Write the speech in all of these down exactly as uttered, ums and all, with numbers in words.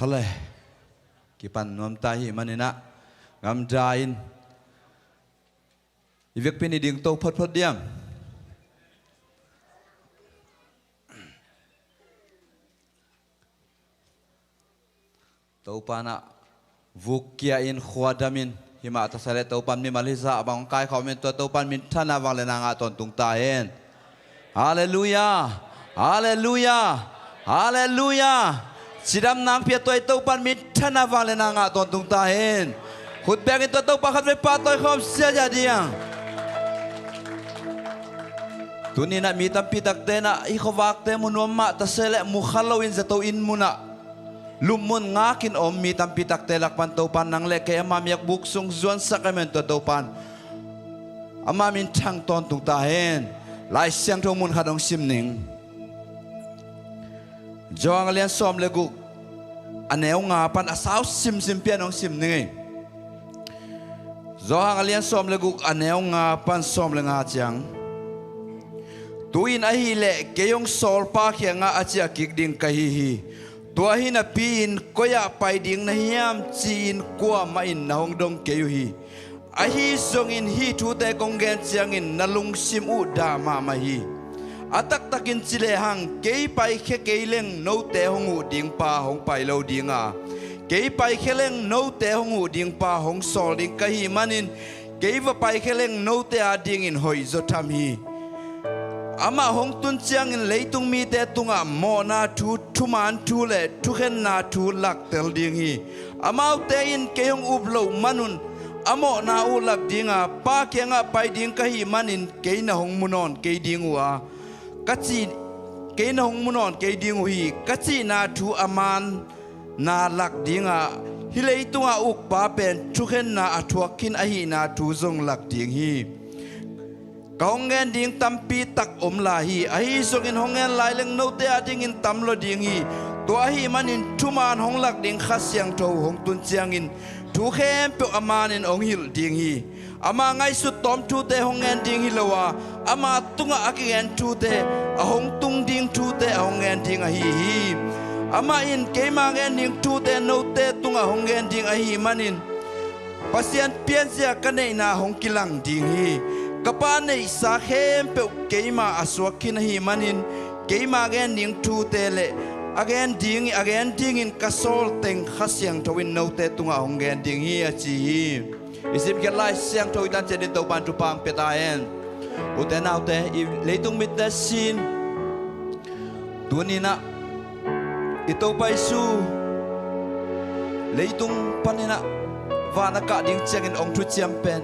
Pale, kipan nuam ta ahih manin ah, ngamda in i vekpi-in i dingto photphot diam? Topa in ah vuk kia in, khua dam in, himah tasa leh Topa in mimal hizah bang hong kaikhawm in, tua Topa in minthanna vangliatna ngah tawntung ta hen. Halleluiah! Halleluiah! Halleluiah! Cidamna hong pia tua i Topa in minthanna vangliatna ngah tawntung ta hen. Khut beng in tua Topa khatvei pahtawi khawm ziahziah ding. Tuni in ah mi tampi takte in ah hih khuavakte mu nuam mah tase leh mu kha loin zato inn munah lum mun ngakin om mi tampi takte lak pan Topa in nang leh kei ama miakbuk sung zuansak ahih manin tua Topa in ama minthang tawntung ta hen. Lai Siangtho mun khat hong sim ning. Johan a lian sawm le guk, a neu nga pan a sau simsim pian hong sim ning ei. Johan a lian sawm le guk, a neu nga pan sawm le nga ciang. Tu-in ahih leh kei hong sawlpa kiangah a ciah kik ding ka hi hi. Tua hi napi-in koi-ah pai ding na hiam ci-in kuamah in na hong dong kei uh hi. Ahi zongin hih thute kong gen ciangin na lungsim uh dah mahmah hi. A taktakin ci lehang, kei paikhia kei leng note hong huh ding pa hong pai lo ding a, kei paikhia leng note hong huh ding pa hong sawl ding ka hih manin, kei va paikhia leng note adingin hoihzaw tham hi. Amah hong tun ciangin leitung mite tungah mawhna thu, thuman thu le thukhenna thu laktel ding hi. Amaute in kei hong up loh manun a mawhna uh lap ding a, Pa kiangah pai ding ka hih manin kei na hong mu nawn kei ding uh a, ka cih, kei na hong mu nawn kei ding uh hi, ka cihna thu a man na lak ding a, hih leitungah ukpa pen thukhenna a thuak khin ahihna thu zong lak ding hi. Ka hong gen ding tampi tak om lai hi. Ahi zongin hong gen lai leng note adingin tam lo ding hi. Tua ahih manin thuman hong lak ding Kha Siangtho hong tun ciangin thu khempeuh a manin hong hilh ding hi. Ama ngaihsut tawm thute hong ngen ding hi lo a, ama tungah a kigen thute, a hong tung ding thute a hong ngen ding ahi hi. Amah in keima ngen ding thute note tungah hong ngen ding ahih manin Pasian pianzia ka neihna hong kilang ding hi. Ka Pa neihsa khempeuh keima a suak khin ahih manin keima gen ding thute le a gen ding, a gen dingin ka sawl teng Kha Siangtho in note tungah hong gen ding hi, a ci hi. I simkhiat Lai Siangtho i tan ciat in Topa in thupha hong pia ta hen. Ute naute, i leitung mitte sin, tuni in ah i Topa Jesu leitung panin ah van a kah ding ciangin hong thuciam pen,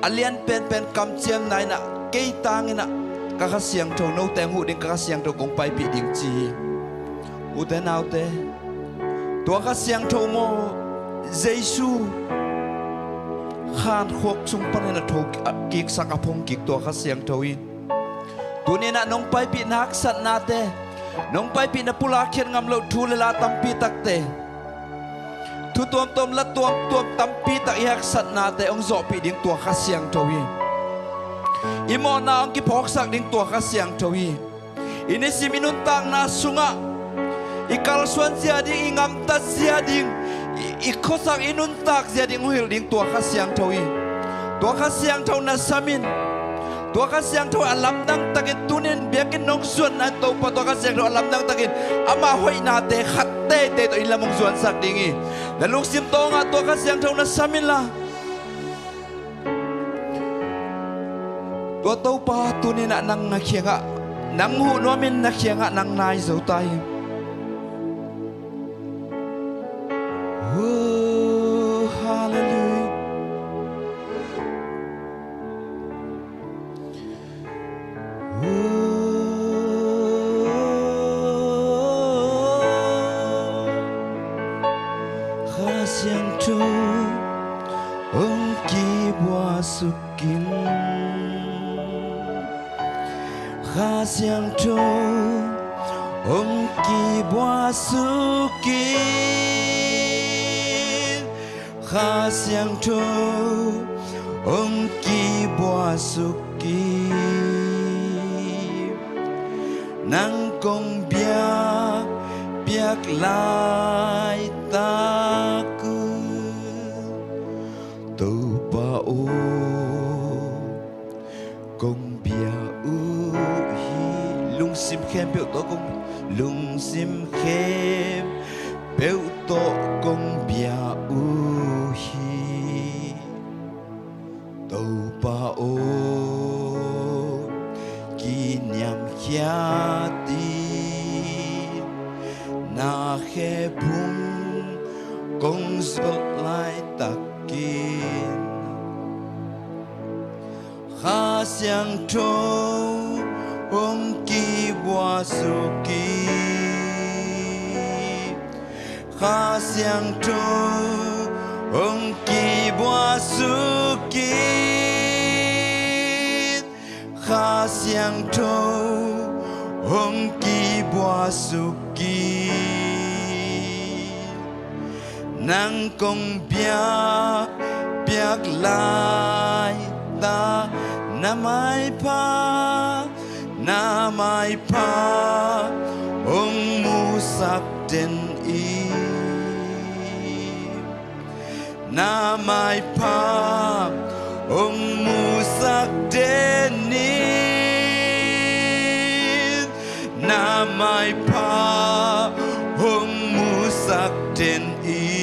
a lian penpen kamciamna in ah, kei tangin ah ka Kha Siangtho, note hong huh ding ka Kha Siangtho kong paipih ding ci hi. Ute naute, tua Kha Siangtho maw, Jesu khan khuak sung panin a tho kiksak, a phong kik tua Kha Siangtho hi. Tuni in ah nong paipih na haksatnate, nong paipih na pulak khiat ngam loh thu le la tampi takte, thu tuamtuam, la tuamtuam tampi tak i haksatnate hong zawhpih ding tua Kha Siangtho hi. I mawhna hong kiphawksak ding tua Kha Siangtho hi. I nisim i nuntakna sungah i kalsuan zia ding, i ngamtat zia ding, i, i khuasak i nuntak zia ding hong hilh ding tua Kha Siangtho hi. Tua Kha Siangtho na sam in. Tua Kha Siangtho a lamdang takin, tunin biakinn nong zuatna in Topa, tua Kha Siangtho a lamdang takin ama hoihnate khat teitei tawh inn lam hong zuansak ding hi. Na lungsim tawngah tua Kha Siangtho na sam inla, tua Topa tuni in ah nang na kiangah, nang huh nuamin na kiangah nang nai zo ta hi. Oh, halleluiah. Kha Siangtho hong kibuaksuk in. Kha Siangtho hong kibuaksuk in. Kha Siangtho hong kibuaksuk in. Nang kong biak Piak laitak uh Topa aw, kong bia uh hi. Lungsim khempeuh tawh kong, lungsim khempeuh tawh kong bia uh hi. Topa aw, kiniamkhiat in na khephung kong zuak laitakin Kha Siangtho hong kibuak suk in, Kha Siangtho hong kibuak suk in, Kha Siangtho hong kibuak suk in. Nang kong biak, biak laitak, na maipha, na maipha hong musak den in. Na maipha hong musak den in, na maipha hong musak den in.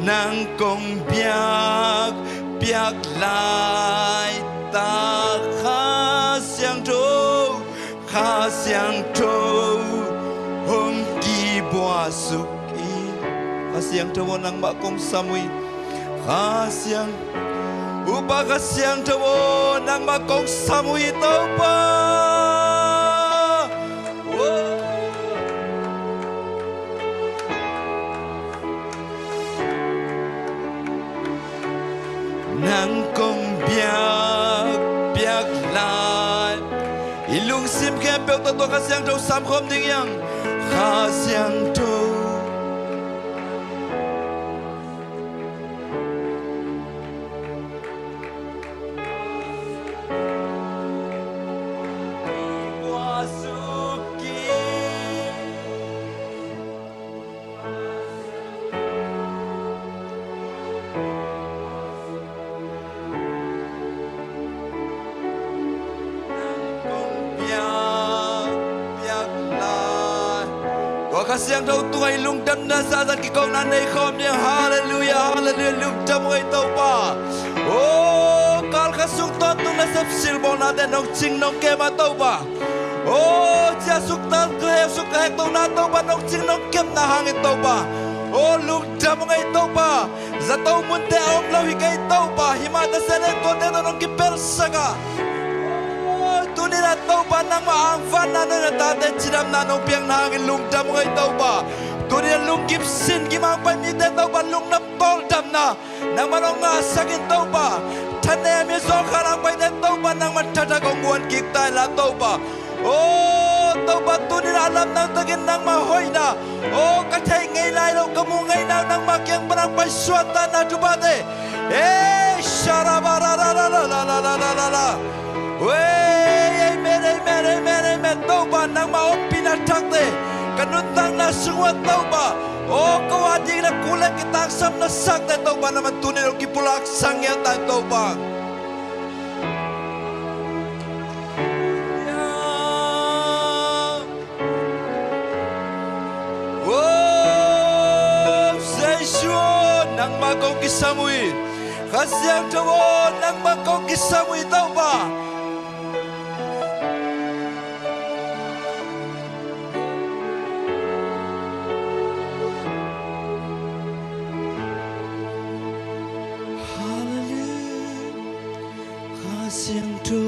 Nang kong biak, biak laitak, Kha Siangtho, Kha Siangtho hong kibuak suk in. Kha Siangtho aw, nangmah kong sam uh hi. Kha Siang, Topa Kha Siangtho aw, nangmah kong sam uh hi Topa. Nang kong biak, biak lai. I lungsim khempeuh tawh tua Kha Siangtho sam khawm ding hi hang. Kha Siangtho. Tua Kha Siangtho tungah i lungdamna zahzah kikona nei khawm ding. Halleluiah, halleluiah, lungdam uh ei Topa. O, kal khat sung tawntung nasep silbawlnate nong cing nong kem a Topa. O, cia suk ta, ka hek suk ka heklohna Topa nong cing nong kepna hangin Topa. O, lungdam uh ei Topa. Zato munte a om lo hi kei Topa, himah ta se le tuate tawh nong kipelsak a. O, tuni-in ah Topa nangmah angvanna nong, na tate cidamna nong piakna hangin lungdam uh ei Topa. Tuni-in ah lunggim sin gim a hong pai mite Topa lungdam tawldamna nangmah nong ngahsak in Topa. Thanem i zawngkhal a hong paite Topa nangmah thathak hong guan kik ta inla Topa. O Topa, tuni-in a lamdang takin nangmah hoihna, o ka theih ngei lai lo, ka muh ngei nai lo nangmah kiang pan a hong paisuak ta na thupha te. Ei, sharaba ra ra ra ra ra ra ra ra ra. Ei, amen, amen, amen, amen. Topa nangmah ompihna thakte ka nuntakna sung uah Topa, o ka uah ding na kul le kitangsam na sakte Topa nangmah tuni-in hong kipulak sang ngiat ta Topa. O Jesu aw, nangmah kong kisam uh hi. Kha Siangtho aw, nangmah kong kisam uh hi Topa. Halleluiah. Kha Siangtho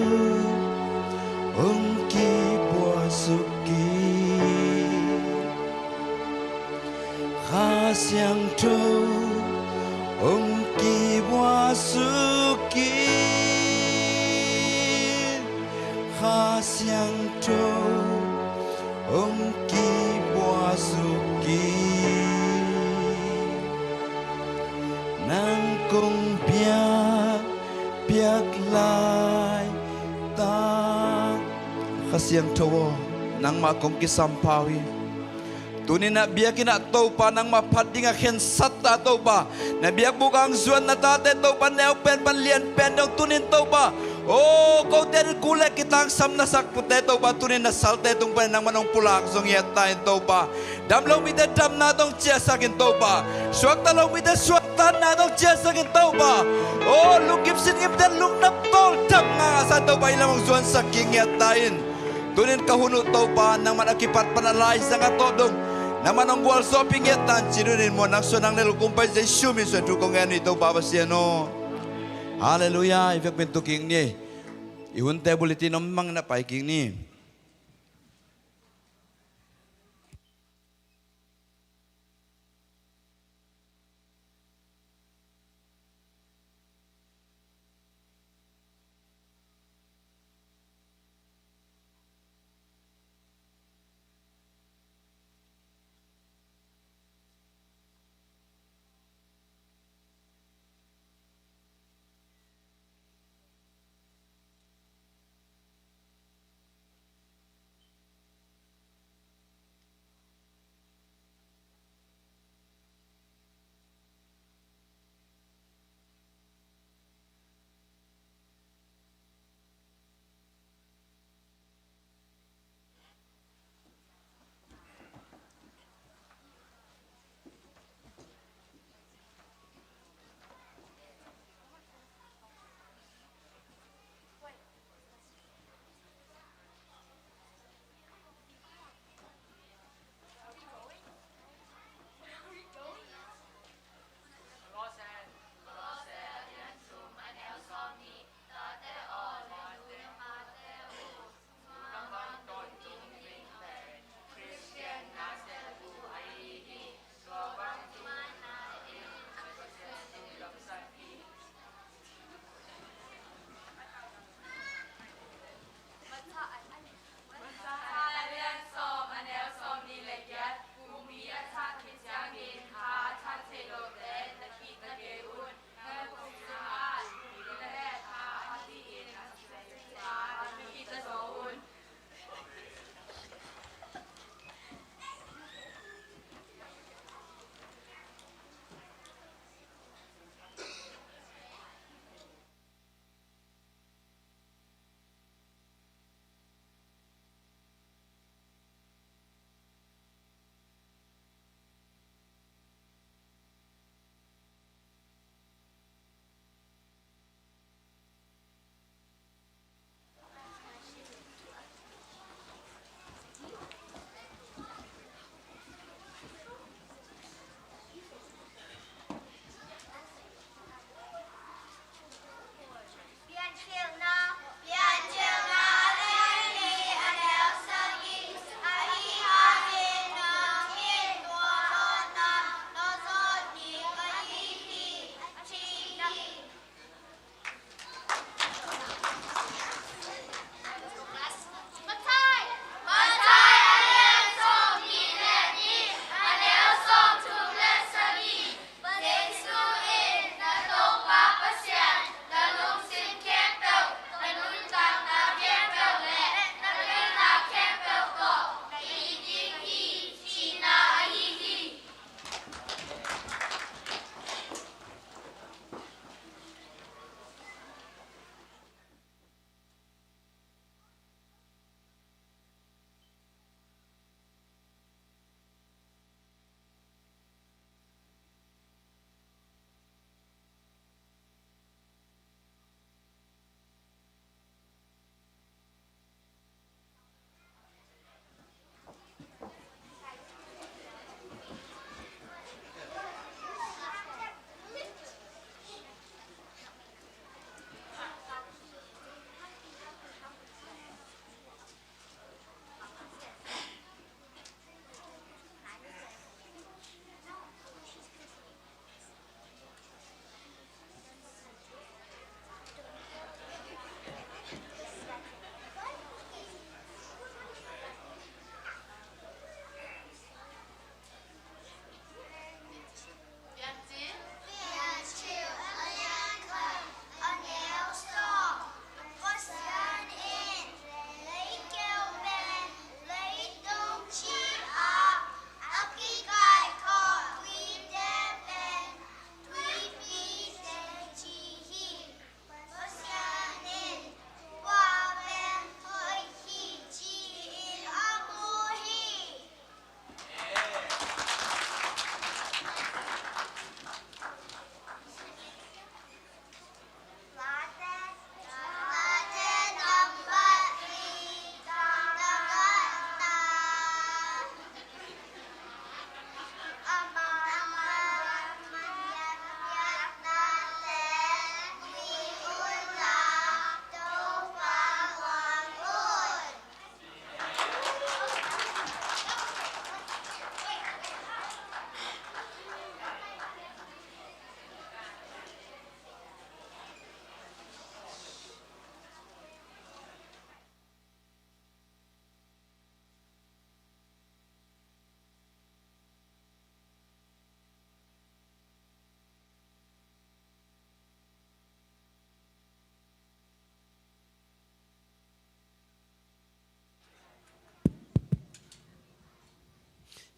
hong kibuak suk in. Kha Siangtho hong kibuak suk in. Kha Siangtho hong kibuak suk in. Nang kong biak, biak laitak. Kha Siangtho aw, nangmah kong kisampha uh hi. Tunin ah biakinn ah Topa nangmah phat dingah khensat ta Topa. Na biakbuk ah hong zuan na tate Topa neu pen pan lian pen dong tunin Topa. O kote in kul le kitangsam na sak pute Topa tunin na salte tung panin nangmah nong pulak zong hiat ta in Topa. Dam lo mite damna tawh hong ciahsak in Topa. Suakta lo mite suaktanna tawh hong ciahsak in Topa. O lungkim sin ngimte lungnap tawl dam ngasa in Topa i lam hong zuansak kik ngiat ta in. Tunin ka hun uh Topa nangman a kipat pan a laizang a tawh dong nangman hong gualzawhpih ngiat ta in ci tunin muan nang suan nang lel kumpai Jesu min suan thu kong ngen uh hi Topa Pasian aw. Halleluia. I vekpi in tu kik ni. I hunte bulletin om mang na pai kik ni.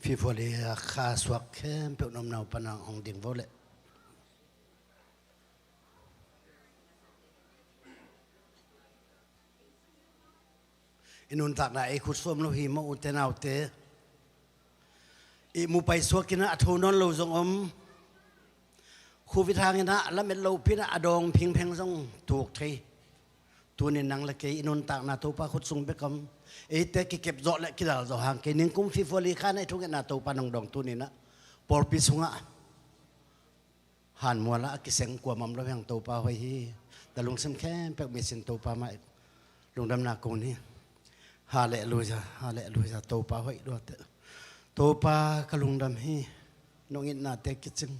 February a kha suak khempeuh na omna uh pan hong ding vo leh. I nuntakna ei khut suam lo hi maw, ute naute? I mu pai suak in ah a tho nawn lo zong om. Covid hangin ah lamet lopi in ah a dawng phingpheng zong tuk thei. Tunin nang le kei i nuntakna Topa khut sung bek om. Eite kikep zawh le kidal zawh hang kei, ningkum February kha na i thungetna Topa nong dawng tunin ah pawlpi sungah hanmual ah a kiseng kuamah om lo hi hang. Topa hoih hi. Na lungsim khempeuh misin Topa mah lungdamna ko ni. Halleluia, halleluia. Topa hoih luat. Topa ka lungdam hi. Nong itnate kicing,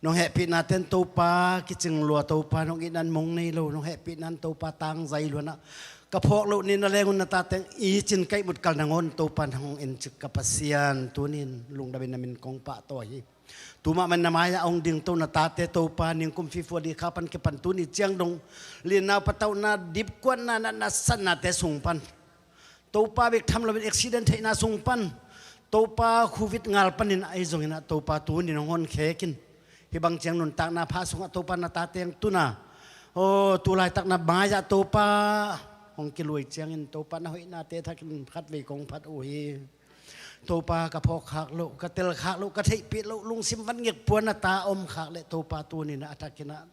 nong hehpihnaten Topa kicing lua. Topa nong itnan mong nei lo, nong hehpihnan Topa tangzai lua na. Ka phawk loh ni na leng un na tate i cin kaihmut kal nangawn Topa nang hong en cik ka Pasian, tunin lungdamin na min kong pahtawi hi. Tumah man na mai-ah hong dingto na tate Topa, ningkum February kha pan kipan tuni ciang dong linnau patauhna, dipkuatna, natna satnate sung pan, Topa bek tham loin accident theihna sung pan, Topa Covid ngal panin ahi zongin ah Topa tunin hong honkhek in. Hih bang ciang nuntakna pha sungah Topa na tate hong tun a, aw, tu laitak na mai-ah Topa hong kilui ciangin Topa na hoihnate thakin khatvei kong phat uh hi. Topa ka phawk khak loh, ka tel khak loh, ka theihpih loh lungsim vangik puan a ta om khak leh Topa tunin ah a thakin ah,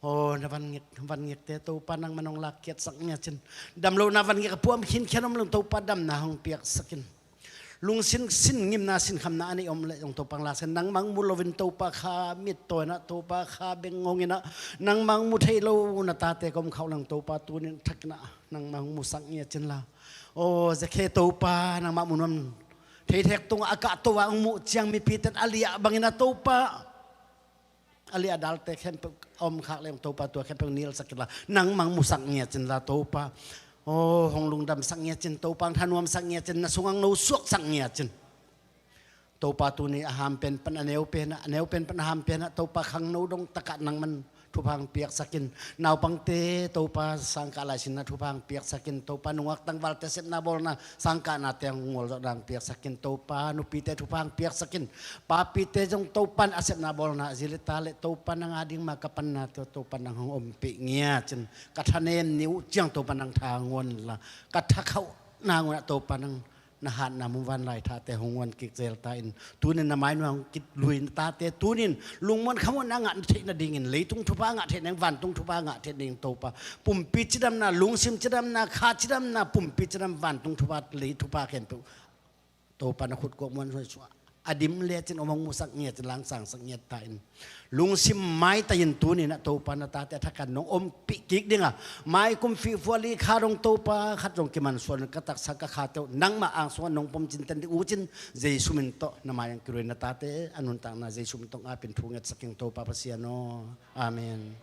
aw, na vangik, vangikte Topa nangman hong lakkiatsak ngiat cin. Damlohna vangik a puam khinkhian om lo Topa damna hong piaksak in. Lungsim sin ngimna sin khamna a neih om leh zong Topa hong laksak in. Nangmah hong mu loin Topa kha mittawi in ah, Topa kha beng ngong in ah, nangmah hong mu thei lo na tate ka om khak uh leh zong Topa tunin thakin ah nangmah hong musak ngiat cin la. Aw, Zakhe Topa nangmah mu nuam, theithek tungah a kahto a hong muh ciang mipite in a liah bangin ah Topa a liah dalte khempeuh a om khak leh zong Topa tua khempeuh nilsak in la, nangmah hong musak ngiat cin la Topa. Aw, hong lungdamsak ngiat cin Topa, hong thanuamsak ngiat cin, na sungah hong nosuaksak ngiat cin. Topa tuni a hampen pan a neupen ah, a neupen pan a hampen ah Topa khangno dong takah nangman thupha hong piaksak in. Naupangte Topa sangkah laisinna thupha hong piaksak in. Topa nungak tangvalte sepna bawlna sangkahnate hong ngualzawhna hong piaksak in. Topa nupite thupha hong piaksak in. Papite zong Topa in a sepna bawlna zi le ta le Topa nang a ding ma ka pannate uh Topa nang hong ompih ngiat cin. Ka thanem ni uh ciang Topa nang tha nguan la, ka thakhauh nangun ah Topa nang na hatna mun vanlai thate hong nguan kik zel ta in. Tunin na mai nuai hong kilui na tate tunin lungmuan khamuanna ngah theih nadingin, leitung thupha ngah theih nading, vantung thupha ngah theih nading Topa, pumpi cidamna, lungsim cidamna, kha cidamna, pumpi cidam, vantung thupha, lei thupha khempeuh Topa na khut kuak muan suai suah a dim lecin om hong musak ngiat cin, langsangsak ngiat ta in. Lungsim maitai in tunin ah Topa na tate a thakin nong ompih kik ding a, mai kum February kha dong Topa khat zong kimansuah lo in ka taksa ka khate uh nangmah ang sungah nong pom cinten ding uh cin, Jesu min tawh na mai-ah kilui na tate a nuntakna Jesu min tawh ngapin thu ngetsak ing Topa Pasian aw. Amen.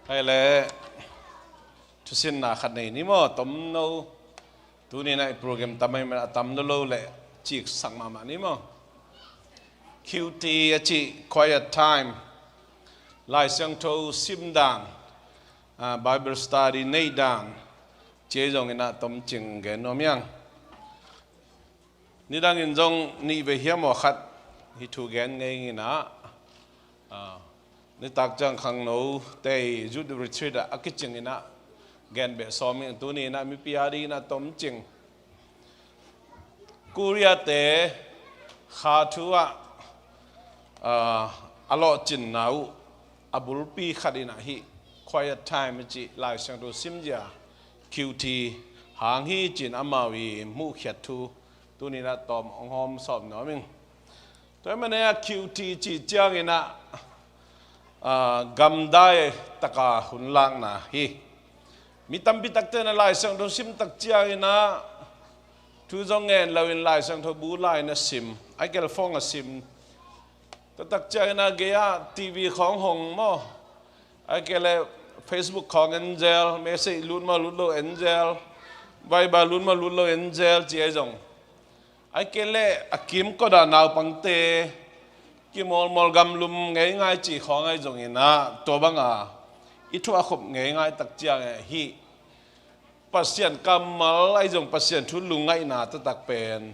Hei le, thusinna khat nei ni maw, tomno. Tuni-in ah i program tam ahih manin a tam lolo le ciksak mahmah ni maw. Q T a cih quiet time, Lai Siangtho sim dan, ah, Bible study neih dan, ci zongin ah tomcing gen nuam ing. Nidangin zong nih vei hiam aw khat hih thu gen ngei ing in ah, ah, nitak ciang khangnote youth retreat ah a kicing in ah gen beh sawm ing. Tuni in ah mipi a dingin ah tomcing. Korea-te kha thu ah, ah, a lawhcinna uh a bulpi khat in ah hih quiet time a cih Lai Siangtho simzia Q T hang hi ci-in amau i muhkhiat thu tuni-in ah tawm hong hawm sawm nuam ing. Tua ahih manin ah Q T cih ciangin ah, ah, gamdai taka hun lakna hi. Mi tampi takte in ah Lai Siangtho sim tak ciangin ah thu zong ngen loin Lai Siangtho bu lai-in a sim, a gelh phone a sim, Tua tak ciangin a gei-ah T V khawng hong maw, a kei le Facebook khawng en zel, message lut maw lut lo en zel, Viber lut maw lut lo en zel ci ahi zong, a kei le a kimkot ah naupangte kimawlmawl gamlum ngeingai ci khawng ahi zongin ah, tua banga i thu a khop ngeingai tak ciangin hih Pasian kammal ahi zong, Pasian thu lungngaihna taktak pen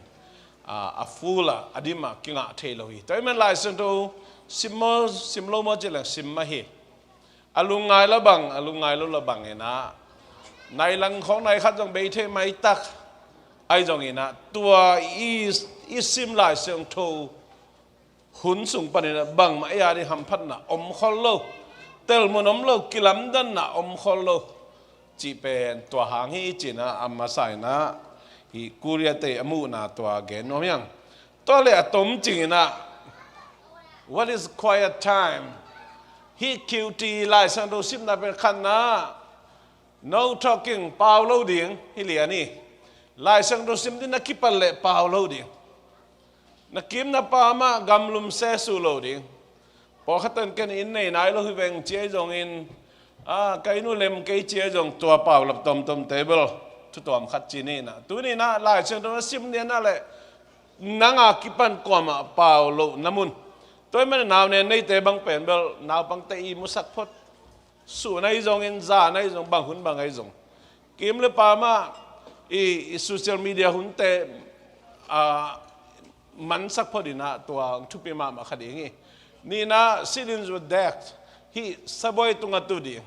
a, a full a, a dim a kingah thei lo hi. Tua ahih man Lai Siangtho sim maw, sim lo maw ci leng sim mah hi. A lungngai la bang, a lungngai lo la bang in ah, nai lang khawng nai khat zong bei thei maitak ahi zongin ah, tua i, i sim Lai Siangtho hun sung panin ah bangmah ei a ding hamphatna om khol lo, telmun om lo, kilamdanna om khol lo cih pen tua hang hi ci-in ah, a masa in ah hih Korea te a muhna tua gen nuam hi hang. Tua le a tom cingin ah, what is quiet time? Hih Q T Lai Siangtho simna pen khatna, no talking, pau lo ding hi lian hi. Lai Siangtho sim ding na kipat leh pau lo ding. Na kim na pam ah gamlum sesu lo ding. Pawlkhat in ken inn nei nai lo hi veng ci ahi zongin, a, ka inn uh lem kei ci ahi zong, tua paulap tomtom te bel thu tuam khat ci ni in ah. Tuni in ah Lai Siangtho na sim lian ah leh nang a kipan kuamah pau lo na mun. Tua ahih man nauneu neite bang pen bel naupangte i musak phot. Sun ahi zongin, zan ahi zong, bang hun bang ahi zong, kim le pam ah i, i social media hunte, a, mansak phot in ah, tua thupi mahmah kha ding hi. Nihna, sit in the deck, hih sabuai tungah tu ding.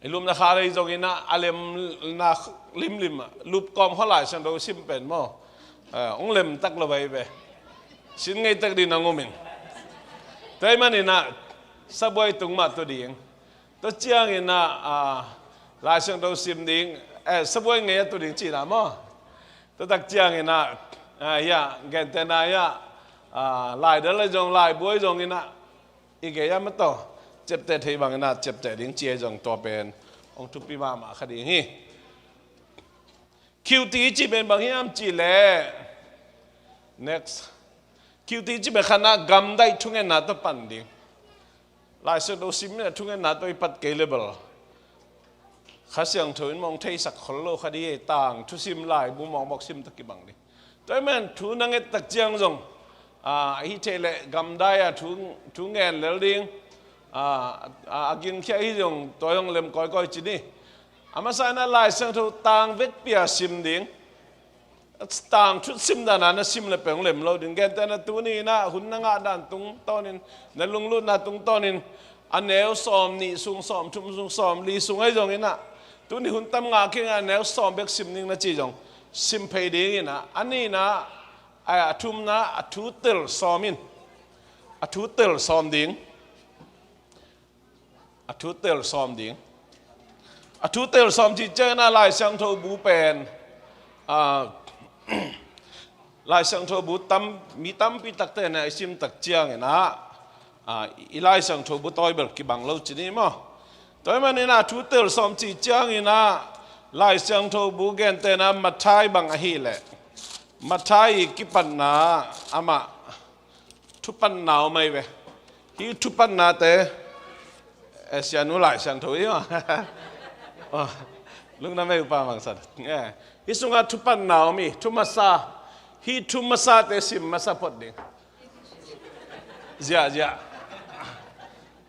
I lupna kha ahi zongin ah, a lemna limlim ah, lup kawm khawng Lai Siangtho sim pen maw, a, hong lem tak lo ahi ve. Sin ngei tak ding nang um in. Tua ahih man in ah, sabuai tung mah tu ding. Tua ciangin ah, a, Lai Siangtho sim ding, eh, sabuai ngei a tu ding cihna maw. Tua tak ciangin ah, a, hiah, gentehna hiah, a, laidal ahi zong, laibu ahi zongin ah, i gei ah mah tawh ciapteh thei bangin ah ciapteh ding ci ahi zong, tua pen hong thupi mahmah kha ding hi. Q T cih pen bang hiam cih leh, next. Q T cih pen khatna, gamdaih thungetna tawh pan ding. Lai Siangtho sim in ah thungetna tawh i pat kei le bel, Kha Siangtho in mawng theisak khol lo kha ding hi. Tang thusim, laibu mawkmawk sim tawh kibang ding. Tua ahih man thu na nget tak ciang zong, a, ahi thei leh gamdai a thu, thu ngen lel ding. A, a, a gingkhia hi zong, tua zong lem kawikawi ci ni. A masa in ah Lai Siangtho tang vekpi a sim ding. Tang thu sim dan a na sim leh peng lem lo ding. Gentehna tuni in ah hun na ngah dan tungtawnin, na lunglutna tungtawnin, a neu sawm nih sung, sawm thum sung, sawm li sung ahi zongin ah, tuni hun tam ngah kei in ah a neu sawm bek sim ning na ci zong, sim phei ding in ah, a nihna, a, a thumna, a thu tel sawm in, a thu tel sawm ding. A thu tel sawm ding. A thu tel sawm cih ciangin ah Lai Siangtho bu pen, a, Lai Siangtho bu tam, mi tampi takte in ah i sim tak ciangin ah, a, i Lai Siangtho bu tawi bel kibang lo ci ni maw. Tua ahih manin ah thu tel sawm cih ciangin ah Lai Siangtho bu gentehna Matthai bang ahih leh, Matthai i kipatna amah thupatna om ahi ve. Hih thupatnate, eh, sianu Lai Siangtho hi maw. Oh, lungdam ei Upa Mang San. Eh, hih sungah thupatna om hi, thu masa. Hih thu masate sim masa phot ding. Ziahziah.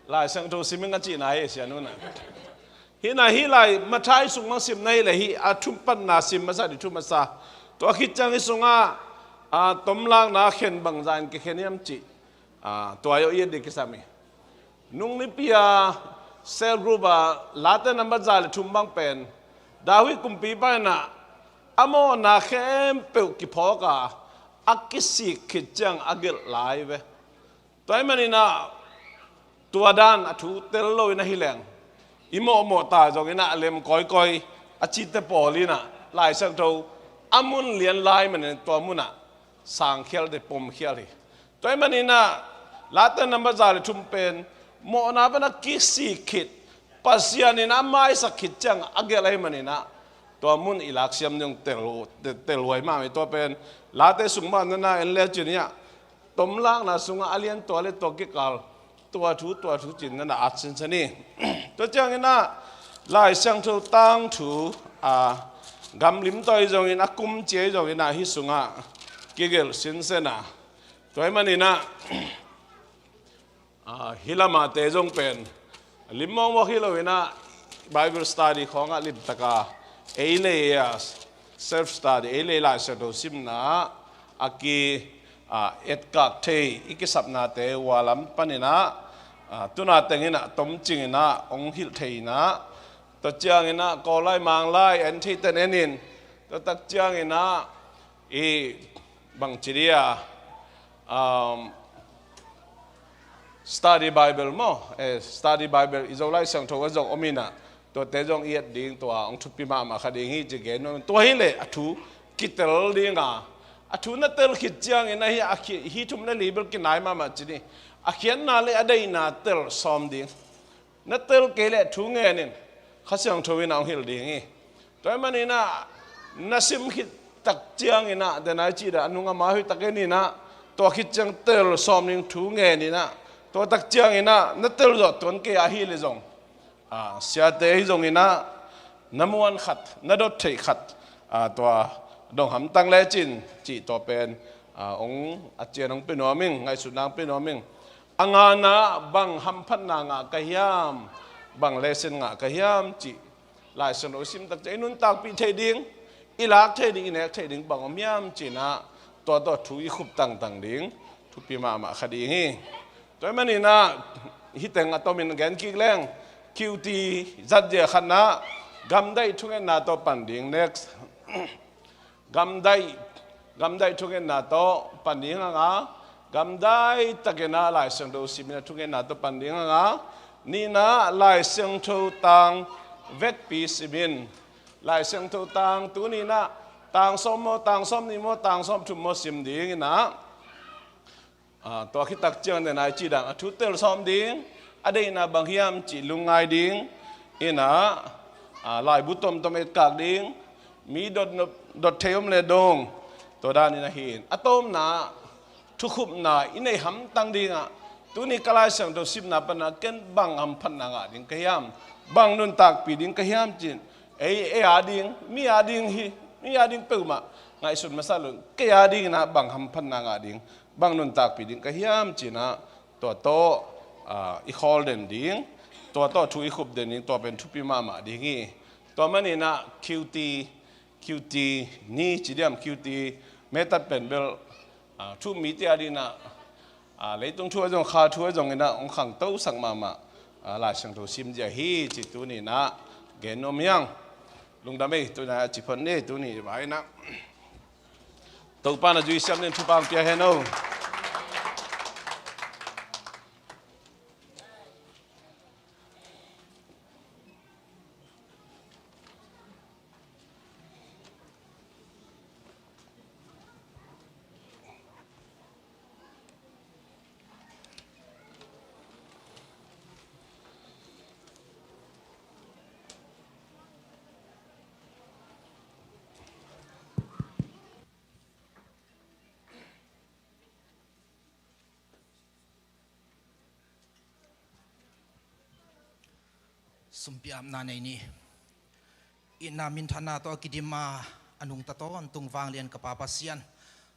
Lai Siangtho sim ing a cihna hi, sianu na. Hih na hih lai Matthai sung bang sim na hih leh hih a thupatna sim masa ding, thu masa. Tua khit ciang hih sungah, a, tomlakna khen bangzah in kikhen hiam cih, a, tua i et ding kisam hi. Nungnipi a cell group a Late number za le thum bang pen, David kumpipa in ah a mawhna khempeuh kiphawk a, a kisik khit ciang a gelh lai ve. Tua ahih manin ah, tua dan a thu tel lo in ahi leng, i mawhmawh ta zongin ah a lem kawikawi a cite pawl in ah Lai Siangtho a mun lian lai manin tua munah sangkhial ding, pomkhial hi. Tua ahih manin ah Late number za le thum pen mawhna pan a kisik khit, Pasian in a maisak khit ciang a gelh ahih manin ah tua mun i laksiam ding tel, tel, telhuai mahmah hi. Tua pen Late sung mah na na en le cin hi ah, Tomlakna sungah a lian tua le tua kikal, tua thu, tua thu cin na na at sinsen hi. Tua ciangin ah Lai Siangtho tangthu, a, gamlim tawh hi zongin, a kum cia hi zongin ah hih sungah kigelh sinsen a. Tua ahih manin ah, a, hih lamate zong pen lim mawkmawk hi loin ah Bible study khawngah limtaka ei le ei a self study, ei le ei Lai Siangtho simna a ki, a, etkak thei i kisapnate ua lam panin ah, a, tuna tengin ah tomcingin ah hong hilh thei in ah, tua ciangin ah Kawllai Manglai en theiten en in, tua tak ciangin ah i bangci dia, um, study Bible maw, eh, study Bible i Zo Lai Siangtho a zong om in ah, tuate zong i et ding, tua hong thupi mahmah kha ding hi ci gen nuam. Tua hi leh a thu kitel ding a, a thu na tel khit ciangin ah hih, a khi-, hih thum le li bel kinai mahmah ci ni. A khiatna le a deihna tel sawm ding. Na tel kei leh thu ngen in, Kha Siangtho in ah hong hilh ding hi. Tua ahih manin ah na sim khit tak ciangin ah, den a i cih dan a nung a ma hoih tak en in ah, tua khit ciang tel sawm ding, thu ngen in ah, tua tak ciangin ah na tel zawh tuan kei a hih leh zong, a, siate hi zongin ah na muan khat, na dot theih khat, a, tua dong hamtang lecin cih tua pen, a, hong a cian hong pia nuam ing, ngaihsutna hong pia nuam ing. A ngana bang hamphatna ngah ka hiam, bang lesson ngah ka hiam cih Lai Siangtho sim tak ciang i nuntakpih theih ding, i lak theih ding, i nek theih ding bang om hiam ci-in ah tua tawh thu i khup tangtang ding thupi mahmah kha ding hi. Tua ahih manin ah hih teng a tomin gen kik leng, Q T zatzia khatna, gamdaih thungetna tawh pan ding. Next. Gamdaih, gamdaih thungetna tawh pan ding hang a, gamdaih takin ah Lai Siangtho simin ah thungetna tawh pan ding hang a, nihna Lai Siangtho tang vekpi simin, Lai Siangtho tang tuni-in ah tang sawm maw, tang sawmnih maw, tang sawmthum maw sim ding in ah, a, tua khit tak ciang den a i cih dan a thu tel sawm ding, a deihna bang hiam cih lungngai ding in ah, a, laibu tomtom etkak ding, mi dot, dot thei om le dong, tua dan in ahi in. A tomna, thukhupna i neih hamtang ding ah, tuni ka Lai Siangtho simna pan ah ken bang hamphatna ngah ding ka hiam, bang nuntakpih ding ka hiam ci-in, ei, ei a ding, mi a ding hi, mi a ding peuhmah ngaihsut masa lo in, kei a dingin ah bang hamphatna ngah ding, bang nuntakpih ding ka hiam ci-in ah, tua tawh, a, i khawl den ding, tua tawh thu i khup den ding, tua pen thupi mahmah ding hi. Tua manin ah Q T, Q T ni ci diam, Q T method pen bel, a, thu um mite a dingin ah, a, leitung thu a zong, kha thu a zongin ah hong khangtosak mahmah, a, Lai Siangtho simzia hi ci tuni-in ah gen nuam hi hang. Lungdam ei, tuni-in ah ci phot ni, tuni vai-in ah Topa na zui siam dingin thupha hong pia hen aw. Sumpiapna nei ni. Itna minthanna tawh a kidim a, a nungta tawntung vanglian ka Pa Pasian,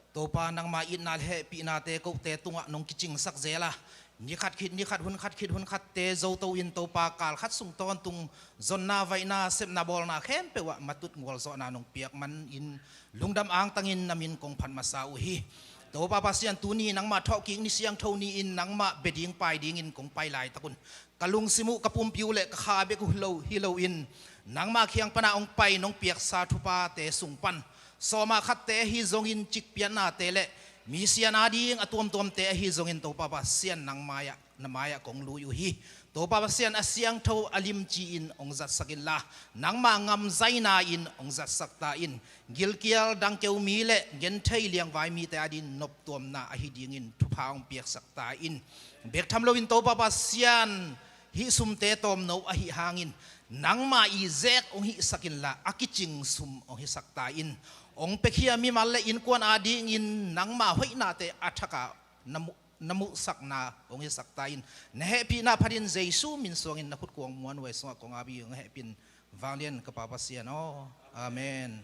Topa, nangma itna le hehpihnate kote tungah nong kicingsak zel a, ni khat khit ni khat, hun khat khit hun khatte zoto in, Topa, kal khat sung tawntung zonna, vaihna, sepna, bawlna khempeuh ah matut ngualzawhna nong piak manin lungdam angtangin na min kong phat masa uh hi. Topa Pasian, tuni nangmah thawhkik ni siangtho ni-in nangmah bia ding, pai dingin kong pai laitak un, ka lungsim uh, ka pumpi uh le ka kha bek uh hi lo, hi loin, nangmah kiang pana hong pai nong piaksa thuphate sung pan, sawma khatte ahi zongin cikpiatnate le misian ading a tuamtuamte ahi zongin, Topa Pasian, nang mai-ah, na mai-ah kong lui uh hi. Topa Pasian, a siangtho a limci-in hong zatsak inla, nangmah ngamzaina in hong zatsak ta in. Gilkial dangkeu mi le genthei liangvai mite ading noptuamna ahi dingin thupha hong piaksak ta in. Bek tham loin, Topa Pasian, hih sumte tawmno ahi hangin nangmah i zek hong hihsak inla, a kicing sum hong hisak ta in. Hong piakhia mimal le innkuan adingin nangmah hoihnate a thak a na mu-, na muhsakna hong hisak ta in. Na hehpihna phatin Jesu min suangin na khutkuang muanhuai sungah kong ap hi. Hong hehpih in vanglian ka Pa Pasian aw. Amen.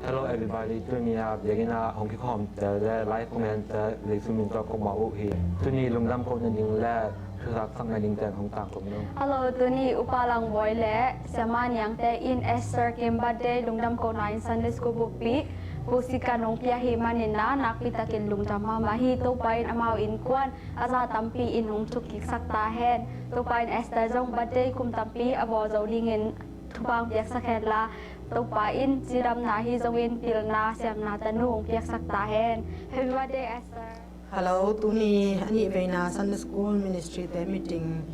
Hello everybody, tuni a biakinn ah hong kikhawmte le live comment te Jesu min tawh kong muak uh hi. Tuni lungdam kohna ding le thuzaksakna ding teng hong tangko ning. Hello, tuni Upa Langbawi le Siama Niangte in Esther Kim birthday lungdam kohna in Sunday School buppi Pu Sika nong pia hi manin ah nakpi takin lungdam mahmah hi. Topa in amau innkuan a za tampi in hong thuk kiksak ta hen. Topa in Esther zong birthday kum tampi a bawl zo dingin thupha hong piaksak hen la, Topa in cidamna hi zongin pilna siamna tanu hong piaksak ta hen. Happy birthday Esther. Hello, tuni a nih veina Sunday School Ministry te meeting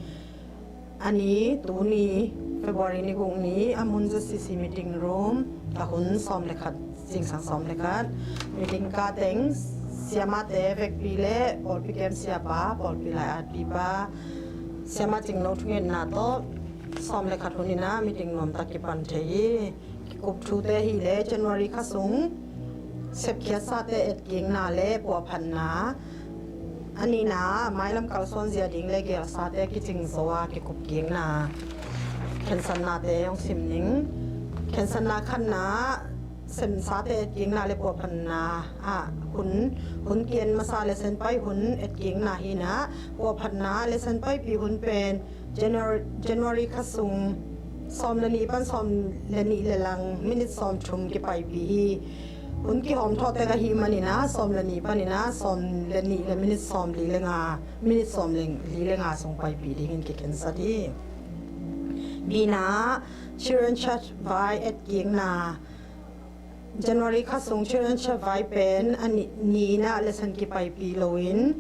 a ni, tuni February ni guk ni a mun ZCC meeting room, a hun sawm le khat, zingsang sawm le khat. Meeting ka teng siamate vekpi le pawlpi kem siapa, pawlpi lai atpipa, Siama Cingno thungetna tawh sawm le khat hun in ah meeting nuamtak kipan thei hi. Kikup thute hi le January kha sung sepkhiatsate etkikna le puahphatna, a nihna mailam kalsuan zia ding le gelsate kicing zo a kikup kikna khensatnate hong sim ning. Khensatna khatna, sepsate etkikna le puahphatna ah hun, hun ki-en masa lesen pai hun etkikna hi in ah, puahphatna lesen paipih hun pen January, January kha sung sawm le nih pan sawm le nih le lang minit sawm thum kipaipih hi. Hun kihawm thawh tek ahih manin ah sawm le nih panin ah sawm le nih le minit sawm li le nga, minit sawm le li le nga sung paipih dingin kikhensat hi. Bina Children Church vai etkikna, January kha sung Children Church vai pen a ni, ni in ah lesen kipaipih loin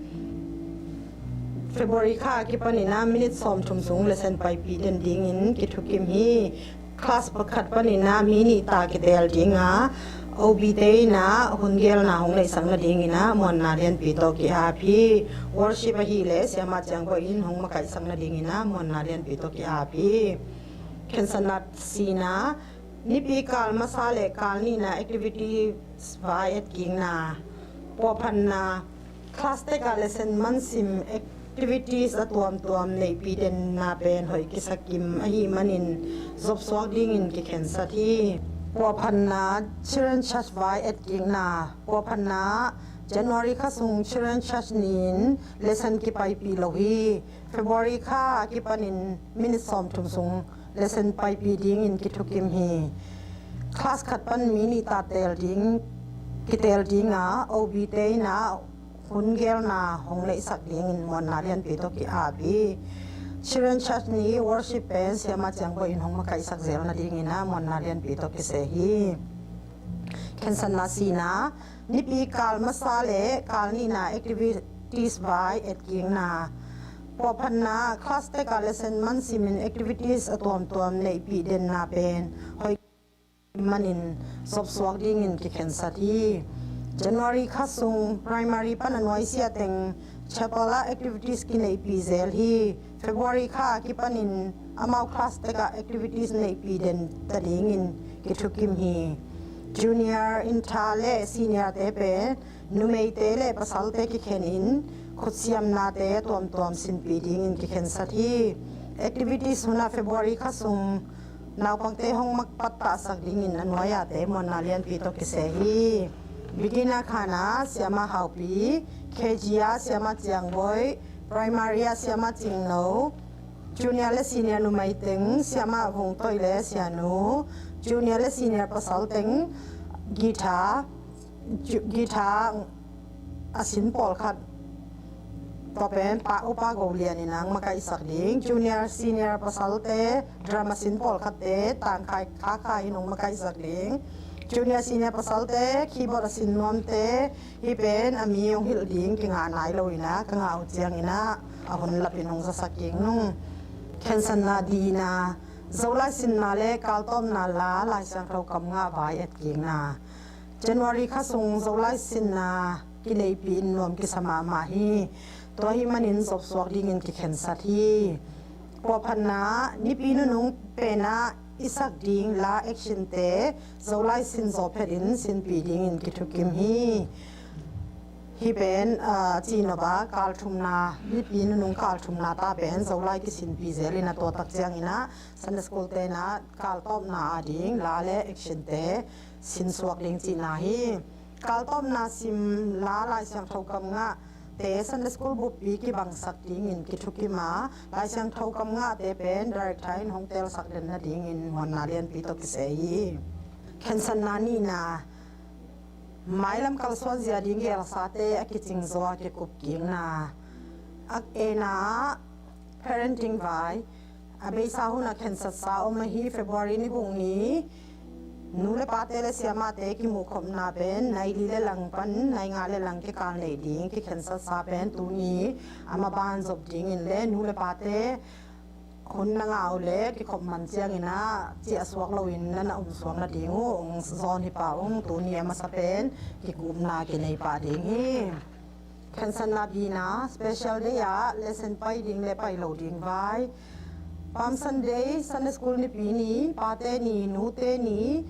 February kha a kipanin ah minit sawm thum sung lesen paipih den dingin kithukim hi. Class pakhat panin ah mi nih ta kiteel ding a, OB te in ah hun gelna hong neihsak nadingin ah muanna lianpi tawh ki-ap hi. Worship ahih leh Siama Ciang Bawi in hong makaihsak nadingin ah muanna lianpi tawh ki-ap hi. Khensatna sina, nipi kal masa le kal nihna activities vai etkikna, puahphatna, class tek ah lesen mansim activities a tuamtuam neihpih denna pen hoih kisakim ahih manin zopsuak dingin kikhensat hi. Puahphatna, Children Church vai etkikna, puahphatna, January kha sung Children Church ni-in lesen kipaipih lo hi. February kha a kipanin minit sawm thum sung lesen paipih dingin kithukim hi. Class khat pan mi nih ta teel ding, kiteel ding a, OB te in ah hun gelna hong neihsak dingin muanna lianpi tawh ki-ap hi. Children Church ni worship pen Siama Ciang Bawi in hong makaihsak zel nadingin ah muanna lianpi tawh kiseh hi. Khensatna sina, nipi kal masa le kal nihna activities vai etkikna, puahphatna, class tek ah lesen mansimin activities a tuamtuam neihpih denna pen hoih manin zopsuak dingin kikhensat hi. January kha sung primary pan a nuaisiah teng chapel ah activities kineihpih zel hi. February kha a kipanin amau class tek ah activities neihpih den ta dingin kithukim hi. Junior, inter le senior te pen numeite le pasalte kikhenin khutsiamnate tuamtuam sinpih dingin kikhensat hi. Activities hun ah February kha sung naupangte hong mak pattahsak dingin a nuai-ate muanna lianpi tawh kiseh hi. Beginner khan ah Siama Haupi, KG ah Siama Ciang Bawi, Primary ah Siama Cingno, Junior le Senior numei teng Siama Vung Toi le Sianu, Junior le Senior pasal teng guitar, guitar a sin pawlkhat, tua pen Upa Go Lian in hong makaihsak ding. Junior Senior pasalte drum a sin pawlkhatte Tang Khai Kha Kha in hong makaihsak ding. Junior Senior pasalte keyboard a sin nuamte, hih pen a mi hong hilh ding kingah nai lo in ah ka ngah uh ciangin ah a hun lapin hong zasak kik nung. Khensatna dina, Zolai sinna le kaltawpna la Lai Siangtho kam ngah vai etkikna. January kha sung Zolai sinna kineihpih in nuam kisa mahmah hi. Tua ahih manin zopsuak dingin kikhensat hi. Puahphatna, nipi nunung penah i sak ding la action-te Zolai sin zawh phetin sinpih dingin kithukim hi. Hih pen, ah, cihnop a kal thumna, nipi nunung kal thumna ta pen Zolai kisinpih zel in a, tua tak ciangin ah Sunday school tenah kal tawpna ading la le action-te sinsuak ding cihna hi. Kal tawpna sim la Lai Siangtho kam ngahte Sunday school buppi kibangsak dingin kithukim a, Lai Siangtho kam ngahte pen director in hong telsak den nadingin muanna lianpi tawh kiseh hi. Khensatna nihna, mailam kalsuan zia ding gelsate a kicing zaw a kikup kikna. A ena ah parenting vai. A beisa hun a khensatsa om ahi. February ni guk ni nu le pate le siamahte kimuhkhopna pen nai li le lang pan nai nga le lang kikal neih ding kikhensatsa pen tuni a maban zop dingin le nu le pate hun na ngah uh leh kikhop man ciangin ah ciahsuak loin na na umsuak nading uh hong zawn hi pah ung. Tuni a masa pen kikupna kinei pah ding hi. Khensatna bina, special day ah lesson pai ding le pai lo ding vai. Palm Sunday, Sunday school nipi ni, pate ni, nute ni,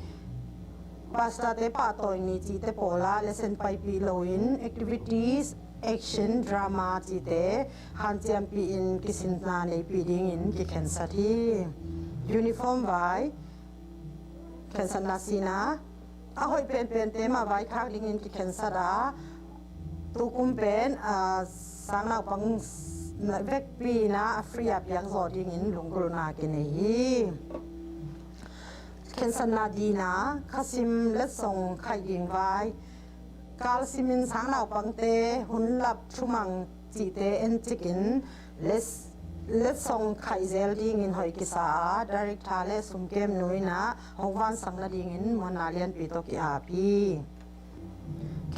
pastor-te pahtawi ni cihte pawlah lesson paipih loin activities, action, drama cihte hanciampih in kisinna neipih dingin kikhensat hi. Uniform vai. Khensatna sina, a hoih penpente mah vaikhak dingin kikhensat a, tukum pen, ah, sang naupang vekpi in ah a free a piak zawh dingin lunggulhna kinei hi. Khensatna dina, khasim letsong khaih ding vai. Kal simin sang naupangte hun lap thumang cihte encikin lets-, letsong khaih zel dingin hoih kisa a, director le sumkemnu in ah hong vansak nadingin muanna lianpi tawh ki-ap hi.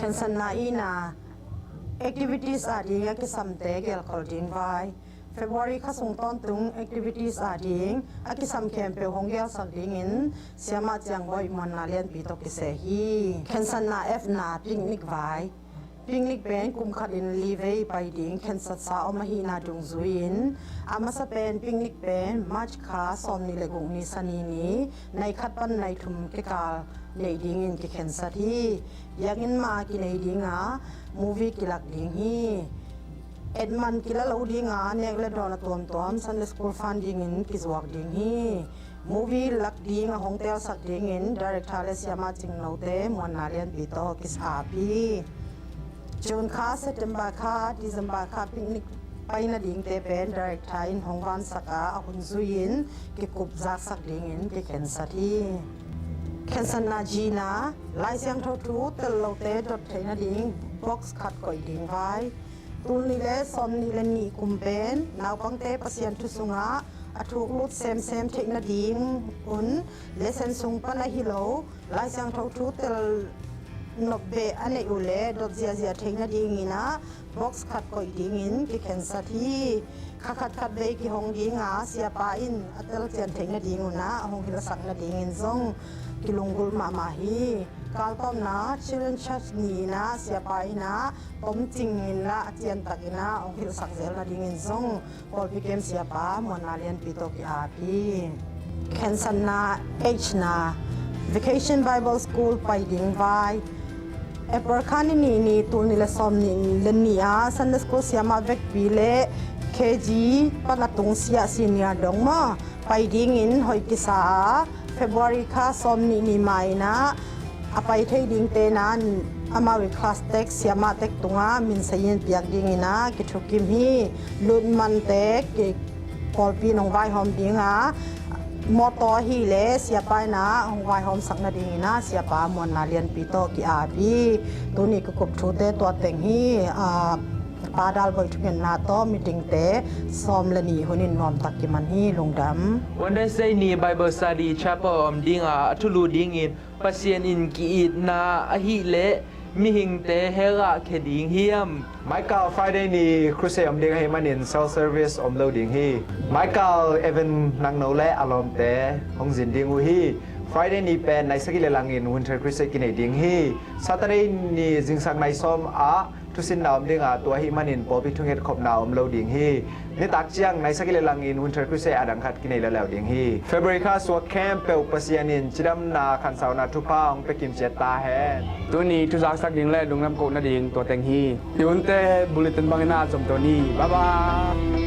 Khensatna ina, activities ading a kisamte gelkhol ding vai. February kha sung tawntung activities ading a kisam khempeuh hong gelsak dingin siamah ciangbawih muanna lianpi tawh kiseh hi. Khensatna F na, picnic vai. Picnic pen kum khatin li vei pai ding khensatsa om ahihna dungzui-in a masa pen picnic pen March kha sawmnih le guk ni Sani ni nai khat pan nai thum kikal neih dingin kikhensat hi. Biakinn mah a kinei ding a, movie kilak ding hi. Etman kila lo ding a, nek le dawn a tuamtuam Sunday school fund dingin kizuak ding hi. Movie lak ding a hong telsak dingin director le siamah cingnote muanna lianpi tawh ki-ap hi. June kha, September kha, December kha picnic pai nadingte pen director in hong vansak a, a hun zui-in kikup zaksak dingin kikhensat hi. Khensatna G na, Lai Siangtho thu tel lote dot theih nading box khat koih ding vai. Tul nih le sawmnih le nih kum pen naupangte Pasian thu sungah a thuk lut semsem theih nadingun lesson sung pan ahi lo Lai Siangtho thu tel nop beh a neih uh leh dot ziahziah theih nadingin ah box khat koih dingin kikhensat hi. Kha khatkhat bei kihong ding a, siapa in a telcian theih nadingun ah hong hilhsak nadingin zong kilunggulh mahmah hi. Kaltawpna Children Church ni-in ah siapa in ah tomcing in lah a ciantakin ah hong hilhsak zel nadingin zong pawlpi kem siapa muanna lianpi tawh ki-ap hi. Khensatna H na, Vacation Bible School pai ding vai. April kha ni nih ni, tul nih le sawmnih le nih a Sunday School siamah vekpi le K G pan a tung siah senior dong maw pai dingin hoih kisa a, February kha sawmnih ni mah in ah a pai thei dingte in ah amau i class tek siamah tek tungah minsei in piak dingin ah kithukim hi. Lutman tek ki pawlpi in hong vaihawm ding a, mawtaw ahih leh siapa in ah hong vaihawmsak nadingin ah siapa muanna lianpi tawh ki-ap hi. Tuni kikup thute tua teng hi. Ah, Pa Dal Boih thungetna tawh meetingte sawm le nih hunin nuamtak kiman hi. Lungdam. Wednesday ni Bible study chapel om ding a, a thulu dingin Pasian in ki-itna ahih leh mihingte hell ah khia ding hiam? Michael, Friday ni crusade om ding ahih manin cell service om lo ding hi. Michael, Evan Nangno le a lawmte hong zin ding uh hi. Friday ni pen nai sagih le langin winter crusade kinei ding hi. Saturday ni zingsang nai sawm ah thusinna om ding a, tua ahih manin pawlpi thunget khopna om lo ding hi. Nitak ciang nai sagih le langin Winter Crusade a dang khat kinei leuleu ding hi. February kha suak khempeuh Pasian in cidamna khansauna thupha hong pia kimciat ta hen. Tuni thuzaksak ding le lungdam kohna ding tua teng hi. Hi unte bulletin bangin a zom to ni. Bye bye.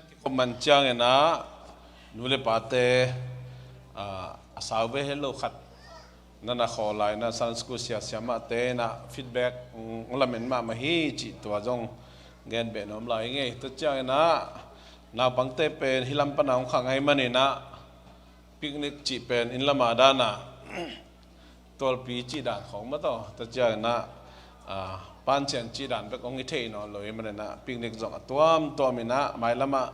Kikop man ciangin ah nu le pate, ah, a sau ve helo khat na na khawl lai na Sunday school sia siamahte in ah feedback, mm, lamen mahmah hi cih tua zong gen beh nuam lai ngei. Tua ciangin ah naupangte pen hi lam pan a hong khang ahih manin ah picnic cih pen inn lam a dan ah tualpi cih dan khawng mah tawh, tua ciangin ah, ah, pancian cih dan bek hong hi thei nawn lo ahih manin ah picnic zong a tuamtuam in ah mailam ah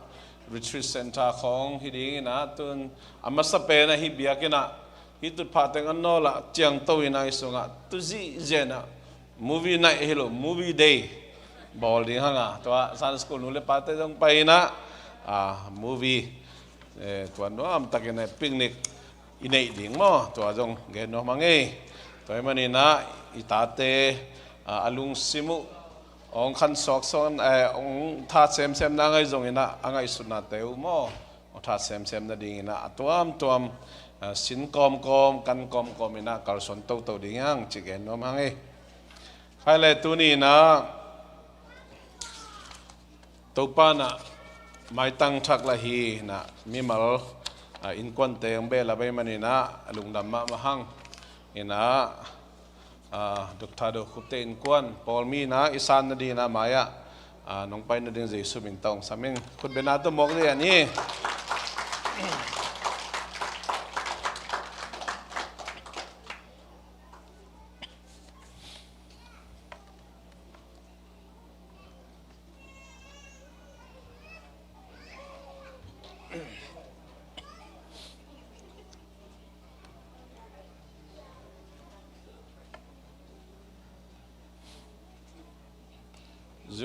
retreat center khawng hi ding in ah, tun a masa pen ah hih biakinn ah hih tutphah teng a nawl ah ciangto in ah hih sungah tu zihziah in ah movie night hi lo, movie day bawl ding hang a, tua Sunday school nu le pate zong pai in ah, ah, movie, eh, tua nuam takin ah picnic i neih ding maw, tua zong gen nuam hang ei. Tua ahih manin ah i tate, ah, a lungsim uh hong khansuak sawn, eh, hong that semsem na ngai zongin ah a ngaihsutnate uh maw, hong that semsem nadingin ah a tuamtuam, ah, sin kawmkawm, kan kawmkawm in ah kalsuan toto ding hang ci gen nuam hang ei. Khai le tuni in ah Topa in ah maitang thak lah hi in ah mimal, ah, innkuante hong behlap ahih manin ah lungdam mahmah hang. In ah, ah, Doctor Do Khupte innkuan pawlmi in ah i san nading in ah mai ah, ah, nong pai nading Jesu min tawh hong sam ing. Khutbetna tawh mawk dih a ni.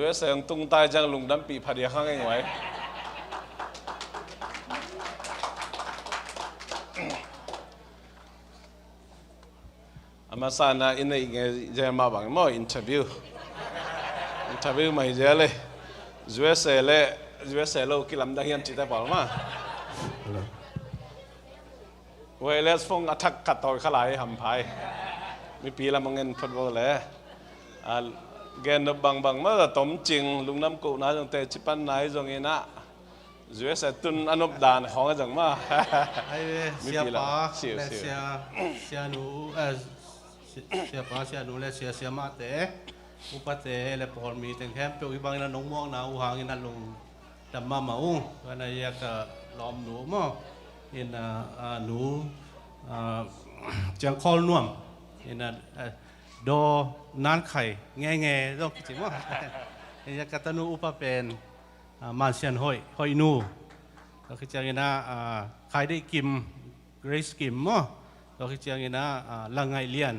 U S A hong tung tai ciang lungdampih phadiak hang ei nguai. A masa in ah i neih ngei zel mah bang maw, interview. Interview mah hi zel e. U S A le, U S A lo kilamdang hiam cihte pawl mah. Wales phone a thak khat tawi kha lai hampha hi. Mipi lam hong en phot vo le. A, gen nop bangbang mah a tomcing, lungdam kohna zong teci panna hi zongin ah U S A tun a nop dan khawng a zang mah. Ai ve, mipi lam. Siapa, siu, le siu. Sia, sianu, eh, si-, siapa, sianu le sia, siamahte, upate le pawlmi teng khempeuh hih bangin a nong muakna uh hangin a lungdam mahmah ung. Tua in ah i a ka lawmnu maw, in ah, ah, nu, ah, Ciang Khawl Nuam, in ah, ah, Daw Nan Khai Nge Nge zong kici maw. In ah ka tanu upa pen, ah, Man Sian Hoih, Hoih nu. Tua khit ciangin ah, ah, Khai Deih Kim, Grace Kim maw. Tua khit ciangin ah, ah, Lang Ngaih Lian,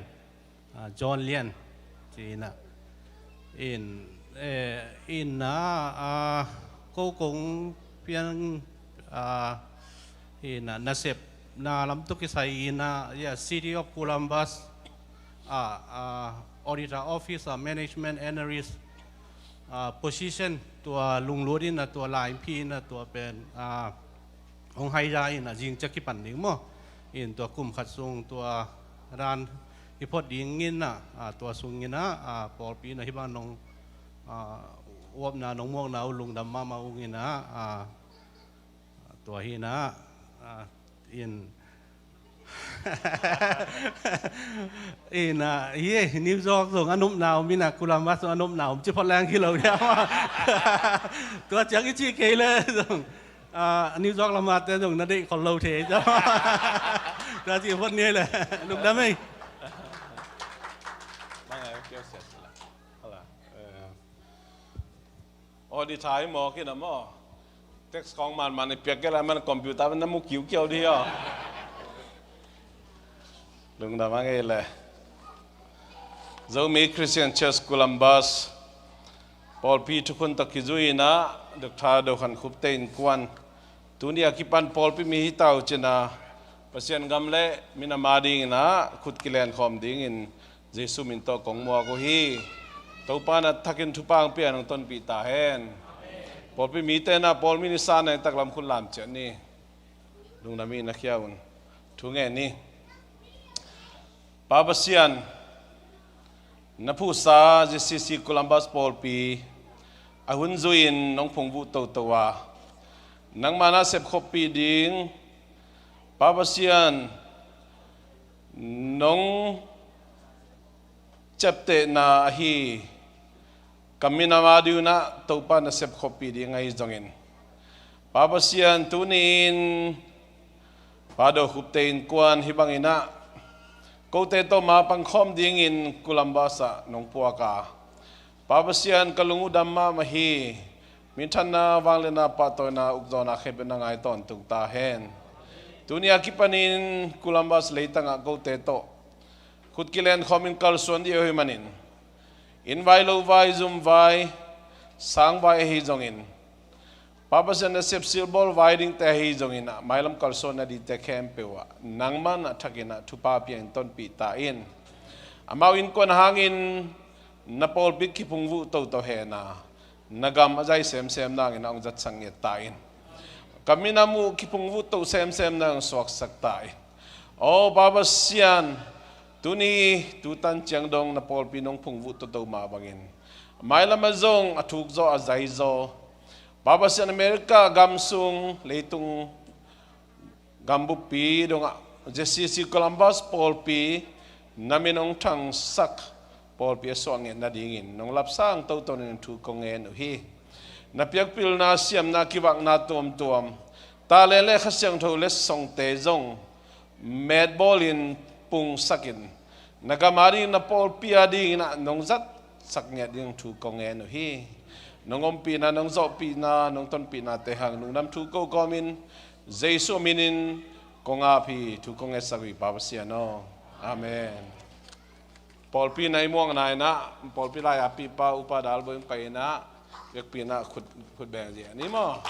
ah, John Lian, ci in ah. In, eh, in ah, ah, ko kong piang, ah, in ah, nasepna lam tawh kisai in ah, yeah, City of Columbus, ah, ah, Auditor Office, ah, Management Analyst, ah, position tua lunglut in ah, tua laiphi in ah, tua pen, ah, hong hai za in ah, zing ciang kipan ding maw. In tua kum khat sung tua dan hi phot ding in ah, ah, tua sung in ah, ah, pawlpi in ah hih bang nong, ah, uapna nong muakna uh lungdam mahmah ung in ah, ah, tua hi in ah, ah, in, in ah, hi e, New York zong a nopna om in ah, Columbus zong a nopna om, ci phot leng hi lo hiam. Tua ciang i cih kei le zong, ah, New York lam ah te zong na deih khol lo thei. Tua cih phot ni le, lungdam ei. Aw, di thai maw, kina maw. Text khawng manman i piak kei lai man computer na mu kiukiau di aw. Lungdam a ngei le. Zomi Christian Church Columbus Pawlpi thukhun tawh kizui-in ah Doctor Do Khan Khup te innkuan, tuni a kipan pawlpi mi hi ta uh cin ah, Pasian gam le minam a dingin ah khut kilenkhawm dingin Jesu min tawh kong muak uh hi. Topa in a thakin thupha hong pia, hong tonpih ta hen. Pawlpi mite in ah pawl min i sa nang taklam khut lam ciat ni. Lungdam in na khia un. Thu ngen ni. Pa Pasian, na phuhsa Z C C Columbus pawlpi a hun zui-in nong phungvuh toto a, nangmah na sepkhoppih ding, Pa Pasian, nong ciaptehna ahi ka minam a dingin ah Topa na sepkhoppih ding ahi zongin, Pa Pasian, tuni-in Pa Do Khup te innkuan hih bangin ah kote tawh mapang khawm dingin Columbus ah nong puak a, Pa Pasian, ka lung uh dam mahmah hi. Minthanna, vangliatna, pahtawina, ukzawhna khempeuh na ngai tawntung ta hen. Tuni a kipanin Columbus leitang ah kote tawh khut kilenkhawmin kalsuan ding uh ahih manin, inn vai, lo vai, zum vai, sang vai ahi zongin, Pa Pasian, na sepsilbawl vai dingte ahi zongin ah, mailam kalsuan nadingte khempeuh ah nangmah in a thakin ah thupha pia-in tonpih ta in. Amau innkuan hangin na pawlpi kiphungvuh toto hen a, na gam a zai semsem nangin ah hong zatsak ngiat ta in. Ka minam uh kiphungvuh to semsem nang suaksak ta in. Aw Pa Pasian, tuni tutan ciang dong na pawlpi nong phungvuh toto mah bangin, mailam ah zong a thukzaw, a zaizaw, Pa Pasian, America gam sung, leitung gam buppi dongah Z C C Columbus pawlpi na min hong thangsak pawlpi a suah ngiat nadingin nong lapsang toto nading thu kong ngen uh hi. Na piakpilna, siamna, kivakna tuamtuam, talent le Kha Siangtho letsongte zong metbawlin pungsakin, na gam a dingin, na pawlpi a dingin ah nong zatsak ngiat ding thu kong ngen uh hi. Nong ompihna, nong zawhpihna, nong tonpihnate hang lungdam thu ko kawmin Jesu minin kong ap hi. Thu kong ngetsak uh hi, Pa Pasian aw. Amen. Pawlpi na i muakna in ah, pawlpi lai-a pipa Upa Dal Bawi hong pai in ah, biakpi in ah khut, khut beng zia ni maw.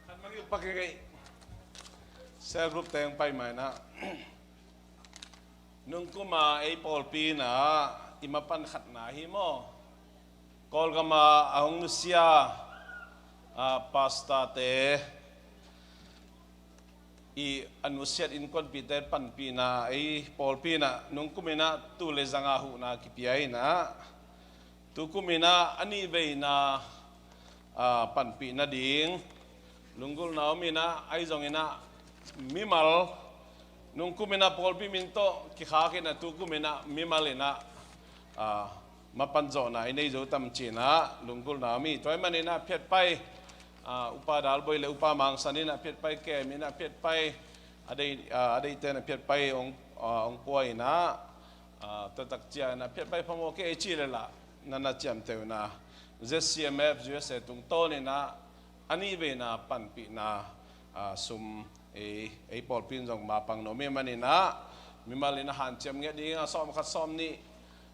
Khat mang yu pak kei. Cell group teng pai mai na. Nungkum a ei pawlpi na i mapan khatna hi maw. Kawlgam a a hong nusia, a, pastor te i a nusiat innkuanpihte panpihna, ei pawlpi na nungkum in ah tu le zanga huhna kipia in ah, tukum in ah a nihveina, a, panpih nading lunggulhna om in ah, ahi zongin ah mimal, nungkum in ah pawlpi min tawh kikhak in ah tukum in ah mimal in ah, a, mapan zawhna i nei zo tam ci-in ah lunggulhna om hi. Tua ahih manin ah phiatpai, a, Upa Dal Bawi le Upa Mang San in ah phiatpai kem in ah phiatpai, a dei, a, a deihte in ah phiatpai hong, a, hong pua in ah, a, tua tak ciangin ah phiatpai phamawh kei ei ci leh lah, na na ciamteh un ah, Z C M F U S A tungtawn in ah a nihveina panpihna, a, sum ei, ei pawlpi in zong mapang nuam ahih manin ah, mimal in ah hanciam ngiat ding a, sawmkhat, sawmnih,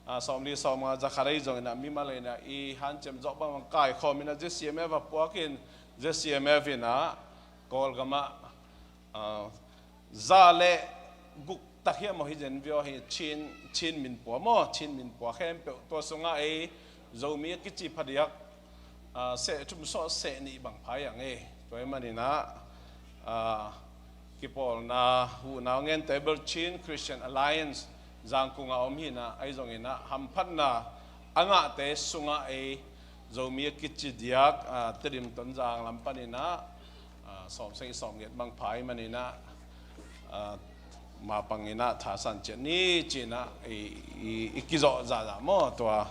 a, sawmli, sawmnga, za khat ahi zongin ah mimal in ah i hanciam zawh bangbang kaikhawm in ah Z C M F ah puak in, Z C M F in ah Kawlgam ah, a, za le guk tak hiam aw, hi zen viau hi, Chin, Chin min pua maw, Chin min pua khempeuh. Tua sungah ei Zomi a kici phadiak, a, seh thum sawt seh nih bang pha hi ang e. Tua ahih manin ah, a, kipawlna huhna hong ngen Table Chin Christian Alliance Zangkung ah om hi in ah, ahi zongin ah hamphatna, a ngahte sungah ei Zomi a kici diak, ah, Tedim Tonzang lam paninah, ah, sawmsagih sawmgiat bang pha ahih maninah, ah, mapanginah thasan ciat ni cinah i, i, i kizawh zahzah maw tua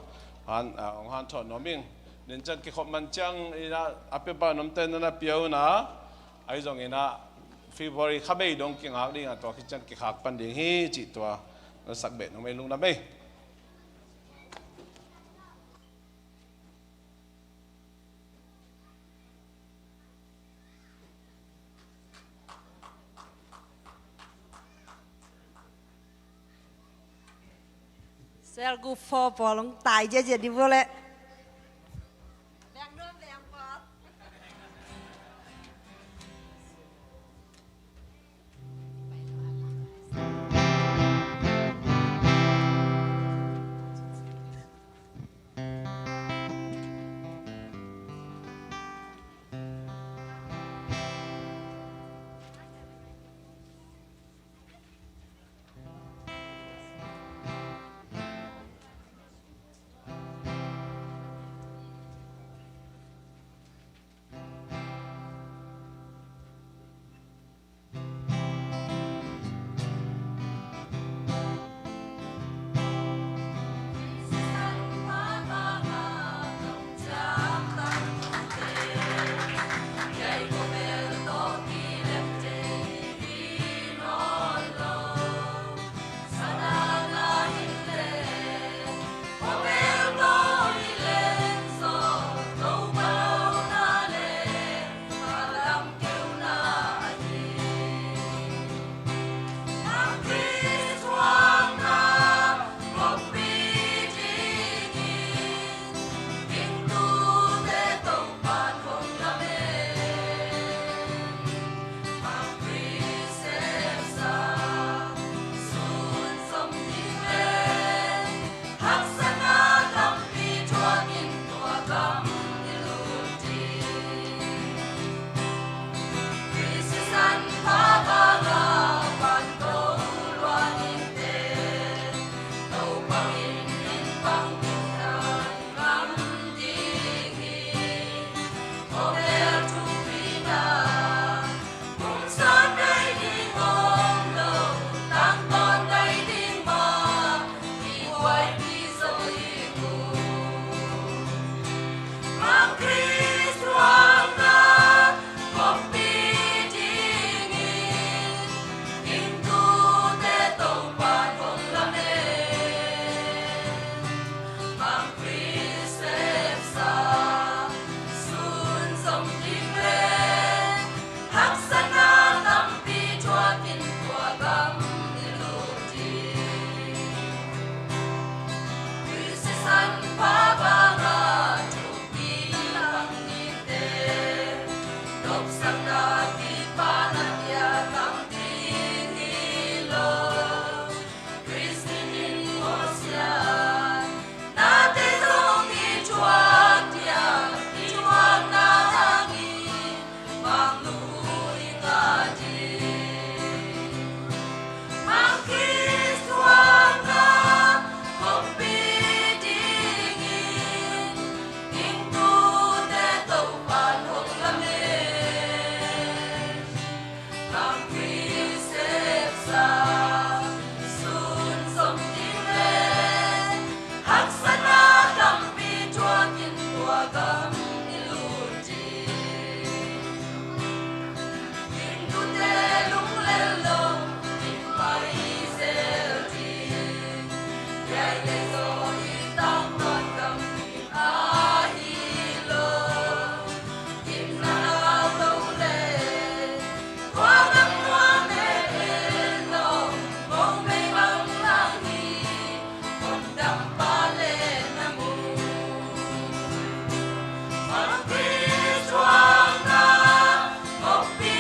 han, ah, hong hanthawn nuam ing. Ninchan kikhop man cianginah a piapa nuamte nana pia unah, ahi zonginah February kha bei dong kingak dingah tua khit ciang kikhak pan ding hi cih tua na sak beh nuam ei, lungdam ei. Cell group four pawl hong tai ziahziah dih vua leh. Haksatna tampi thuakin tua gam i lut ding. Khrist sisan pha banga pan ko lua dingte, Topa min in pang ding a ngam ding hi. Khawvel thupi na, pumsa dai ding om lo, tangtawn dai ding mah, i buaipi zo ding uh. Mang Khrist thuakna khoppi dingin, gimtute Topa hong lamen. Mang Khrist sepsa sunzom ding le, haksatna tampi thuakin tua gam i lut ding. Khrist sisan pha banga thupi bang dingte, nopsakna kipanin a tang ding hi lo. Khrist min in mawhsiat nate zong i thuak diak, i thuakna hangin manglu i ngah ding. Mang Khrist thuakna khoppi dingin, gimtute Topa hong lamen. Mang Khrist sepsa sunzom ding le, haksatna tampi thuakin tua gam i lut ding. Gimtute lunglel lo, gimpai zel ding. Hiaite zaw i tangtawn gam ahi lo. Gimna lo le, khua gam nuam e e lo, mong mei bang lang hi, hon dam pa le na mu. Mang Khrist thuakna khoppi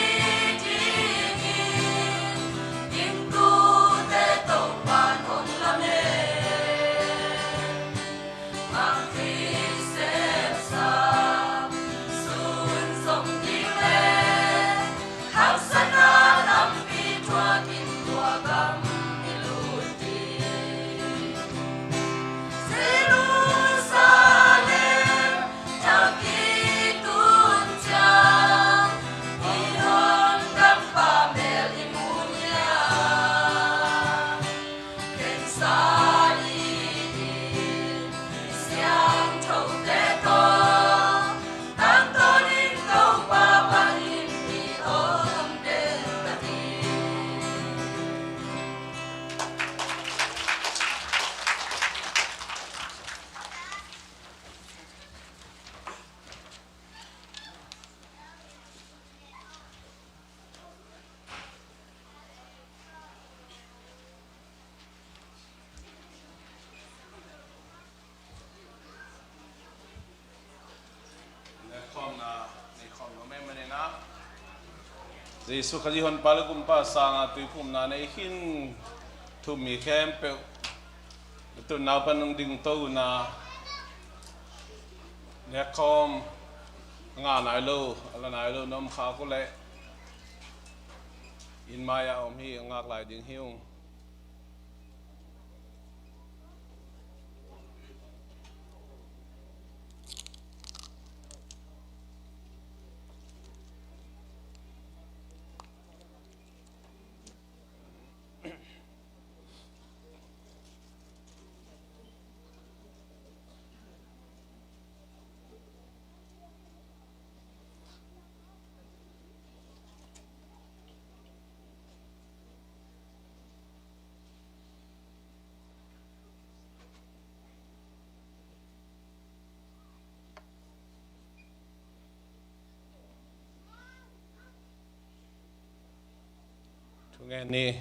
dingin, gimtute Topa hong lamen. Jesu Khazih honpa le kumpa sanga tuiphumna nei khin thu-um mi khempeuh, na tun nau pan hong dingto un a, nekkhawm a ngah nai lo, a la nai lo na om khak uh leh, inn mai-ah om hi, a ngak lai ding hi ung. Thungen ni.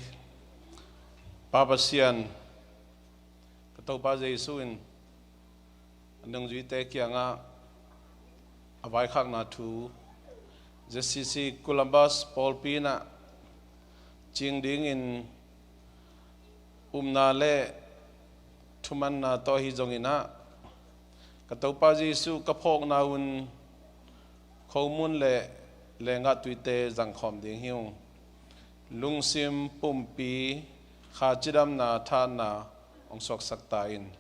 Pa Pasian, ka Topa Jesu in a nungzuite kiangah a vaikhakna thu, Z C C Columbus pawlpi in ah cing dingin upna le thumanna tawh ahi zongin ah, ka Topa Jesu ka phawkna un khomun le lenggah tuite zangkhawm ding hi ung. Lungsim, pumpi, kha cidamna, thahatna hong suaksak ta in.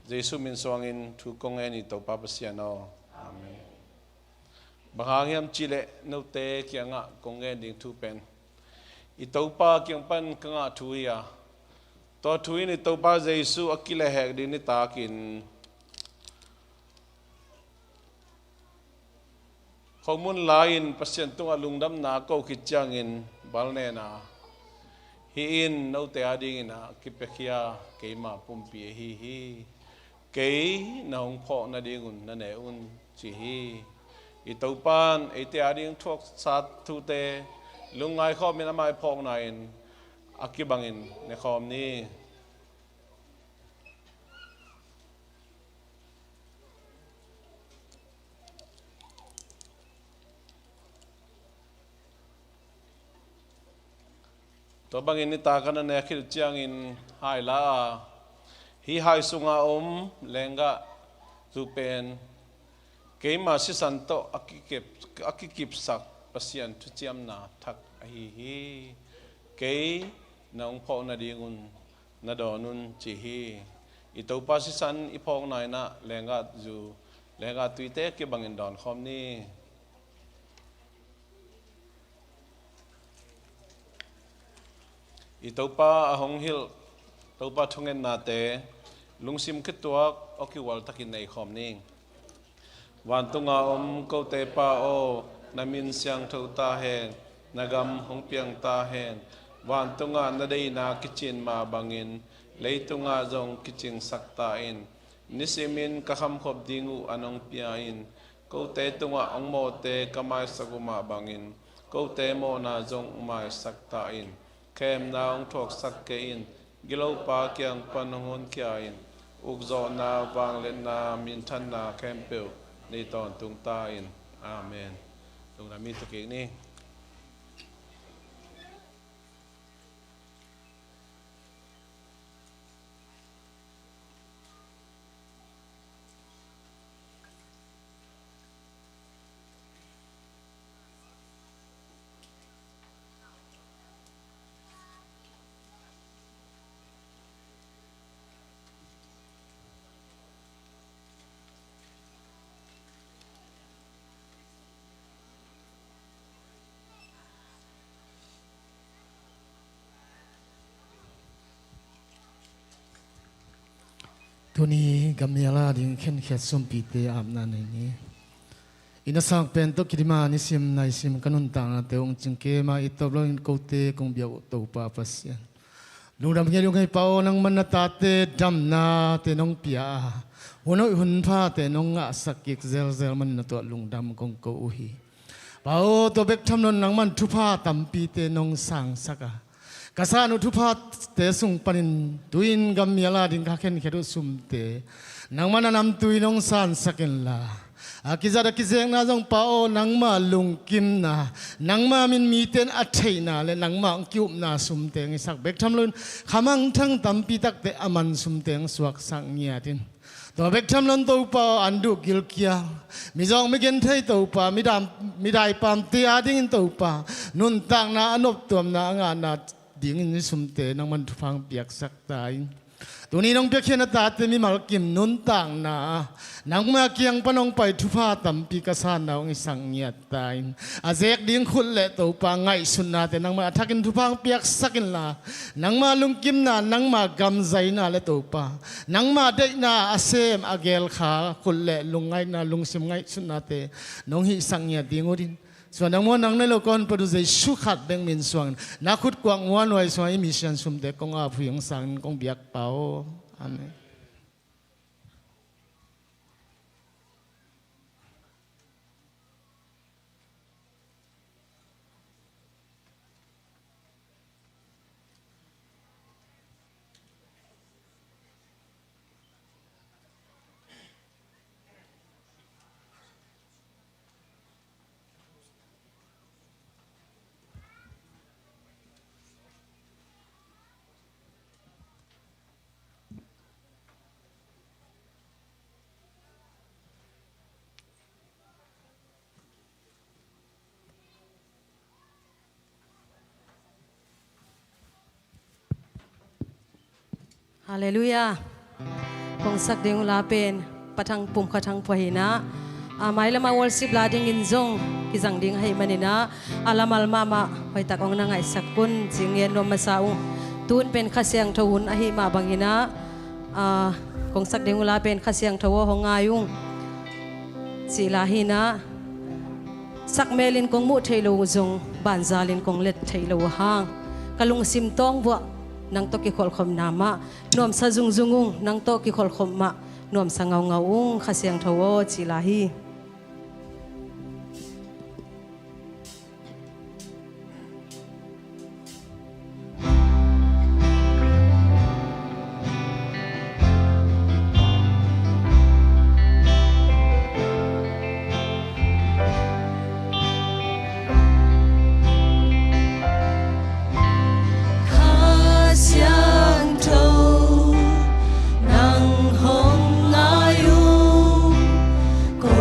Jesu min suangin thu kong ngen hi, Topa Pasian aw. Amen. Bang hang hiam cihleh note kiangah kong ngen ding thu pen i Topa kiang pan ka ngah thu hi a, tua thu in i Topa Jesu a kilehhek ding nitakin khomun lai-in Pasian tungah lungdamna ko khit ciangin bal nen a, hih in note adingin a kipiakhia keima pumpi ahi hi. Kei na hong phawk nadingun na ne un, ci hi. I Topa in eite ading thuaksa thute lungngai khawmin amah i phawkna in a kibangin nekhawm ni. Tua bangin nitak a na nek khit uh ciangin hai la a, hih hai sunga om lenggah zu pen keima sisan tawh a kikep, a kikipsak Pasian thuciamna thak ahi hi. Kei na hong phawk nadingun na dawn un, ci hi. I Topa sisan i phawkna in ah lenggah zu, lenggah tuite kibangin dawnkhawm ni. I Topa a hong hilh Topa thungennate lungsim khituak aw kihual takin neikhawm ni. Vantunga om kote Pa aw, na min siangtho ta hen, na gam hong piang ta hen. Vantungah na deihna kicin mah bangin leitungah zong kicingsak ta in. Nisimin ka khamkhop ding uh an hong pia in. Kote tungah hong mawhte ka maisak uh mah bangin kote mawhna zong hong maisak ta in. Khemna hong thuaksak kei in. Gilopa kiang pan hong honkhia in. Ukzawhna, vangliatna, minthanna khempeuh nei tawntung ta in. Amen. Lungdam i tukik ni. Tuni gammial a ding khenkhiat sumpite apna nei ni. I nasak pen tawh kidima nisim naisim ka nuntaknate hong cingkem a, i tawp loin kote kong biak uh Topa Pasian, lungdam ngiat uh hi. Pa aw, nangman na tate damnate nong pia a, hun hoih hun phate nong ngahsak kik zelzel manin na tuah lungdam kong ko uh hi. Pa aw, tua bek tham loin nangman thupha tampite nong sangsak a, ka san uh thuphate sung panin tu-in gammial a ding ka khenkhiat uh sumte nangman a namtui nong sansak inla, a kizat a kizekna zong Pa aw, nangma lungkimna, nangma min mite in a theihna le nangma hong ki-upna sumte hong hisak bek tham loin khamangthang tampi takte a man sumte hong suaksak ngiat in. Tua bek tham loin Topa aw, an duh gilkial, mizawng migen thei Topa, midam, midaipamte a dingin Topa, nuntakna a noptuamna a ngahna dingin i sumte nangman thupha hong piaksak ta in. Tuni nong piakkhiat na tate mimal kim nuntakna, nangma kiang pan hong pai thupha tampi ka sanna hong hisak ngiat ta in. A zek ding khut le Topa ngaihsutnate nangman a thakin thupha hong piaksak inla, nangma lungkimna, nangma gamzaina le Topa, nangma deihna a sem a gelkha khut le lungngaihna, lungsim ngaihsutnate nong hihsak ngiat ding uh din, suan dang muan dang nei lo ka Honpa uh Jesu khat bek min suangin, na khut kuak muanhuai sungah i mission sumte kong ap uh hi, hong sangin kong biak Pa aw. Amen. Halleluiah. Kong sak ding uh la pen Pa Thang, Pum Kha Thang Pua hi in ah, a mailam a worship la dingin zong kizang ding ahih manin ah, a lamal mahmah hoihtak hong na ngaihsak un ci ngen nuam masa ung. Tun pen Kha Siangtho hun ahih mah bangin ah, a, kong sak ding uh la pen Kha Siangtho aw hong ngai ung cih la hi in ah, sak melin kong muh theih loh uh zong banzalin kong let theih loh uh a hang, ka lungsim tawng vuah nang tawh kikholhkhopna mah nuamsa zungzung ung, nang tawh kikholhkhop mah nuamsa ngaungau ung, Kha Siangtho aw cih la hi. Kha Siangtho, nang hong ngai ung, ko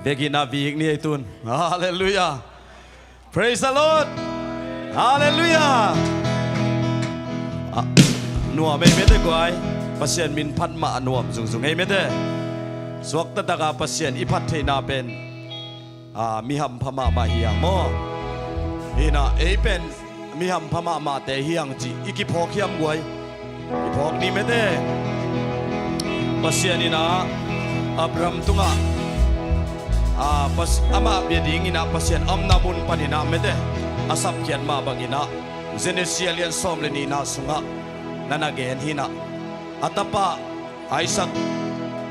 Biakinn ah vik ni ei tun. Halleluiah. Praise the Lord. Halleluiah. Ah, nuam ei mete guai. Pasian min phat mah nuam zungzung ei mete. Suakta taka Pasian i phat theihna pen, ah, mi hampha mahmah hi hang maw. Hi na, ei pen mi hampha mahmahte hi hang cih i kiphawk hiam guai? Kiphawk ni mete. Pasian in ah Abraham tungah, ah, pas-, amah bia dingin ah Pasian a omna mun panin ah mete a sapkhiat mah bangin ah Genesis a lian sawm le nihna sungah na na gen hi na. A tapa Isaac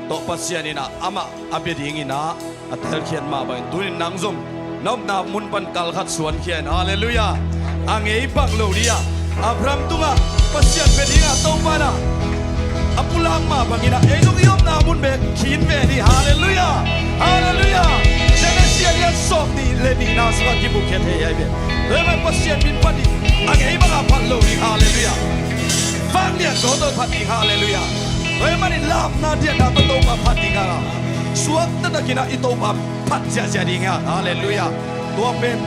tawh Pasian in ah amah a bia dingin ah a telkhiat mah bangin tunin nang zong na omna mun pan kal khat suankhia in. Halleluiah. A ngei bang lo dih ah Abraham tungah Pasian bia dingah Topa in ah a pulak mah bangin ah ei zong i omna mun bek khin ve dih. Halleluiah. Halleluiah. Genesis a lian sawm nih le nihna sungah kibukkhia thei ahi ve. Tua ahih manin Pasian min phat dih, a ngei bangah phat lo dih. Halleluiah. Vanglian tawtawt phat ding. Halleluiah. Tua ahih manin lamna dianna tawh Topa phat ding a, suakta takin ah i Topa phat ziahziah ding a. Halleluiah. Tua pen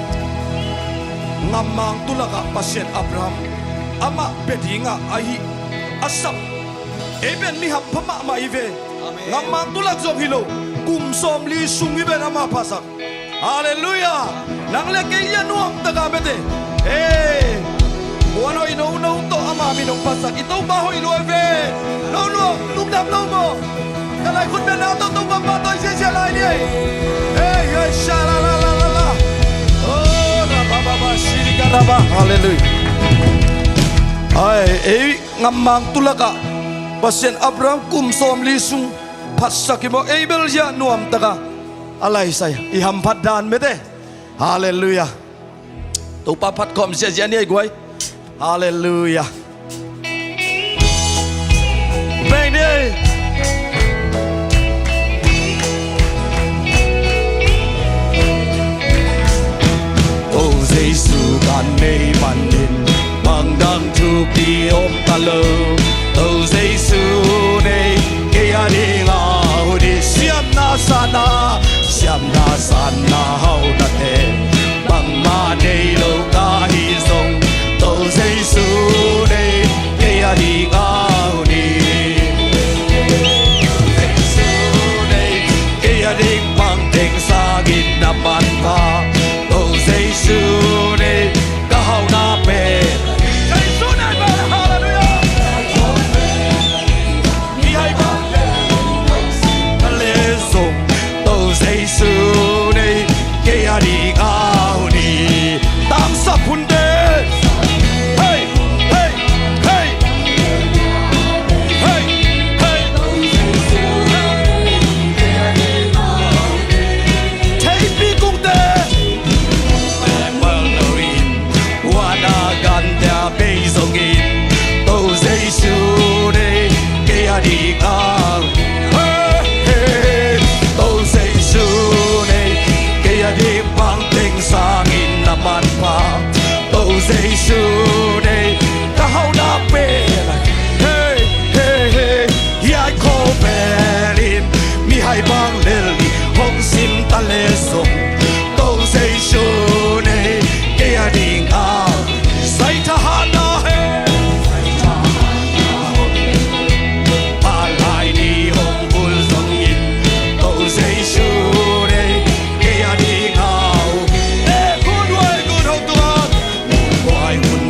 ngammang tulakah Pasian Abraham amah bia dingah ahi a sap. Ei pen mi hampha mahmah i ve. Ngammang tulak zong hi lo, kum sawmli sung i pen amah phatsak. Halleluiah. Nang le kei a nuam taka mete. Hei, puan hoih nono tawh ama min hong phatsak i Topa hoih lua ve. Nono, lungdam lo maw? Ka lai khut bia na tawh Topa pahtawi ziahziah lai ni ei. Hei, hei, sha la la la la la. Oh, ra ba ba ba, shi di ka ra ba. Halleluiah. Ai, ei ngammang tulakah Pasian Abraham kum sawmli sung phatsak hi maw, ei bel ziah nuam taka a laisai i hamphat dan mete. Halleluiah. Topa phat khawm ziahziah ni ei guai. Halleluiah. Beng ni ei. O Jesu kan nei manin bang dang thupi om ta lo. O Jesu nei kei a ding a hun hi. Siamna sana, siamna sana haunate bangmah nei lo ka hi zong, O Jesu nei kei a ding a hun hi. Jesu nei kei a ding bang teng sangin na manpha. O Jesu nei ka hauhna pen. Jesu nei pen, halleluiah. Mihai bang le zong, O Jesu nei kei a ding a hun hi. Tangsap hunte. Hei, hei, hei. Hei, hei. Theipi kungte. Pal lo in, wana gante a bei zongin, O Jesu nei kei a ding a. Hey, hey, hey. O Jesu nei kei a ding bang teng sangin na manpha. O Jesu nei ka hauhna pen. Hey, hey, hey. Hiai khawvel in mihai bang lel ni hong sim ta le zong, O Jesu nei kei a ding a. Sai thahatna he. A lai ni hong bul zongin, O Jesu nei kei a ding a. E, kun wai kun hong tuan. Kun wai kun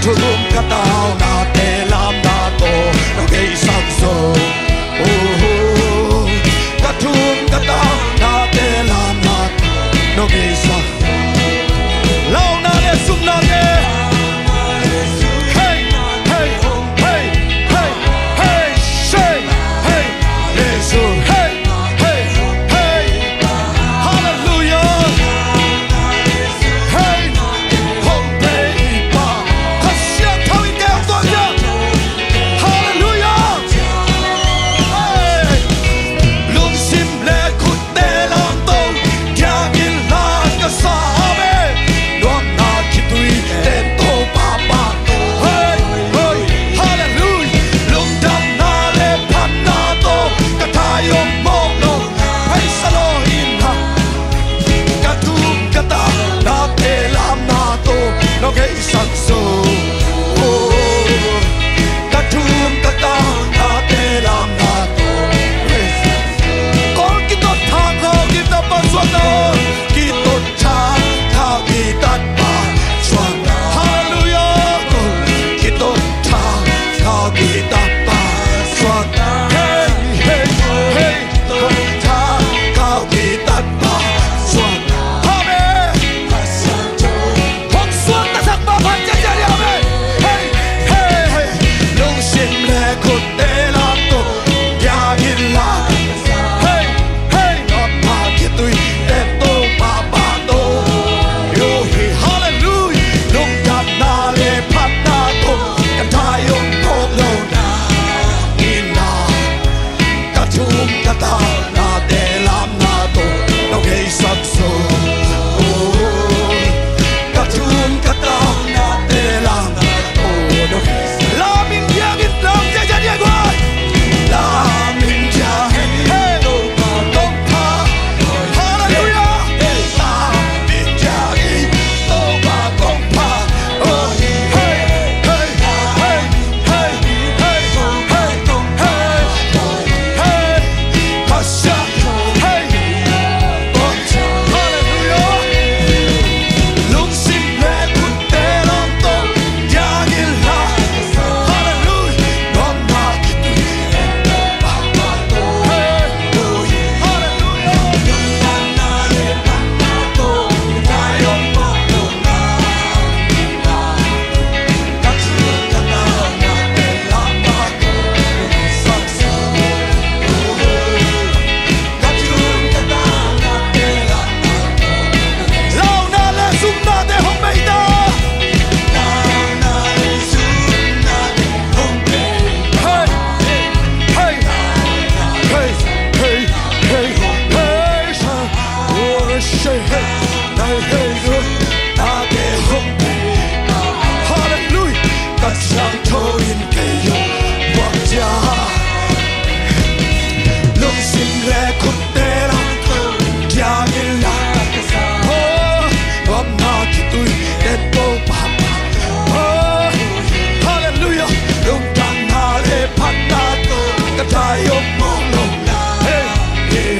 Thum ka taunate lamna tawh nong heisak zo. Oh, ka thum ka taunate lamna tawh nong heisak. Launa le sumnate. Hey, hey, hey, hey, hey, say, hey, le sum, hey. Hey, hey, hallelujah. Hey, hong pei pa. Ka siangtho in kei hong tuak ciat. Hallelujah. Hey, lungsim le khutte lam tawh diangin la ka sa, amen. Nuamna khitui ten tawh papa. Hey, hey, hallelujah. Lungdamna le phatna tawh ka thaizom mawk lo. Praise the Lord in ha. Ka thum ka taunate lamna tawh nong heisak zo. Oh, ka thum ka taunate lamna tawh. Praise. Kawl kitot thang khau kitat pa suakna. Kitot thang khau kitat pa suakna. Hallelujah. Kitot thang khau kitat pa suakna. Hey, hey, hey. Kitot thang khau kitat pa suakna. Amen. Hong suaktasak pa phat ciatciat hi, amen. Hey, hey, hey. Lungsim le khutte lam tawh diangin la. Hey, hey. Nuamna khitui ten tawh papa tawh. Yo hi, hallelujah. Lungdamna le phatna tawh ka thaizom mawk lo na. Ina. Ka thum ka taunate lamna tawh nong heisak zo. Oh, ka thum ka taunate lamna tawh nong heisak. Lam in diangin, lam diangin, diang guai. Lam in diangin, hey, Topa kong pha. Hallelujah. Lam in diangin, Topa kong pha. Oh, hey, hey, hey. Hey, hey, hey, hey, hey, Pasian, hey. Hallelujah. Lungsim le khutte lam tawh diangin la. Hallelujah. Nuamna khitui. Hey. Hallelujah. Hallelujah. Ka siangtho in kei hong buak ciat. Lungsim le khutte lam tawh diangin la. Oh, nuamna khitui ten tawh papa. Oh, hallelujah. Lungdamna le phatna tawh ka thaizom mawk lo. Hey, hey.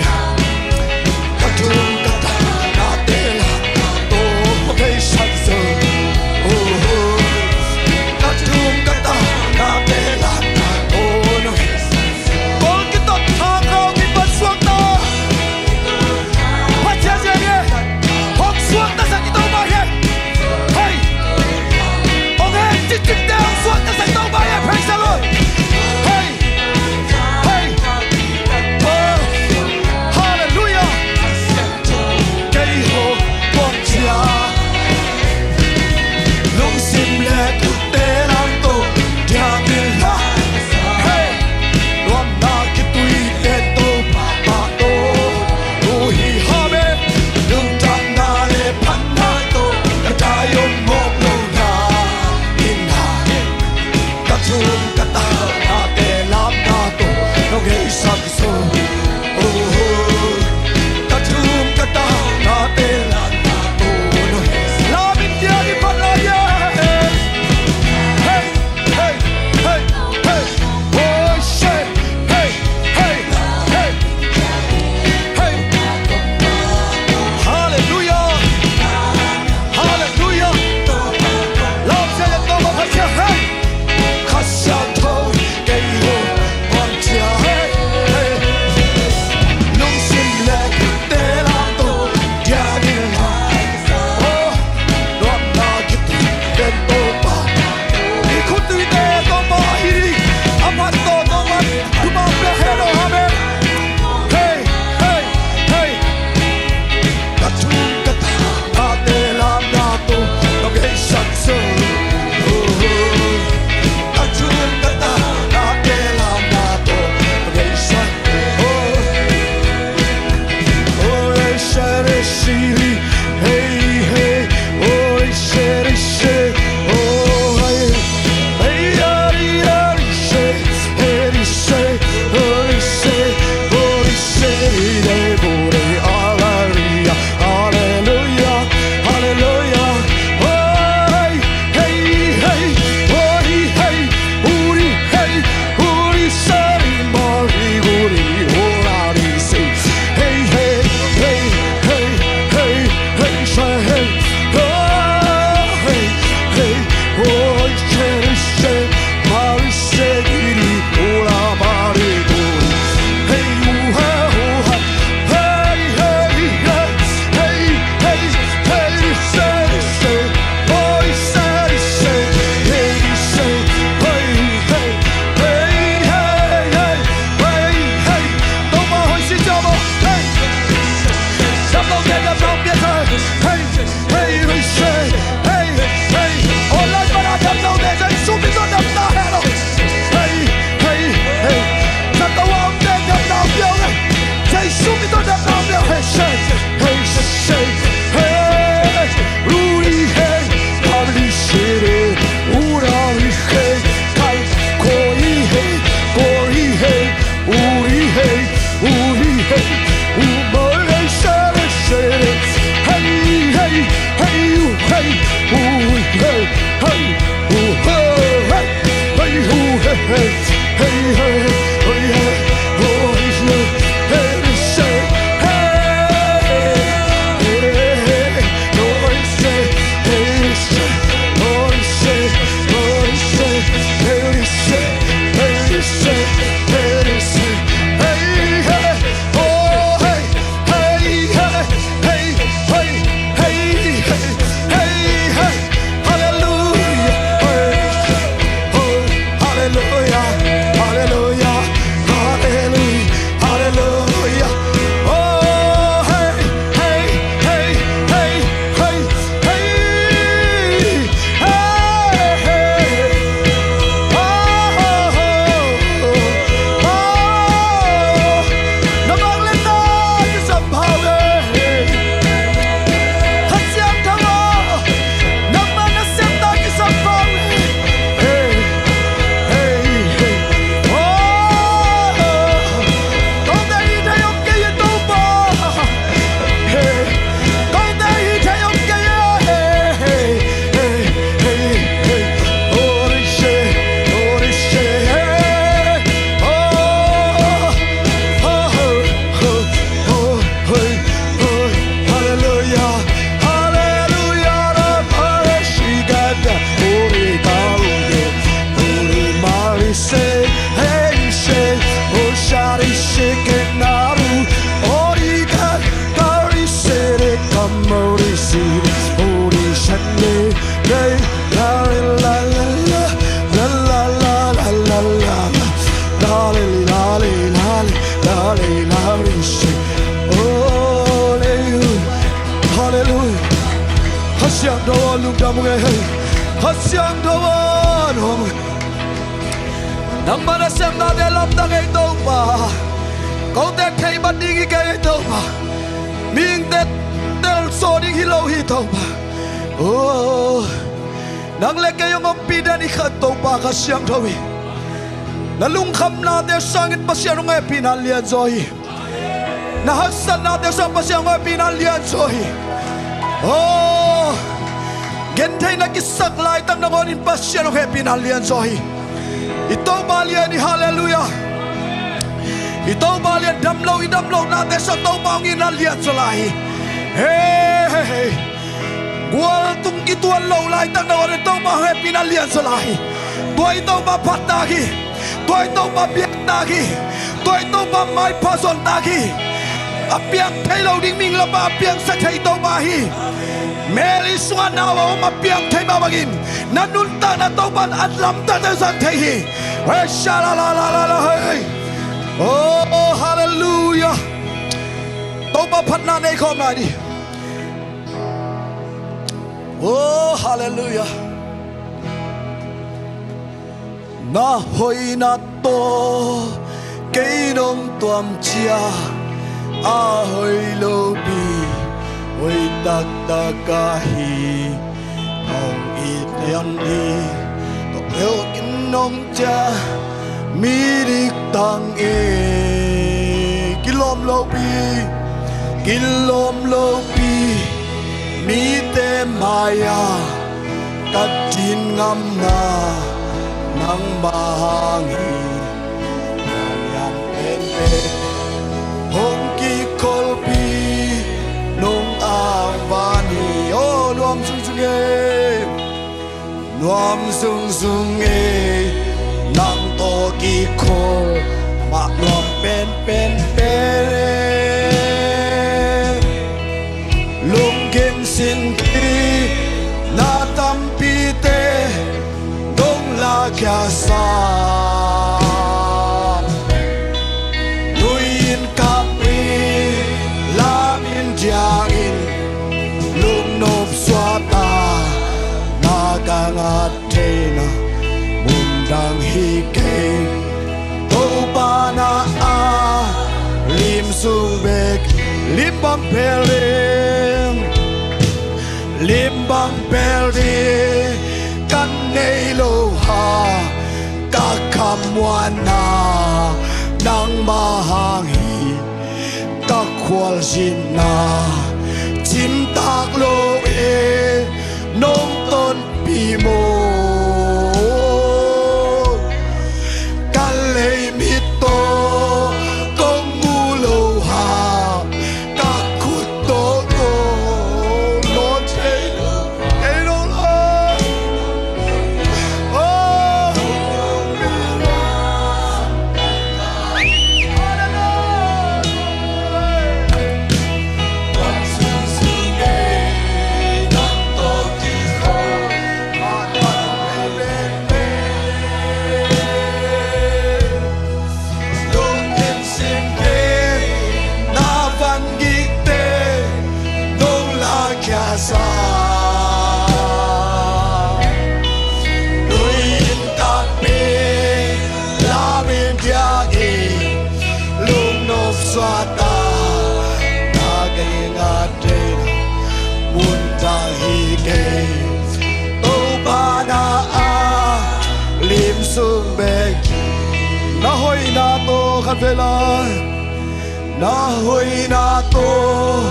Ka thum ka taunate lamna tawh nong heisak zo. Oh, ka thum ka taunate Hallelujah. Kha Siangtho aw, lungdam ung ei. Kha Siangtho aw, lungdam ung ei. Nangmah nasepnate lamdang ei Topa. Kote thei man ding hi kei ei Topa. Mihingte telsawn ding hi lo hi Topa. Oh, nang le kei hong ompih den hi kha Topa Kha Siangtho hi. Na lungkhamnate sangin Pasian hong hehpihna lianzaw hi. Na haksatnate sang Pasian hong hehpihna lianzaw hi. Oh, gentheihna kisak laitak nangawnin Pasian hong hehpihna lianzaw hi. I Topa lian hi, hallelujah. I Topa lian, dam lo, i dam lohnate sang Topa hong itna lianzaw lai hi. Hey, hey, hey. Gualtung kituat loh laitak nangawnin Topa hong hehpihna lianzaw lai hi. Tua i Topa phattak hi. Tua i Topa biaktak hi. Tua i Topa maipha zontak hi. A piang thei lo ding mihing lapa a piangsak thei Topa hi. Mary sungah nau a om a piang thei mah bangin na nuntakna Topa in a lamdang zang thei hi. Hey, sha la la la la la, hey. Oh, hallelujah. Topa phatna nei khawm lai ni. Oh, hallelujah. Na hoihna tawh kei nong tuam ciang a hoih lopi, hoih taktak ahi. Hong it lian hi. Tua peuh kin nong ciang mi dik tang e. Kilawm lopi, kilawm lopi, mite mai-ah ka din ngamna nangmah hang hi. Hong kikholhpih nong a van hi. Oh, nuam zungzung e, nuam zungzung e, nang tawh kikholh mah nuam penpen pen e. Lungkim sinpi na tampite dong lakhia sa, nui in kap in lam in diang in lungnop suah ta, na ka ngat theihna mun dang hi kei. Topa na a lim sung bek, lim bang pel ding, lim bang pel ding ka nei lo hang, ka khamuanna nangmah hang hi. Ka khualzinna cimtak lo e, Sa nui in kap in, lam in diak in, lungnop suahtak na ka ngat thei na, mun dang hi kei. Topa na a lim sung bek, na hoihna tawh khat vei lai, na hoihna tawh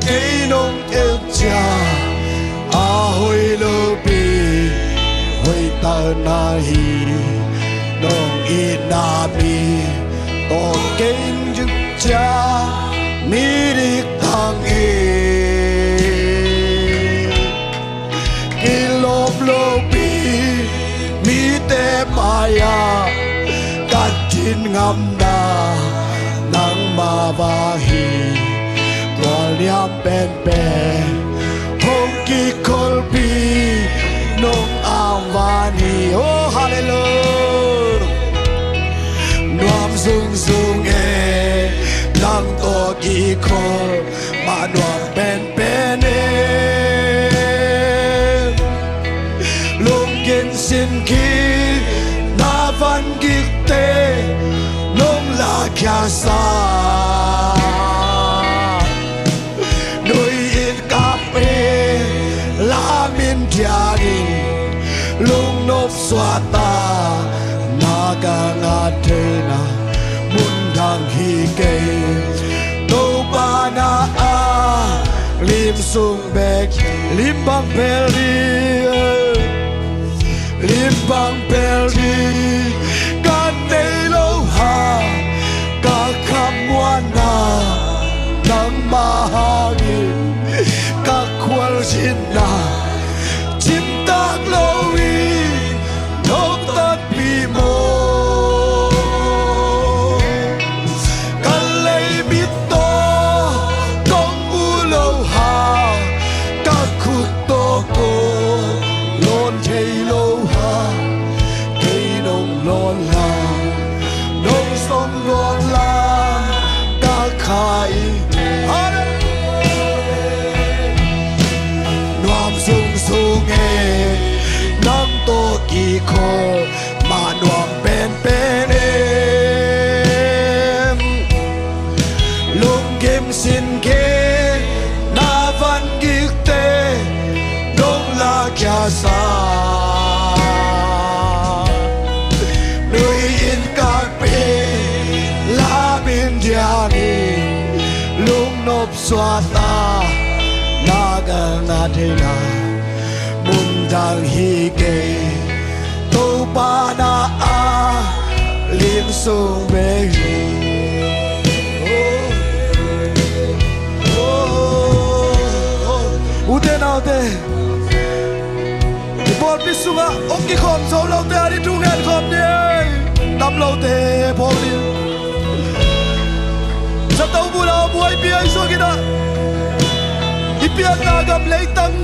kei nong ciah, a hoih lopi hoih tak na hi. Nong itna pi tawh kei nong ciah, mi dik thang hi. Kilawm lopi mite mai-ah ka din ngamna nangmah vang hi. Tua liam penpen hong kikholpi nong angvan hi. Oh, hallelujah. Nuam zungzung e, nang tawh kikhol mah nuam penpen e. Lunggim sin khin na van gikte nong lakhia sa, nui in kap in, lam in diak in, lungnop suahtak na ka ngat thei na, mun dang hi kei. Topa na a lim sung bek, lim bang pel ding, lim bang pel ding ka nei lo hang, ka khamuanna nangmah hangin, ka khualzinna cimtak lo in nong tanpih maw. Ka leimit tawh kong mu lo hang, ka khut tawh kong lawn thei lo hang, kei nong lawn hang, nong song lawn hang, ka kha in. Hallelujah. Nuam zungzung e, nang tawh kikhol mah nuam penpen e. Lunggim sin khin na van gikte nong lakhia sa, nui in kap in, lam in diak in, lungnop suahtak na ka ngat thei na, mun dang hi kei. Topa na a lim sung bek hi. Oh, oh, oh. Ute naute, i pawlpi sungah hong kikhawm zo lote ading thu ngen khawm ni ei. Tam lote pawl ding. Zato bula buai pia i suak in ah, i pianna gam leitang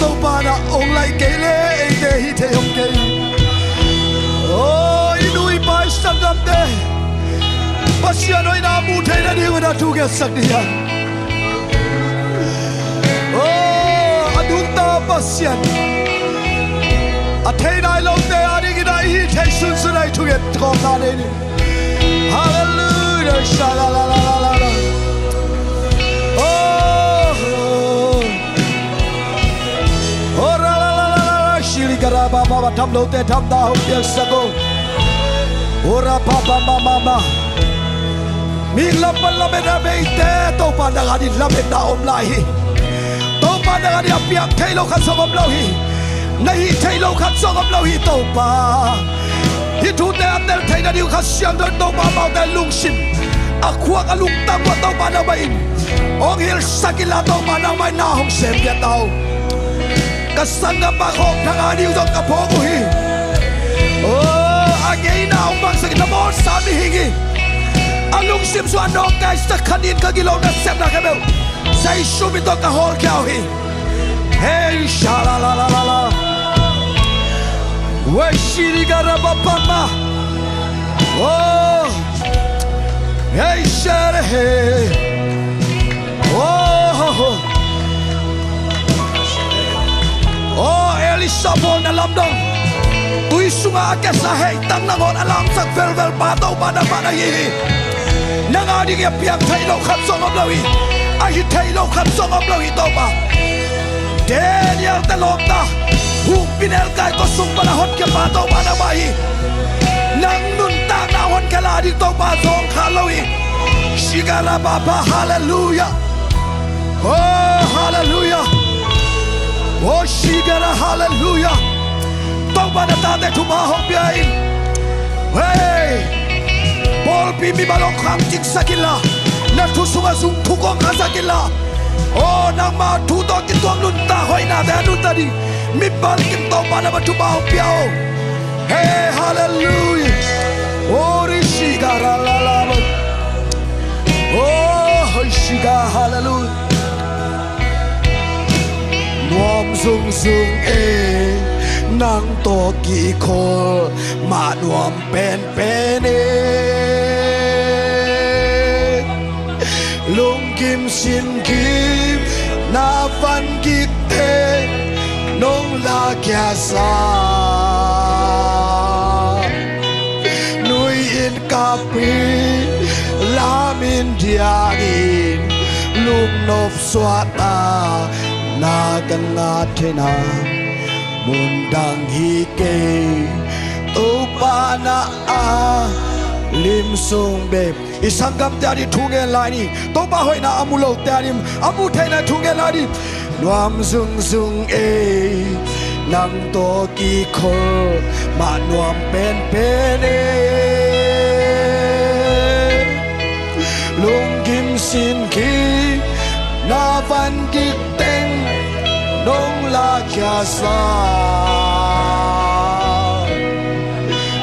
Topa na hong laih kei le eite hih thei om kei. Oh, i nu i pa i sanggamte Pasian hoihna mu thei nading un ah thu ngetsak ding hi hang. Oh, a nungta Pasian a thei nai lote ading in ah i hih theih sunsun ah i thunget khawmna nei ni. Hallelujah. Sha la la la la la la. Oh. Oh, ra la la la la la. Shili ka ra ba ba ba, tham lote thamna hong piaksak o. Oh, ra ba ba ma ma ma. Mihing lam pan lametna veite Topa nang ading lametna om lai hi. Topa nang ading a piang thei lo khat zong om lo hi. Na hih thei lo khat zong om lo hi Topa. Hih thute a tel theih nading uh Kha Siangtho in Topa amaute lungsim a khuak a lungtang uh ah Topa nangmah in hong hilhsak inla Topa nangmah in na hong sem pian ta o. Ka sanggampa Khawm Thang a ding zong ka phawk uh hi. Oh, a ngeina hong bangsak in na bawlsa mihing hi. A lungsim sungah nawngkaisak khat in ka gilo nasepna khempeuh Jesu min tawh ka hawlkhia uh hi. Hey, sha la la la la la. Wei shi ni ga ra ba ba ma. Oh. Hey, sha re he. Oh, ho, ho. Sa bawlna lam dong, tui sungah a kiasa heitang nangawn a lamsak velvel pa Topa nangmah na hi hi. Nang a ding a piang theih loh khat zong om lo hi. A hi theih loh khat zong om lo hi Topa. Daniel te lawmta, humpinelkai kua sung pan a honkhia pa Topa nangmah hi. Nang nuntakna honkhia la ding Topa zawngkhal lo hi. Shigara baba, halleluiah. Oh, halleluiah. Oh, shigara, halleluiah. Topa na tate thupha hong pia in. Hei, pawlpi mimal hong khangcingsak inla, na thu sungah zung thuk hong khasak inla. Oh, nangma thu tawh kituak nuntak hoihnate a nunta ding mimal kim Topa na ma thupha hong pia o. Hey, halleluiah. Oh, ri shigara la la ba. Oh, hoi shiga, halleluiah. Nuam zungzung e, nang tawh kikhol mah nuam penpen e. Lungkim sinkim na van gik teng nong lakhia sa. Nui in kap in, lam in diak in, lungnop suakta na ka ngat theihna mun dang hi kei. Topa na a lim sung bek. I sanggamte a ding thu ngen lai ni. Topa hoihna a mu lote a ding, a mu theihna thu ngen lai ni. Nuam zungzung e, nang tawh kikhol mah nuam penpen e. Lungkim sinkim na van gik teng nong lakhia sa.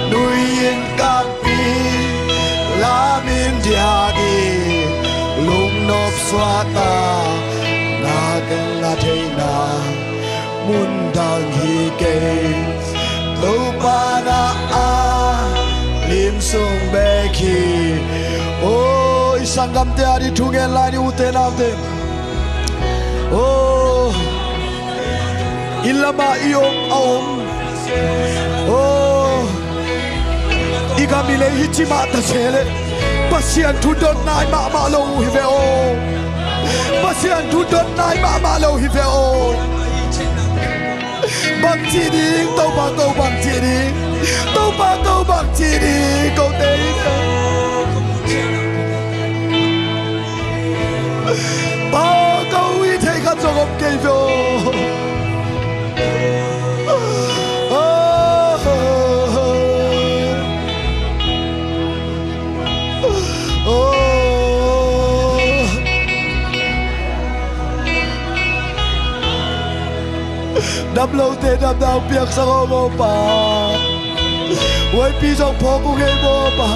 Nui in kap in, lam in diak in, lungnop suakta na ka ngat theihna mun dang hi kei. Topa na a lim sung bek hi. Oh, i sanggamte a ding thu ngen lai ni ute naute. Oh, i lamah i om a om. Oh, i gam i lei hi ci mah ta se leh Pasian thu dot nai mahmah lo uh hi ve aw. Pasian thu dot nai mahmah lo uh hi ve aw. Bang ci ding, Topa ko bang ci ding. Topa ko bang ci ding, ko te hi. Pa ko i thei khat zong om kei ve aw. Oh. Damlote damna hong piaksak aw maw Pa. Huaipi zong phawk uh ngei maw Pa.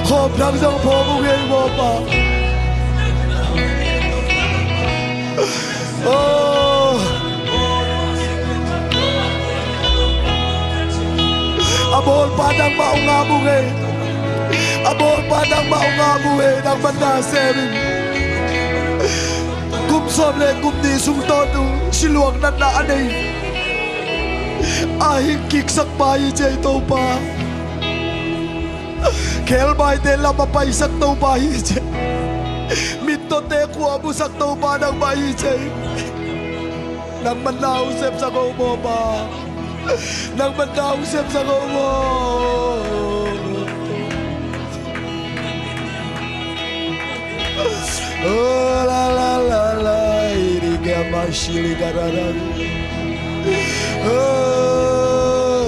Khawmdang zong phawk uh ngei maw Pa. Oh. A bawlpa nangmah uh ngam uh ngei. A bawlpa nangmah uh ngam uh ngei, nangmah na sem in. Kum sawm le kum nih sung tawn uh siluang natna a nei, a hing kiksak pa hi ci ei Topa. Khelbaite lam a paisak Topa hi ci ei. Mittawte khua a musak Topa nangmah hi ci ei. Nangmah na hong sepsak aw maw Pa. Nangmah na hong sepsak aw maw. Oh, la, la, la, la, iri ke ma shili ka ra ra. Oh,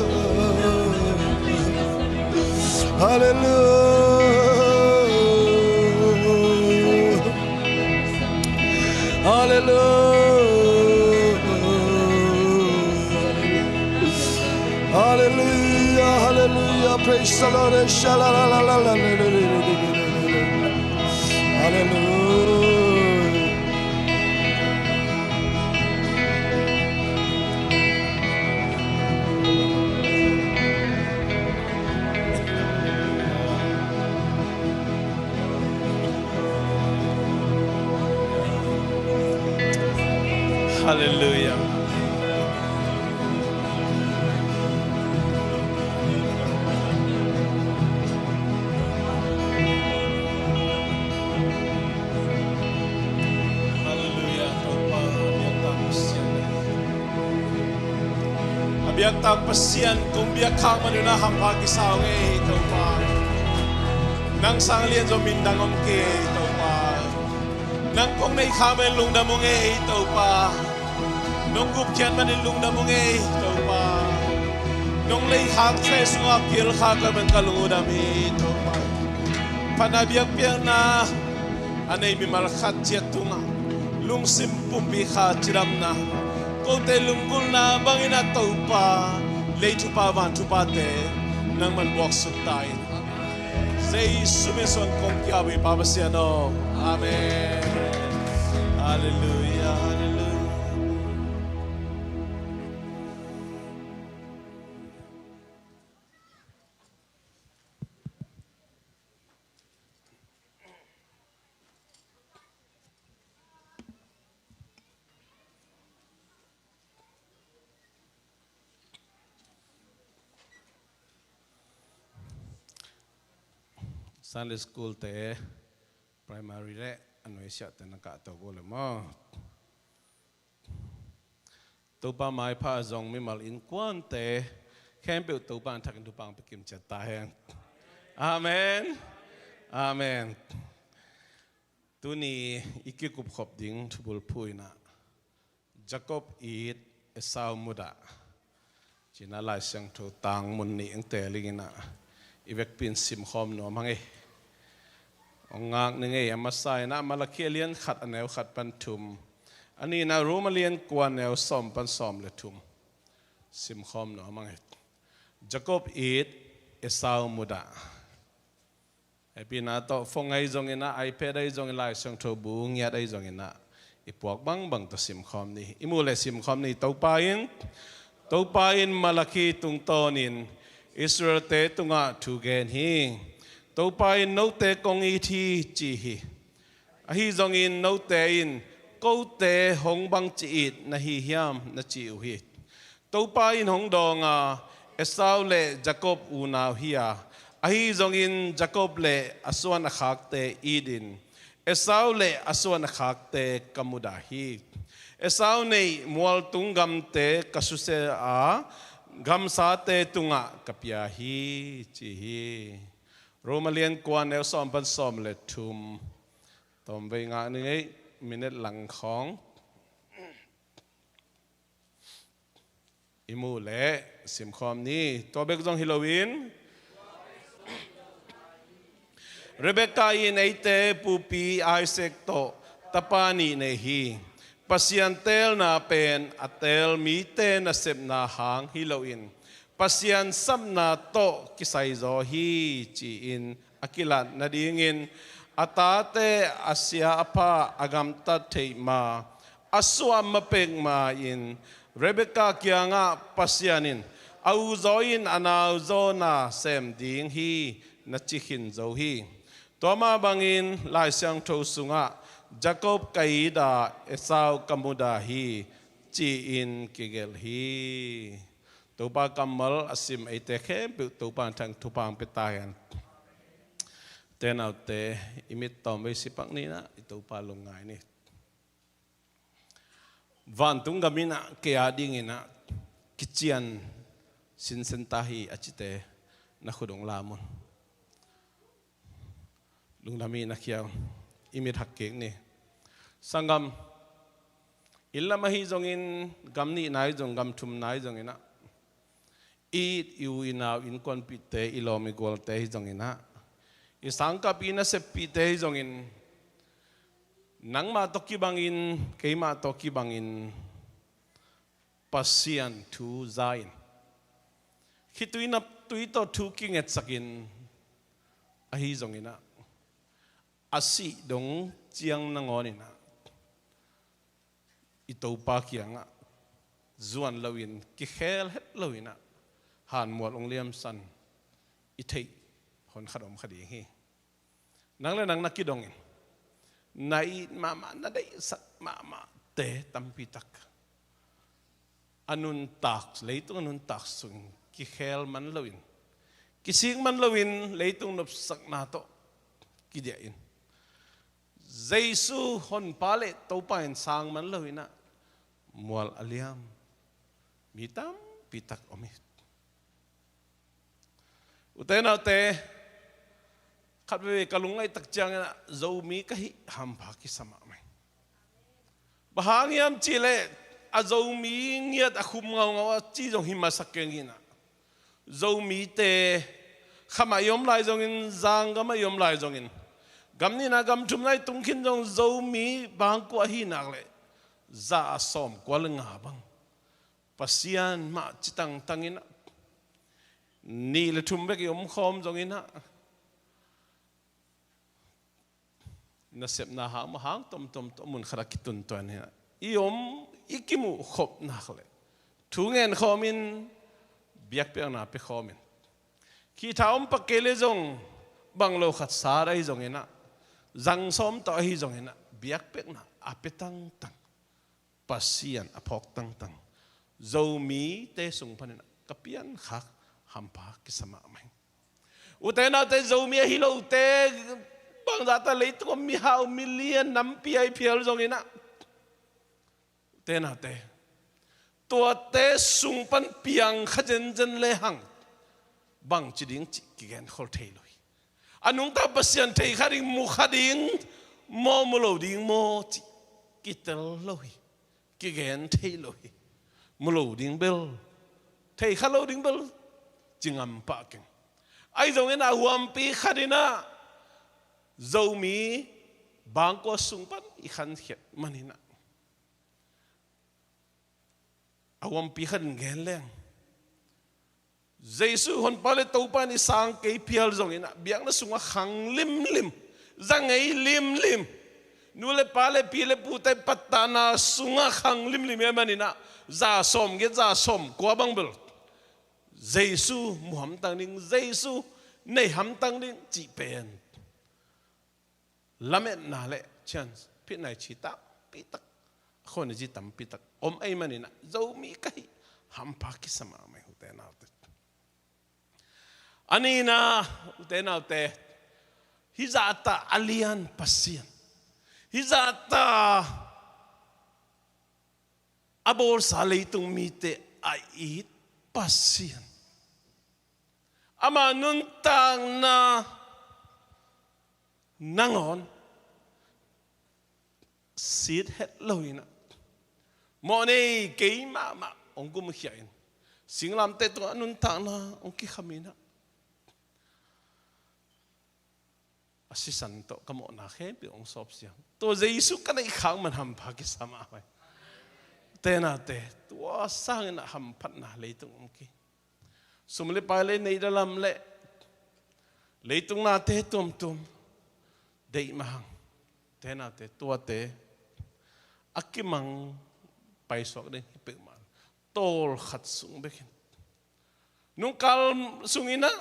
hallelujah. Hallelujah. Hallelujah, hallelujah. Praise the Lord. Shalala. Hallelujah. Hallelujah. Biaktak Pasian, kong biak khak man un ah hampha kisa ung ei Topa. Nang sang lian zong min dang om kei ei Topa. Nang kong neih khak man in lungdam ung ei Topa. Nong gupkhiat man in lungdam ung ei Topa. Nong leih khak sa sungah pial khak man ka lung uh dam ei Topa. Phatna biakpiakna a nei mimal khat ciat tungah lungsim pumpi kha cidamna, kote lunggulhna bangin ah Topa, lei thupha van thuphate nangman buaksuk ta in. Jesu min suang kong ki-ap uh hi Pa Pasian aw. Amen. Halleluiah, halleluiah. Sunday school te, primary le a nuaisiahte na kahto uh le maw? Topa maipha a zong mimal innkuante khempeuh Topa in thakin thupha pia kim ciat ta hen. Amen. Amen. Tuni i kikupkhop ding thubulphuh in ah Jacob it, Esau mudah ci-in ah Lai Siangtho tang mun nih ong teel ing in ah i vekpi in simkhawm nuam hang ei. Ong ngak ning ei. A masa in ah Malakhi a lian khat a neu khat pan thum, a nihna Rom a lian kua a neu sawm pan sawm le thum simkhawm nuam hang ei. Jacob it, Esau mudah. Hehpihna tawh phone ahi zongin ah, iPad ahi zongin, Lai Siangtho bu ngiat ahi zongin ah i puak bangbang tawh simkhawm ni. I muh leh simkhawm ni. Topa in, Topa in Malakhi tungtawnin Israelte tungah thu gen hi. Topa in note kong it hi ci hi. Ahi zongin note in kote hong bangci it na hi hiam na ci uh hi. Topa in hong dawng a, Esau le Jacob unau hi a, ahi zongin Jacob le a suan a khakte it in, Esau le a suan a khakte ka mudah hi. Esau neih mualtung gamte ka susia a, gamsate tungah ka pia hi ci hi. Rom a lian kua a neu sawm pan sawm le thum. Tawmvei ngak ning ei, minute lang khawng. I muh leh simkhawm ni. Tua bek zong hi loin Rebekah in eite pupi Isaac tawh tapa nih nei hi. Pasian teelna pen a teel mite nasepna hang hi loin Pasian sapna tawh kisaizaw hi ci-in a kilat nadingin a tate a sia a pha a gamtat theih ma, a suah ma pek ma-in Rebekah kiangah Pasian in a u zaw in a nau zaw na sem ding hi na ci khin zo hi. Tua mah bangin Lai Siangtho sungah Jacob ka it a, Esau ka mudah hi ci-in kigelh hi. Topa kammal a sim eite khempeuh Topa in thang thupha pia ta hen. Tenaute, i mit tawmvei sipak ni in ah i Topa lungngai ni. Vantung gam in ah kei a dingin ah kician sinsen ta hi a cite na khut ong lam un. Lungdam hi na khiau, i mit hak kik ni. Sanggam, inn lam ahi zongin, gam nihna ahi zong, gam thumna ahi zongin ah, i it i u i nau innkuanpihte, i lawm i gualte ahi zongin ah, i sangkap i naseppihte ahi zongin, nangmah tawh kibangin, keimah tawh kibangin, Pasian thu za in, khitui naptui tawh thu kingetsakin, ahi zongin ah, a sih dong ciang nangawn in ah i Topa kiangah zuan loin, kikhel het loin ah hanmual ong liamsan i theih hon khat om kha ding hi. Nang le nang na kidongin, na it mahmah, na deihsak mahmahte tampitak a nuntak, leitung a nuntak sungin kikhel man loin, kisik man loin, leitung nopsakna tawh kidiah in, Jesu Honpa le Topa in sang man loin ah mual a liam mi tam pitak om hi. Ute naute, khat veve ka lungngaih tak ciangin ah Zomi ka hih hampha kisa mahmah hi. Bang hang hiam cihleh a Zomi ngiat a khum ngaungau a ci zong hi masa keng hi in ah, Zomite khamah i om lai zongin, zanggamah i om lai zongin, gam nihna gam thumna i tung khin zong Zomi bangkua ahi nak leh za a sawmkua le nga bang Pasian mah ci tangtang in ah, nih le thum bek i om khawm zongin ah, nasepna hang mah hang tomtom tawh mun khat a kituntuan hi in ah, i om i kimuh khop nak leh thu ngen khawmin, biakpiakna pia khawmin, khitha om pak kei leh zong bang lo khat sat ahi zongin ah, zang sawm tawh ahi zongin ah, biakpiakna a pia tangtang, Pasian a phawk tangtang Zomite sung panin ah ka piankhak hampha kisa mahmah hi. Ute naute, Zomi ahi lote bangzahta leitung a mihau milian nampi a i phial zongin ah, ute naute, tuate sung pan piang kha zenzen lehang bangci ding cih kigen khol thei lo hi. A nungta Pasian thei kha ding, mu kha ding maw, mu lo ding maw cih kitel lo hi. Kigen thei lo hi. Mu lo ding bel, thei kha lo ding bel ci ngam pah keng. Ahi zongin a huampi khat in ah Zomi bangkua sung pan i khankhiat manin ah, a huampi khat in gen leng, Jesu Honpa le Topa in i sang kei phial zongin ah, biakna sungah khang limlim, za ngei limlim, nu le pa le pi le pute pattahna sungah khang limlim i hih manin ah, za sawmgiat, za sawmkua bang bel Jesu mu hamtang ding, Jesu nei hamtang ding cih pen lametna le chance, phitna i ci tampi tak, a khuan i ci tampi tak om ahih manin ah, Zomi ka hih hampha kisa mahmah hi, ute naute. A nihna, ute naute, hih zahta a lian Pasian, hih zahta a bawlsa leitung mite a it Pasian, ama nuntakna nangawn sit het lo in ah, mawhnei kei mahmah hong gumkhia in, singlamteh tungah nuntakna hong kikham in ah, a sisan tawh ka mawhna khempeuh hong sawp siam. Tua Jesu ka neih khak man hampha kisa mahmah hi. Ute naute, tua sangin ah hamphatna leitung om kei. Sum le pai le nei dalam le leitung nate tuamtuam deih mah hang, ute naute, tuate a kimang paisuak ding hi peuhmah lo. Tawlkhat sung bek in, nungkal sungin ah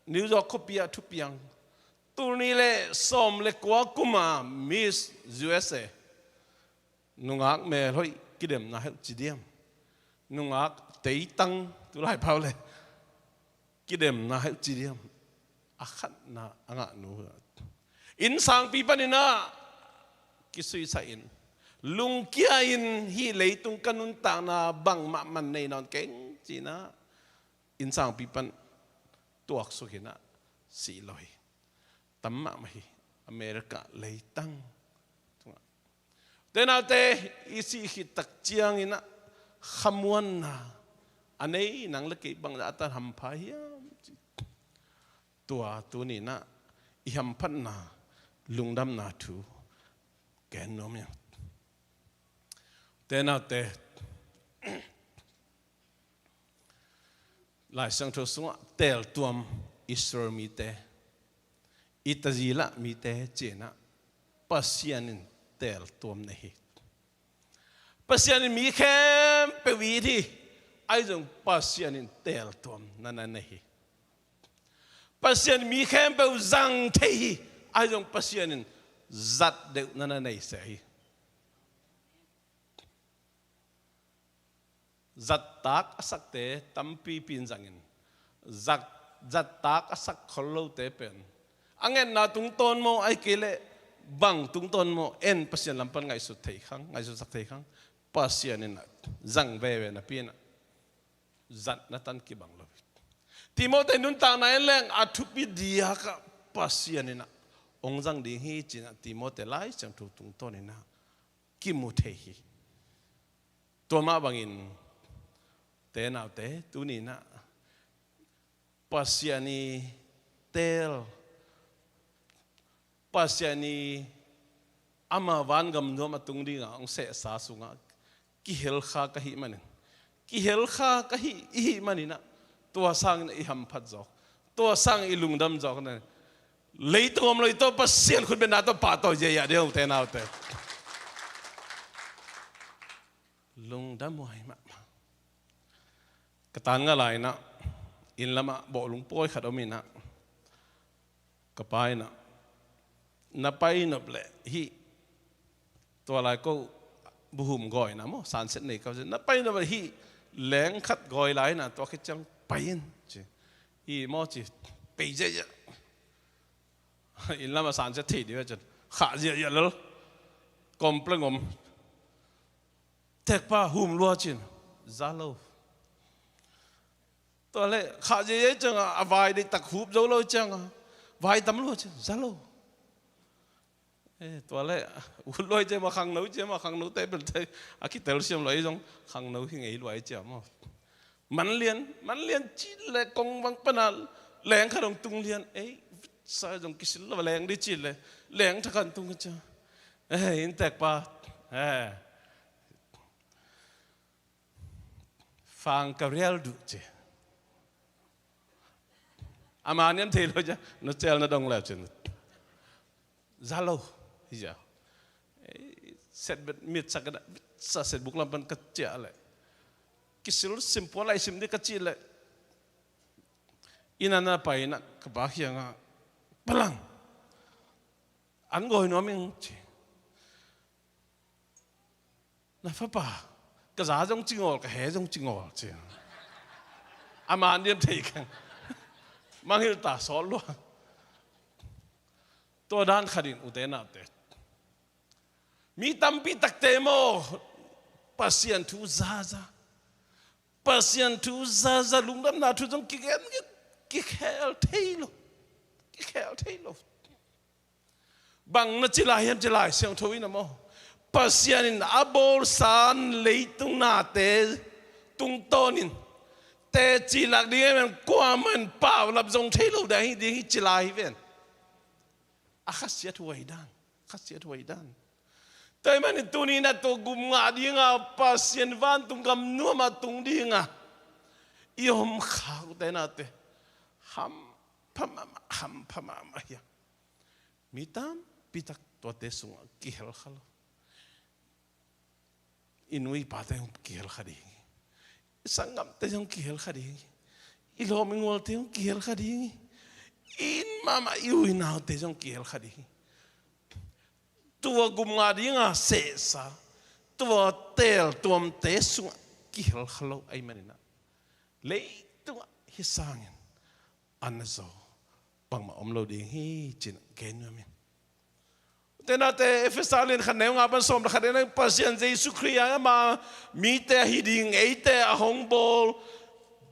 New York khuapi ah thupiang, tul nih le sawm le kua kuma Miss U S A, nungak melhoih kidemna heuh ci diam, nungak teitang, tulai pau le kidemna heuh ci diam, a khatna a ngahnu, innsangpi panin ah kisuihsak in, lungkia in, hih leitung ka nuntakna bangmah man nei nawn keng ci-in ah, innsangpi pan tuaksuk in ah sih lo hi. Tam mahmah hi, America leitang tungah. Ute naute, i sih khit tak ciangin ah khamuanna a nei nang le kei bangzah a tan hampha hiam ci. Tua tuni-in ah i hamphatna, lungdamna thu gen nuam hi. Ute naute, Lai Siangtho sungah teeltuam Israel mite, i tazila mite ci-in ah Pasian in teeltuam nei hi. Pasian in mi khempeuh it hi, ahi zong Pasian in teeltuamna na nei hi. Pasian in mi khempeuh zang thei hi, ahi zong Pasian in zat deuhna na nei seh hi. Zattak a sakte tampipi in zangin, zat, zattak a sak khol lote pen a ngetna tungtawn maw, ahih kei leh bang tungtawn maw, en Pasian lam pan ngaihsut thei khang, ngaihsutsak thei khang, Pasian in ah zang veve napi-in ah, Zatna tan kibang lo hi. Timote nuntakna in leng a thupi diakah Pasian in ah hong zang ding hi ci-in ah Timote Lai Siangtho tungtawn in ah kimu thei hi. Tua mah bangin te naute tuni in ah Pasian i teel, Pasian i ama vangam nuam a tung dingah hong sehsa sungah kihelkha ka hih manin, kihelkha ka hih, i hih manin ah tua sangin i hamphat zawk, tua sangin i lungdam zawk na, leitung om lo i tawh Pasian khutbetna tawh pahtawi ziahziah ding uh te naute. Lungdam huai mahmah. Ka tan nga lai-in ah inn lamah bawhlung pawi khat om in ah ka pa in ah, "Na pai nop leh hih," tua lai ko buhum gawi na maw, sunset nei ka, "Na pai nop leh hih leng khat gawi lai in ah tua khit ciang pai in," ci. "Hi maw," ci, pei ziahziah. Inn lamah sunset thei ding ve cin, khah ziahziah lel, complain om. Tekpa hum lua cin, za lo. Tua leh khah ziahziah ciangah a vai deihtak hup zo lo ciangah vai tam lua cin, za lo. Eh, tua leh ut lua ciang maw, khangno ciang maw, khangno te belte a kitel siam lua i zong khangno hi ngei lua i ciang maw. Man lian, man lian cih leh kong vang pana leng khat hong tung lian. Ei, sa zong kisil lo leng dih cih leh leng thakhat hong tung ka cia. Eh, inntek pa, eh, fang ka rial duh ci. Ama niam thei lo cia, na cel na dong leu cin. Za lo hi cia. Ei, set bet mit sak ka da, sa set buk lam pan ka ciah leh kisil sim pua lai sim dih ka cih leh, inn ah na pai in ah ka pa kiangah, "Pa lang, an gawi nuam ing," ci. "Na fapa, ka za zong cingawl, ka he zong cingawl," ci. Ama niam thei keng. Mangngilh ta sawt lua. Tua dan khatin ute naute, mi tampi takte maw, Pasian thu zaza, Pasian thu zaza, lungdamna thu zong kigen, ki, kikhel thei lo. Kikhel thei lo. Bang na ci lai hiam ci lai, Siangtho in ah maw, Pasian in a bawlsa leitung nate tungtawnin teci lak ding ahih man kuamah in paulap zong thei lo ding hi, ding hi ci lai hi ven. A khasiat huai dan, khasiat huai dan. Tua ahih manin tuni in ah tua gum ngah dinga Pasian vantung gam nuamah tung dinga i om khak ute naute, hampha mahmah, hampha mahmah hi a. Mi tampi tak tuate sungah kihel kha lo. I nu i pate hong kihel kha ding hi. I sanggamte hong kihel kha ding hi. I lawm i gualte hong kihel kha ding hi. I inn mahmah i u i naute hong kihel kha ding hi. Tua gum ngah dinga sehsa, tua teel tuamte sungah kihel kha lo ahih manin ah, leitungah hih sangin a na zaw bangmah om lo ding hi ci-in gen nuam ing. Ute naute, Efesa lian khat neu nga pan sawm le khat in ah Pasian Jesu Khrih ah ama mite ahi ding eite a hong bawl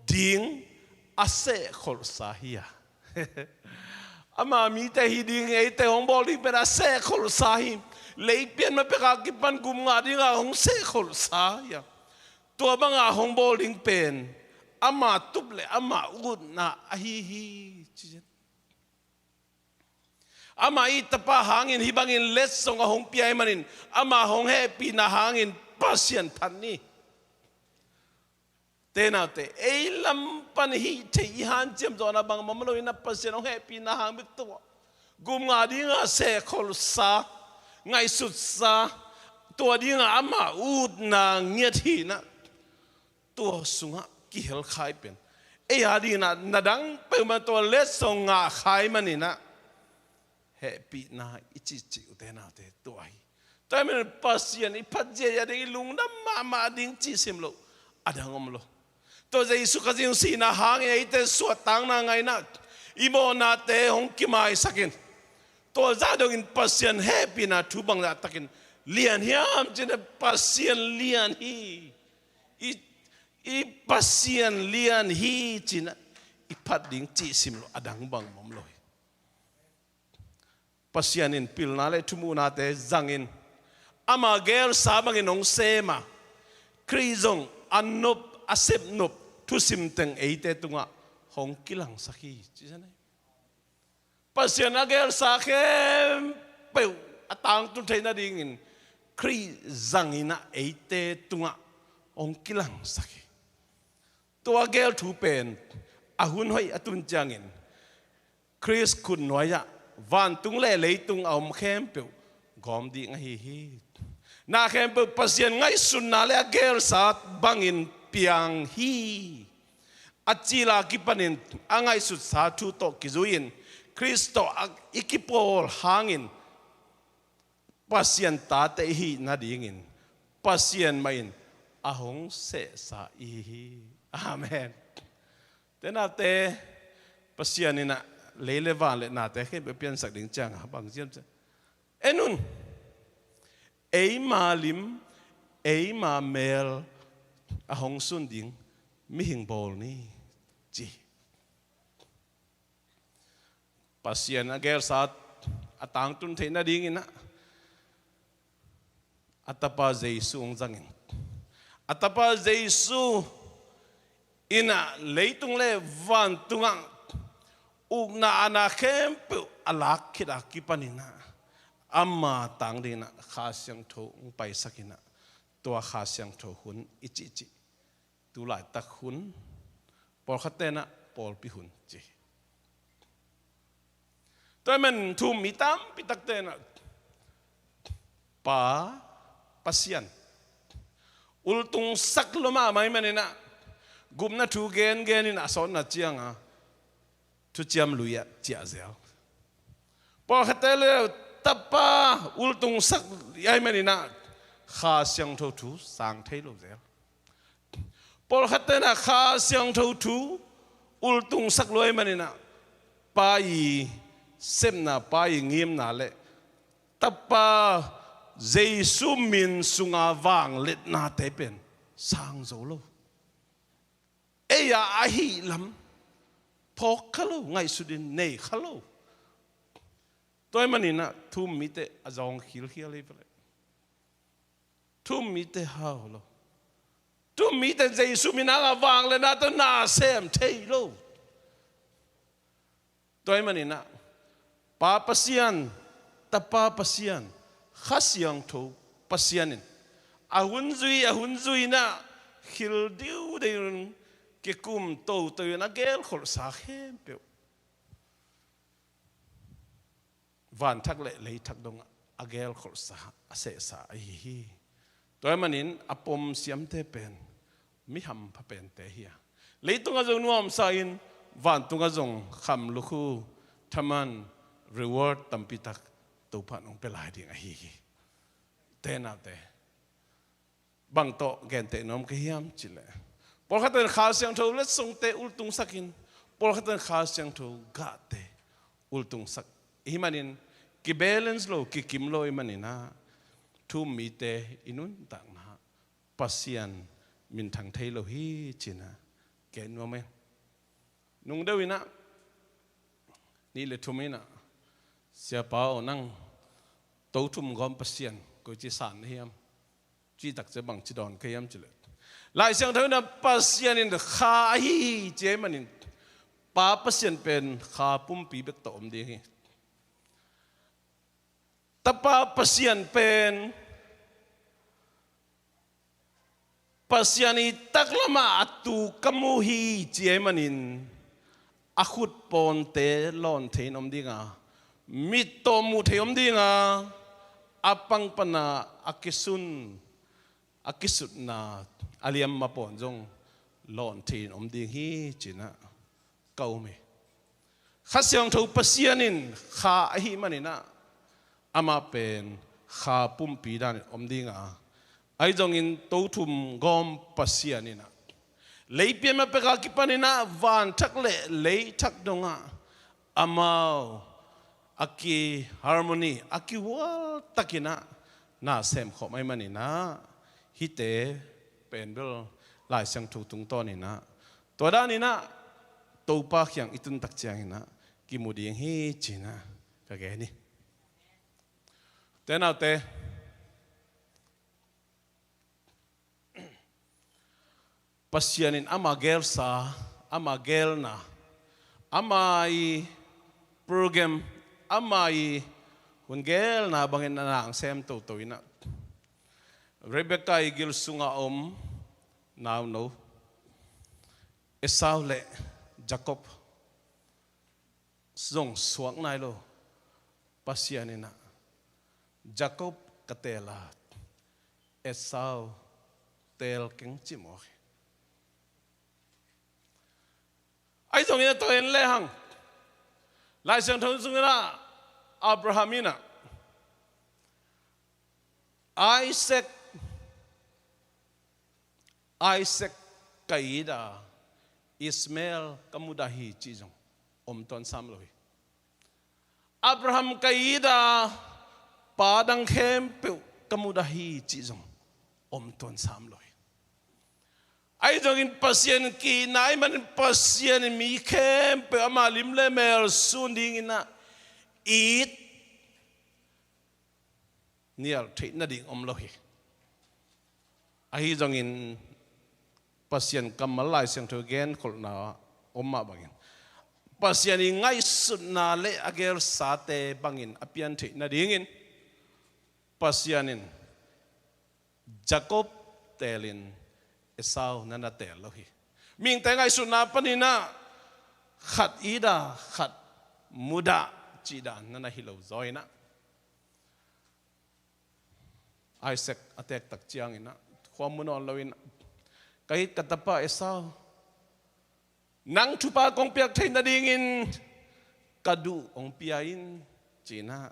ding a sehkholhsa hi a. Ama mite ahi ding eite hong bawl ding pen a sehkholhsa hi. Lei pian ma pek a kipan gum ngah dinga hong sehkholhsa hi a. Tua banga hong bawl ding pen ama tup le ama utna ahi hi, ci. Ama i Tapa hangin hih bangin letsong a hong pia ahih manin ama hong hehpihna hangin Pasian phat ni. Te naute, ei lam pan hih theih i hanciam zawhna bangmah om lo in ah Pasian hong hehpihna hang bek tua gum ngah dinga sehkholhsa, ngaihsutsa, tua dinga ama utna ngiat hi in ah, tua sungah kihel kha i pen. Ei a dingin ah na dang peuhmah tua letsong ngah kha i manin ah hehpihna i cihcih ute naute tua hi. Tua ahih manin Pasian i phat ziahziah ding, i lungdam mahmah ding cih sim loh a dang om lo. Tua Jesu Khazih sihna hangin eite suahtakna ngah in ah i mawhnate hong kimaisak in, tua zah dongin Pasian hehpihna thu bangzah takin lian hiam cih leh Pasian lian hi. I, I Pasian lian hi ci-in ah i phat ding cih sim lo, a dang bang om lo hi. Pasian in pilna le thumuhnate zangin, ama geelsa bangin hong sem a, Khrih zong a nop, a sep nop thusim teng eite tungah hong kilangsak hi ci-in ah. Pasian a geelsa khempeuh a tangtun theih nadingin Khrih zangin ah eite tungah hong kilangsak hi. Tua geel thu pen a hun hoih a tun ciangin Khrist khutnuai-ah vantung le leitung a om khempeuh gawm ding ahi hi. Na khempeuh Pasian ngaihsutna le a geelsa bangin piang hi. A cil a kipanin a ngaihsutsa thu tawh kizui-in Khrist tawh a i kipawl hangin Pasian tate i hih nadingin Pasian mah in a hong sehsa i hi hi. Amen. Te nate, Pasian in ah lei le van le nate khempeuh piansak ding ciangah bang ci hiam cih leh, en un, eima lim, eima mel a hong sun ding mihing bawl ni ci. Pasian a geelsa a tangtun theih nadingin ah a tapa Jesu hong zangin, a tapa Jesu in ah leitung le vantungah ukna aana khempeuh a lak khit a kipanin ah ama tang dingin ah Kha Siangtho hong paisakin ah, tua Kha Siangtho hun i cihcih tu laitak hun, pawlkhat ten ah pawlpi hun ci. Tua ahih manin thu-um mi tampi tak ten ah Pa Pasian ultungsak lua mahmah ahih manin ah gupna thu gengen in a sawtna ciangah Thuciam Lui-ah ciah zel. Pawlkhatte le Tapa ultungsak ahih manin ah Kha Siangtho thu sang thei lo zel. Pawlkhatte in ah Kha Siangtho thu ultungsak lua ahih manin ah Pa i sepna, Pa i ngimna le Tapa Jesu min sunga vangliatnate pen sang zo lo. Ei-a ahih lam phawk kha lo, ngaihsutin nei kha lo. Tua ahih manin ah thu-um mite a zawng khilkhial hi ve leh. Thu-um mite hau lo. Thu-um mite Jesu min hanga vangliatnate na sem thei lo. Tua ahih manin ah Pa Pasian, Tapa Pasian, Kha Siangtho Pasian in a hun zui, a hun zui-in ah khil diudeu in kikum toto in a geelkholhsa khempeuh vanthak le leithak dongah a geelkholhsa, a sehsa ahi hi. Tua ahih manin a pom siamte pen mi hampha pente hi a, leitungah zong nuamsa-in vantungah zong kham lukhu, thaman, reward tampi tak Topa'n hong pia lai ding ahi hi. Te naute, bang tawh genteh nuam ka hiam cih leh, pawlkhatte in Kha Siangtho letsongte ultungsakin, pawlkhatte in Kha Siangtho gahte ultungsak i hih manin, kibalance lo, kikim lo i hih manin ah thu-um mite i nuntakna Pasian minthang thei lo hi ci-in ah gen nuam ing. Nung deuh in ah nih le thum in ah, "Siapa aw, nang Tothum Gawm Pasian koici san na hiam?" Cih tak ciang bangci dawn ka hiam cih leh, Lai Siangtho in ah Pasian in Kha ahi hi ci ahih manin, Pa Pasian pen Kha pumpi bek tawh om ding hi. Tapa Pasian pen Pasian i taklamah a tu ka mu hi ci ahih manin, a khut pawnte lawn thei-in om ding a, mit tawh muh thei om ding a, a pang pana a kisun, a kisutna a liamma pawn zong lawn thei-in om ding hi ci-in ah ka um hi. Kha Siangtho Pasian in Kha ahih manin ah, amah pen Kha pumpi danin om ding a, ahi zongin Tothum Gawm Pasian in ah, lei pian ma pek a kipanin ah vanthak le leithak dongah amau a ki-harmony, a kihual takin ah na semkhawm ahih manin ah, hihte pen bel Lai Siangtho tungtawn in ah, tua dan in ah Topa kiang i tun tak ciangin ah kimu ding hi ci-in ah ka gen hi. Te naute, Pasian in ama gelsa, ama gelna, ama i program, ama i hun gelna bangin a nang sem toto in ah, Rebekah i gil sungah om nauno Esau le Jakob zong suak nai lo. Pasian in ah, Jakob ka teel a, Esau teel keng ci mawk hi. Ahi zongin a tua en lehang, Lai Siangtho sungin ah Abraham in ah, Isaac, Isaac ka it a, Ishmael ka mudah hi cih zong om tuan sam lo hi. Abraham ka it a, pa dang khempeuh ka mudah hi cih zong om tuan sam lo hi. Ahi zongin Pasian ki-itna ahih manin Pasian in mi khempeuh ama lim le mel sun dingin ah it nial theih nading om lo hi. Ahi zongin Pasian kammal Lai Siangtho genkholhna om mah bangin, Pasian i ngaihsutna le a gelsate bangin a pian theih nadingin Pasian in Jakob teelin Esau na na teel lo hi. Mihingte ngaihsutna panin ah khat it a, khat mudah cih dan na na hi lo zaw in ah, Isaac a teek tak ciangin ah, khua mu nawn loin ah, ka it ka tapa Esau, nang thupha kong piak theih nadingin ka duh hong pia in ci-in ah,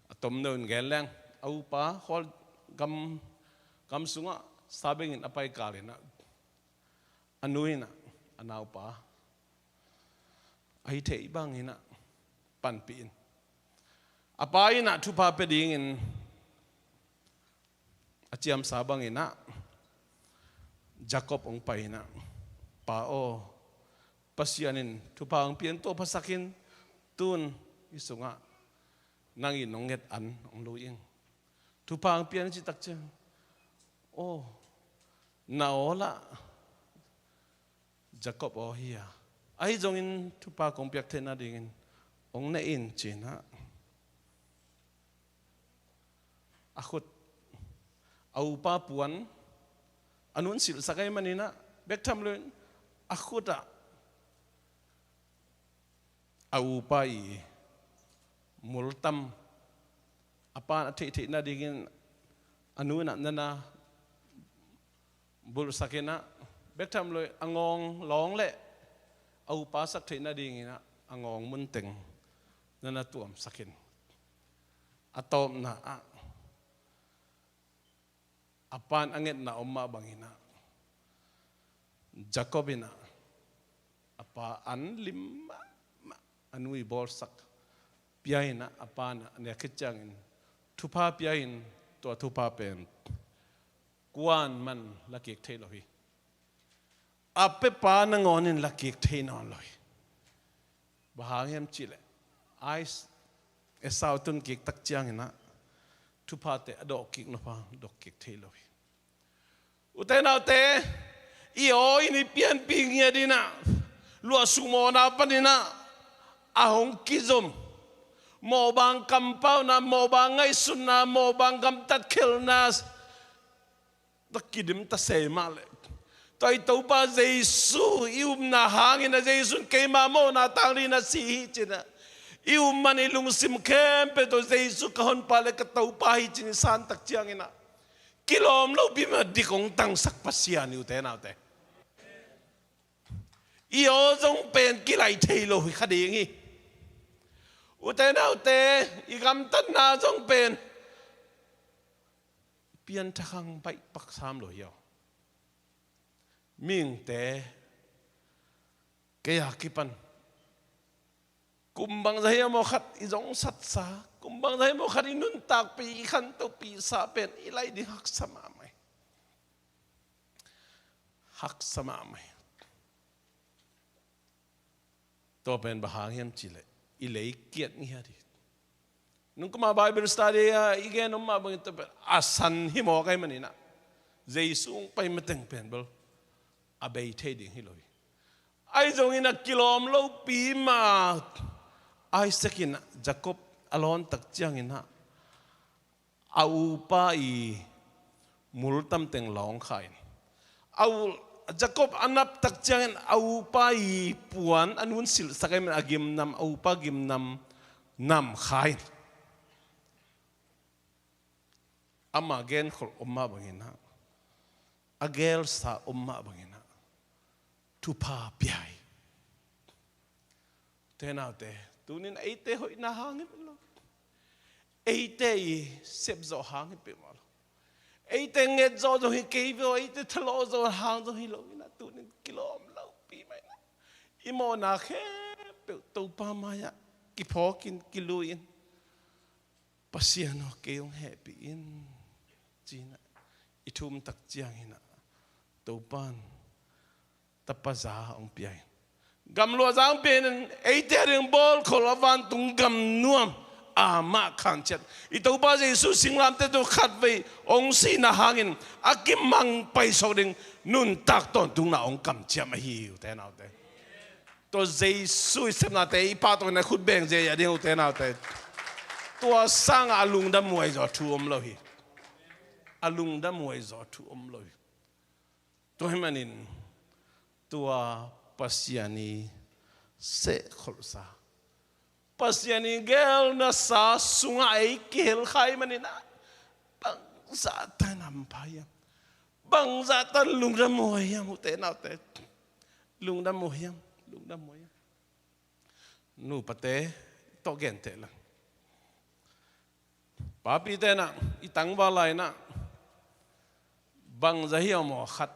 a tomno in gen leng, a upa khual gam, gam sungah sabengin a pai kalin ah, a nu in ah a naupa a hi theih bangin ah panpih in, a pa in ah thupha pia dingin a ciamsa bangin ah Jakob hong pai in ah, Pa aw, Pasian in thupha hong pia in, tua phasak in, tun i sungah nang in hong nget an hong lui ing. Thupha hong pia in ci tak ciang, aw, na aw lah, Jakob aw hi a, ahi zongin thupha kong piak theih nadingin hong ne in ci-in ah, a khut, a upa puan, a nu in silhsak ahih manin ah, bek tham loin a khut ah a upa i multam, a pa in a theih theih nadingin a nu in ah na na bulhsak in ah, bek tham loin a ngawng lawng le a upa sak theih nadingin ah a ngawng munteng na na tuamsak in, a tawpna ah a pa in a ngetna om mah bangin ah, Jakob in ah a pa an lim mahmah, a nu i bawlsak pia in ah, a pa in ah a nek khit ciangin thupha pia in, tua thupha pen kuaman la kik thei lo hi. A pepa nangawn in la kik thei nawn lo hi. Bang hang hiam cih leh, Is-, Esau tun kik tak ciangin ah thuphate a dawh kik nop hang dawh kik thei lo hi. Ute naute, i aw in i pianpih ngiat in ah, luahsuk mawhna panin ah a hong kizom, mawhbang kampauna, mawhbang ngaihsutna, mawhbang gamtat khelhna, tua kidim ta se mah leh, tua i Topa Jesu i upna hangin ah, Jesu in keima mawhna tang dingin a si hi ci-in ah, i up man i lungsim khempeuh tawh Jesu ka Honpa le ka Topa hi ci-in i san tak ciangin ah, kilawm lopi mah dik hong tangsak Pasian hi, ute naute. I aw zong pen kilaih thei lo hi kha ding hi. Ute naute, i gamtatna zong pen pianthak hang baih pak sam lo hi aw. Mihingte, kei a kipan kum bangzah hiam aw khat i zongsatsa, kum bangzah hiam aw khat i nuntakpih, i khantohpihsa pen i laih ding haksa mahmah hi. haksa mahmah hi. Tua pen bang hang hiam cihleh i lei kiat ngiat hi. Nungkuma Bible study a i gen om mah bangin tua pen a san hi mawk ahih manin ah, Jesu hong pai mateng pen bel a bei thei ding hi lo hi. Ahi zongin a kilawm lopi mah, Isaac in ah Jacob a lawn tak ciangin ah a upa i mul tamteng lawng kha in, a u, Jacob a nap tak ciangin a upa i puan a nu in silhsak ahih manin a gimnam, a upa gimnam nam kha in, ama genkholh om mah bangin ah, a gelsa om mah bangin ah thupha pia hi. Ute naute, tunin eite hoihna hang hi peuh lo, eite i sepzawh hang hi peuhmah lo, eite nget zawh zong hi kei ve aw, eite thalawh zawh hang zong hi lo in ah, tunin kilawm lopi mah in ah, i mawhna khempeuh Topa mai-ah kiphawkin, kilui-in, Pasian aw, kei hong hehpih in, ci-in ah i thum tak ciangin ah Topa in tapa za hong pia in, gamluah za hong pia in, eite a ding bawlkholh a vantung gam nuam, amah khan ciat i Topa Jesu singlamteh tungah khatvei hong sihna hangin a kimang paisuak ding nuntak tawntungna hong kamciam ahi hi, ute naute. Tua Jesu i sepnate i pahtawi in a khut beng zia a ding, ute naute. Tua sangah a lungdam huai zaw thu om lo hi. A lungdam huai zaw thu om lo hi. Tua ahih manin tua Pasian i sehkholhsa, Pasian i gelnasa sungah ei kihel kha ahih manin ah, bangzah tan hampha hiam, bangzah tan lungdam huai hiam, ute naute. Lungdam huai hiam, lungdam huai hiam. Nupate tawh genteh la, papite in ah i tangval lai-in ah bangzah hiam aw khat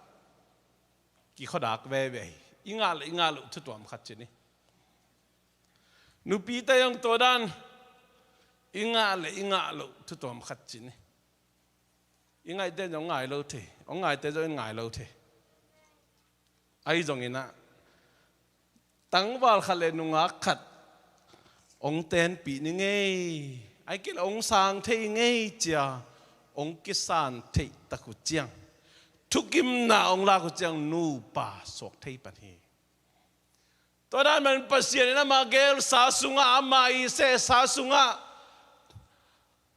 kikhuadak veve hi. I ngah le i ngah loh thutuam khat ci ni. Nupite zong tua dan, i ngah le i ngah loh thutuam khat ci ni. I ngaihte zong ngai lo thei, hong ngaite zong in ngai lo thei. Ahi zongin ah tangval khat le nungak khat hong tenpih ni ngei, ahih kei leh hong sang thei ngei ci-a hong kisan theih tak uh ciang, thukimna hong lak uh ciang nupa suak thei pan hi. Tua dan manin Pasian in ama gelsa sungah, ama i sehsa sungah,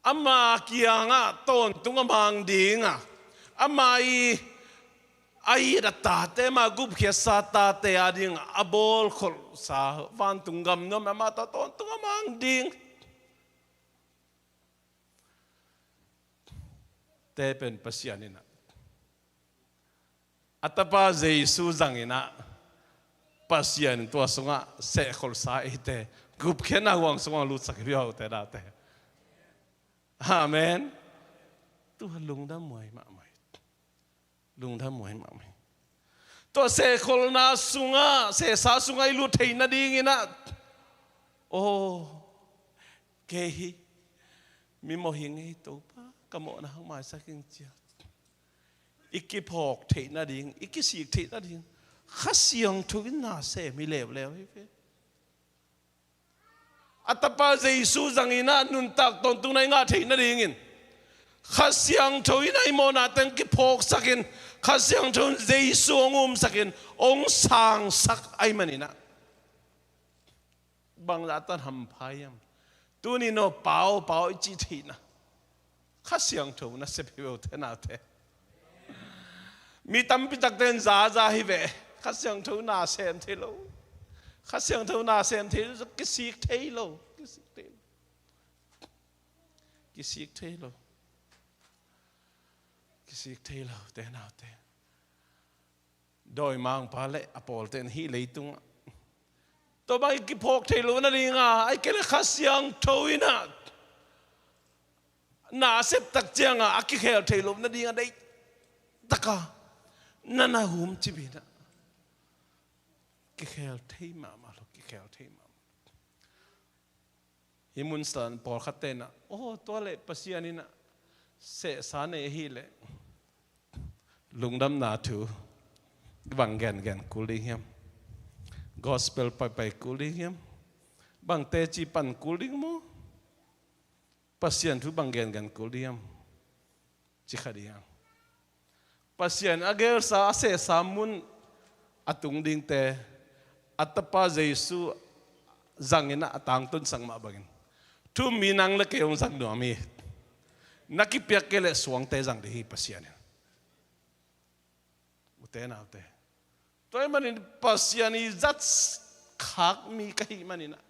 ama kiangah tawntung a mang ding a, ama i, a it a tate, ama gupkhiatsa tate a ding a bawlkholhsa vantung gam nuam, ama tawh tawntung a mang ding te pen Pasian in ah, a tapa Jesu zangin ah, Pasian in tua sungah sehkholhsa eite gupkhiatna huang sungah lutsak hi, ute naute. Amen. Tua lungdam huai mahmah hi. Lungdam huai mahmah hi. Tua sehkholhna sungah, sehsa sungah i lut theih nadingin ah, aw, kei hi mimawh hi ngei Topa, ka mawhna hong maisak ing ci-a i kiphawk theih nading, i kisik theih nading Kha Siangtho in na sem hi leuleu hi ve. A tapa Jesu zangin ah nuntak tawntungna i ngah theih nadingin Kha Siangtho in a i mawhna teng kiphawksakin, Kha Siangtho in Jesu hong umsakin hong sangsak ahih manin ah, bangzah tan hampha hiam. Tuni-in aw, Pa aw, Pa aw i cih theihna Kha Siangtho nasep hi ve, ute naute. Mi tampi takte in zaza hi ve. Kha Siangtho na sem thei lo. Kha Siangtho na sem thei lo. Kisik thei lo. Kisik thei lo. Kisik thei lo. Kisik thei lo, ute naute. Dawimangpa le a pawlte in hih leitungah tua bang i kiphawk theih loh nadinga, ahih kei leh Kha Siangtho in ah na sep tak ciangah a kikhel theih loh nadinga deihtaka na na hum cip in ah, kikhel thei mahmah lo, kikhel thei mahmah. Hih mun san pawlkhatte in ah, aw, tua leh Pasian in ah sehsa nei ahih leh lungdamna thu Bang gengen kul ding hiam? Gospel paipai kul ding hiam? Bang teci pan kul ding maw? Pasian thu bang gengen kul ding hiam? Ci kha ding hiam? Pasian a gelsa, a sehsa mun a tung dingte, a Tapa Jesu zangin a tangtunsak mah bangin, thu-um mi nang le kei hong zang nuam hi. Na kipiak kei leh suangte zang ding hi Pasian in. Ute naute, tua ahih manin Pasian i zat khak mi ka hih manin ah,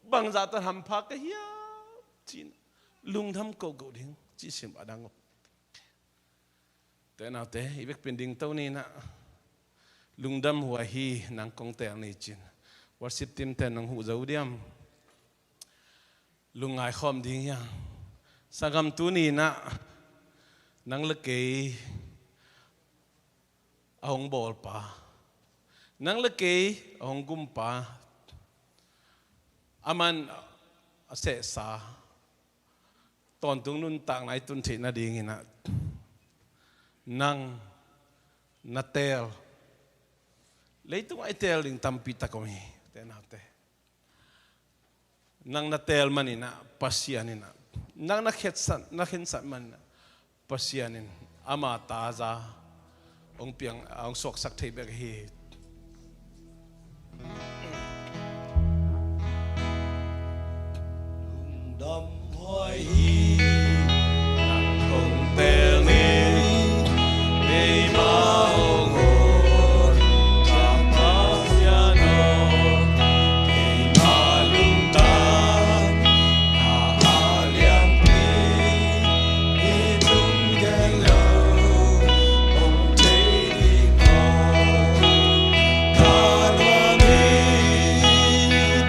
bangzah tan hampha ka hiam ci-in lungdam kohkoh ding ci sim a dang uh. Ute naute, i vekpi-in dingto ni in ah, lungdam huai hi, nang kong teel ni ci-in worship team te nong huh zo diam? Lungngai khawm ding hi hang. Sanggam, tuni in ah nang le kei a hong bawlpa, nang le kei a hong gumpa, aman a sehsa, tawntung nuntakna i tun theih nadingin ah nang na teel. Leitungah i teel ding tampi tak om hi, ute naute. Nang na teel manin ah Pasian in ah, nang na khensat, na khensat manin ah Pasian in ama taza hong piang, hong suaksak thei bek hi. Lungdam huai hi, nang kong teel ni, keima hong hon, ka Pasian aw, keima lungtang, na a lianpi, i tung gen lo, hong thei ding aw, ka nuam hi,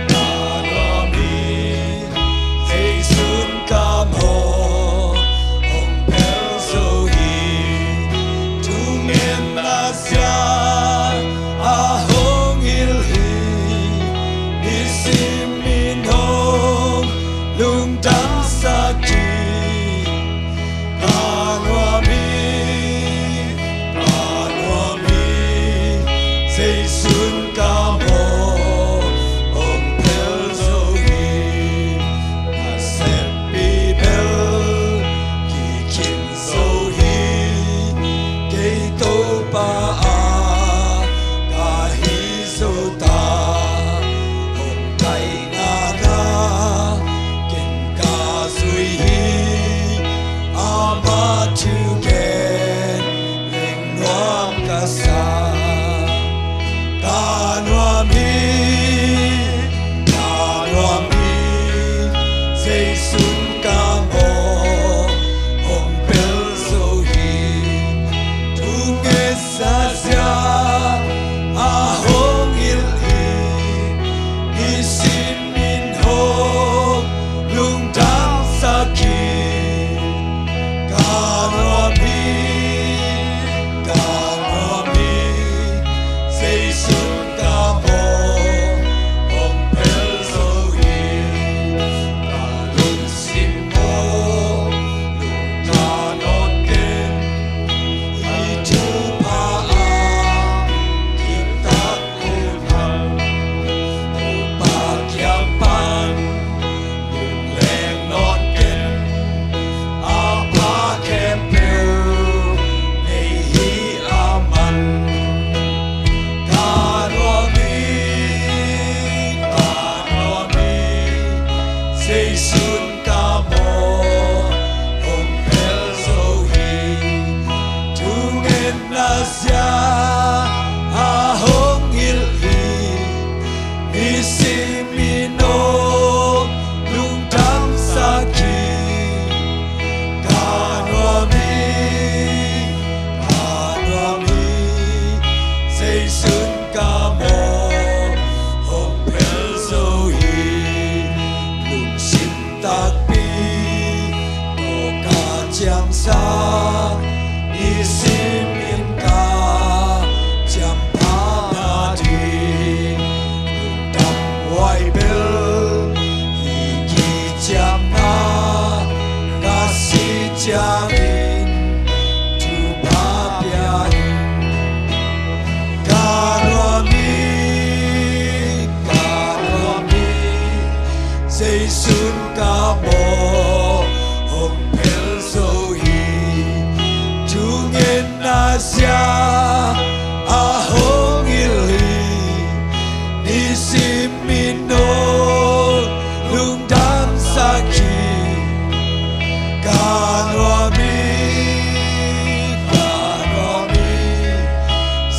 ka nuam hi. Zeisun ka mawh hong phel zo hi, thungen na sia a hong hilh hi, nisim in hong lungdamsak hi. Ka nuam hi, ka nuam hi, Zeisun ka mawh hong phel zo hi. Na seppi bel kikhin zo hi, kei Topa a ka hi zo ta, hong kaihna ka ken ka zui hi, ama thu gen leng nuam ka sa. Ka nuam hi, ka nuam hi, Zeisun ka mawh hong phel zo hi, thungen na sia a hong hilh hi, nisim in hong lungdamsak hi. Ka nuam hi, ka nuam hi,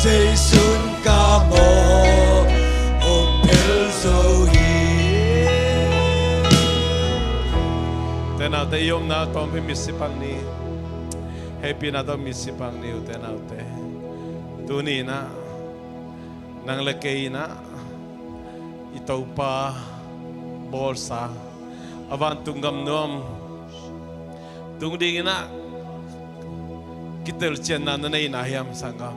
Jesu'n ka mawh hong phel zo hi. Te naute, i omna tawmpi mitsi pak ni. Hehpihna tawh mitsi pak ni uh, te naute. Tuni in ah nang le kei in ah i Topa bawlsa, a vantung gam nuam tung dingin ah kitelcianna na nei na hiam, sanggam?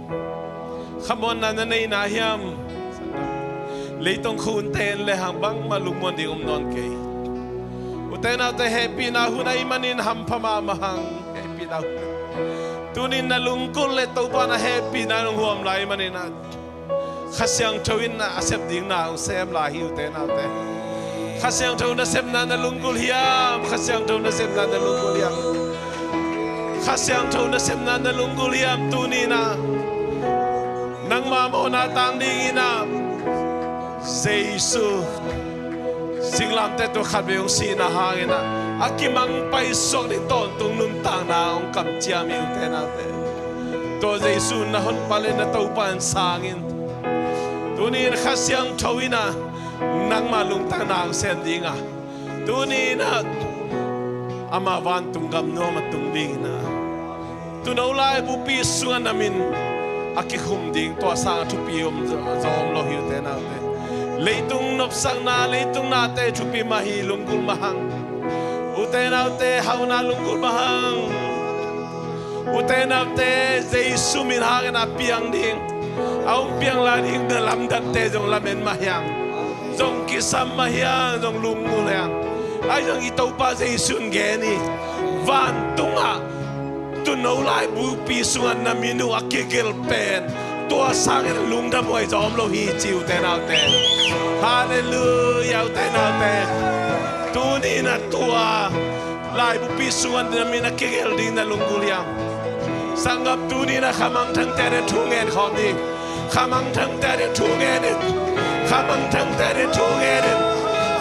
Khamuanna na nei na hiam, sanggam? Leitung khunte in le hang bangmah lungmuan ding om nawn kei. Ute naute, hehpihna hun ahih manin hampha mahmah hang, hehpihna hun. Tunin na lunggulh le Topa na hehpihna in hong huam lai manin ah Kha Siangtho in a sep ding na hong sem lai hi, ute naute. Kha Siangtho nasepna na lunggulh hiam? Kha Siangtho nasepna na lunggulh hiam? Kha Siangtho nasepna na lunggulh hiam? Tuni in ah nangma mawhna tang dingin ah Jesu singlamteh tungah khatvei hong sihna hangin ah a kimang paisuak ding tawntung nuntakna hong kamciam hi, ute naute. Tua Jesu na honpa le na Topa in sang in. Tuni in Kha Siangtho in ah nangma lungtang na hong sem ding a, tuni in ah ama vantung gam nuam a tung dingin ah tuuno laibupi sungah na min a kikhum ding, tua sangin thupi om zaw, zaw om lo hi, ute naute. Leitung nopsakna, leitung nate thupi mah hi, lunggulh mah hang. Ute naute, hauhna lunggulh mah hang. Ute naute, Jesu min hangin a piang ding, a hong piang lai ding na lamdangte zong lamen mah hiang, zong kisam mah hiang, zong lunggulh hiang. Ahi zong i Topa Jesu in gen hi, vantungah tuuno laibupi sungah na min uh a kigelh pen, tua sangin lungdam huai zaw om lo hi, ci, ute naute. Halleluiah, ute naute. Tuni in ah tua laibupi sungah na min a kigelh ding na lunggulh hiam? Sanggam, tuni in ah khamangthangte ading thu ngen khawm ni. Khamangthangte ading thu ngen in. Khamangthangte ading thu ngen in.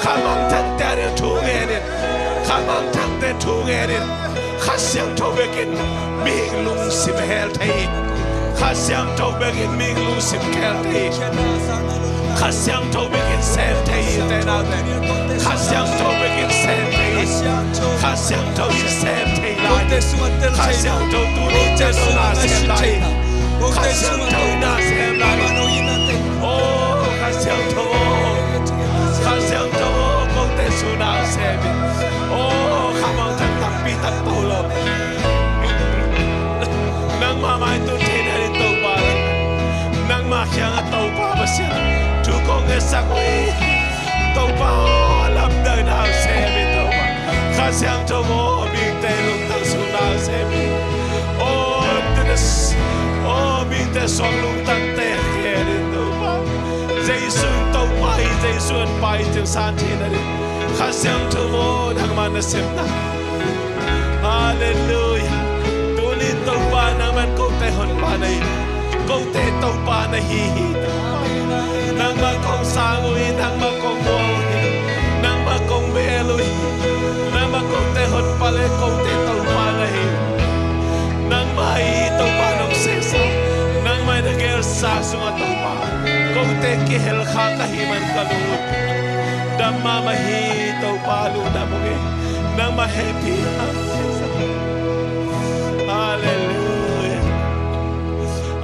Khamangthangte ading thu ngen in. Khamangthangte thu ngen in. Kha Siangtho bekin mihing lungsim hel thei hi. Kha Siangtho bekin mihing lungsim khel thei hi. Kha Siangtho bekin sem thei hi, ute naute. Kha Siangtho bekin sem thei hi. Kha Siangtho in sem thei lai. Kha Siangtho tuni ciang na sem lai. Kha Siangtho in na sem lai. Oh, Kha Siangtho. Kha Siangtho, kote sung na sem in. Oh, khamangthang tampi tak to lo. Nangmah mai tun thei na ding Topa, nangmah kiangah Topa Pasian, thu kong ngetsak uh hi. Topa aw, lamdang na sem in, Topa. Kha Siangtho aw, mihingte lungtang sung na sem in. Aw, tuna s-, aw, mihingte suang lungtangte khel in, Topa. Jesu in Topa hi, Jesu in Pa hi cih san thei na ding. Kha Siangtho aw, nangmah nasepna. Halleluiah. Tuni in Topa, nangmah in kote honpa na hi. Kote Topa na hi hi, Topa. Nangmah kong sang uh hi, nangmah kong muang uh hi, nangmah kong bel uh hi. Nangmah kote honpa le kote Topa na hi. Nangmah hi Topa nong sehsa. Nangmah in na gelsa sungah Topa, kote kihel kha ka hih man ka lunglut. Dam mahmah hi Topa, lungdam ung ei. Nangmah hehpihna. Halleluiah.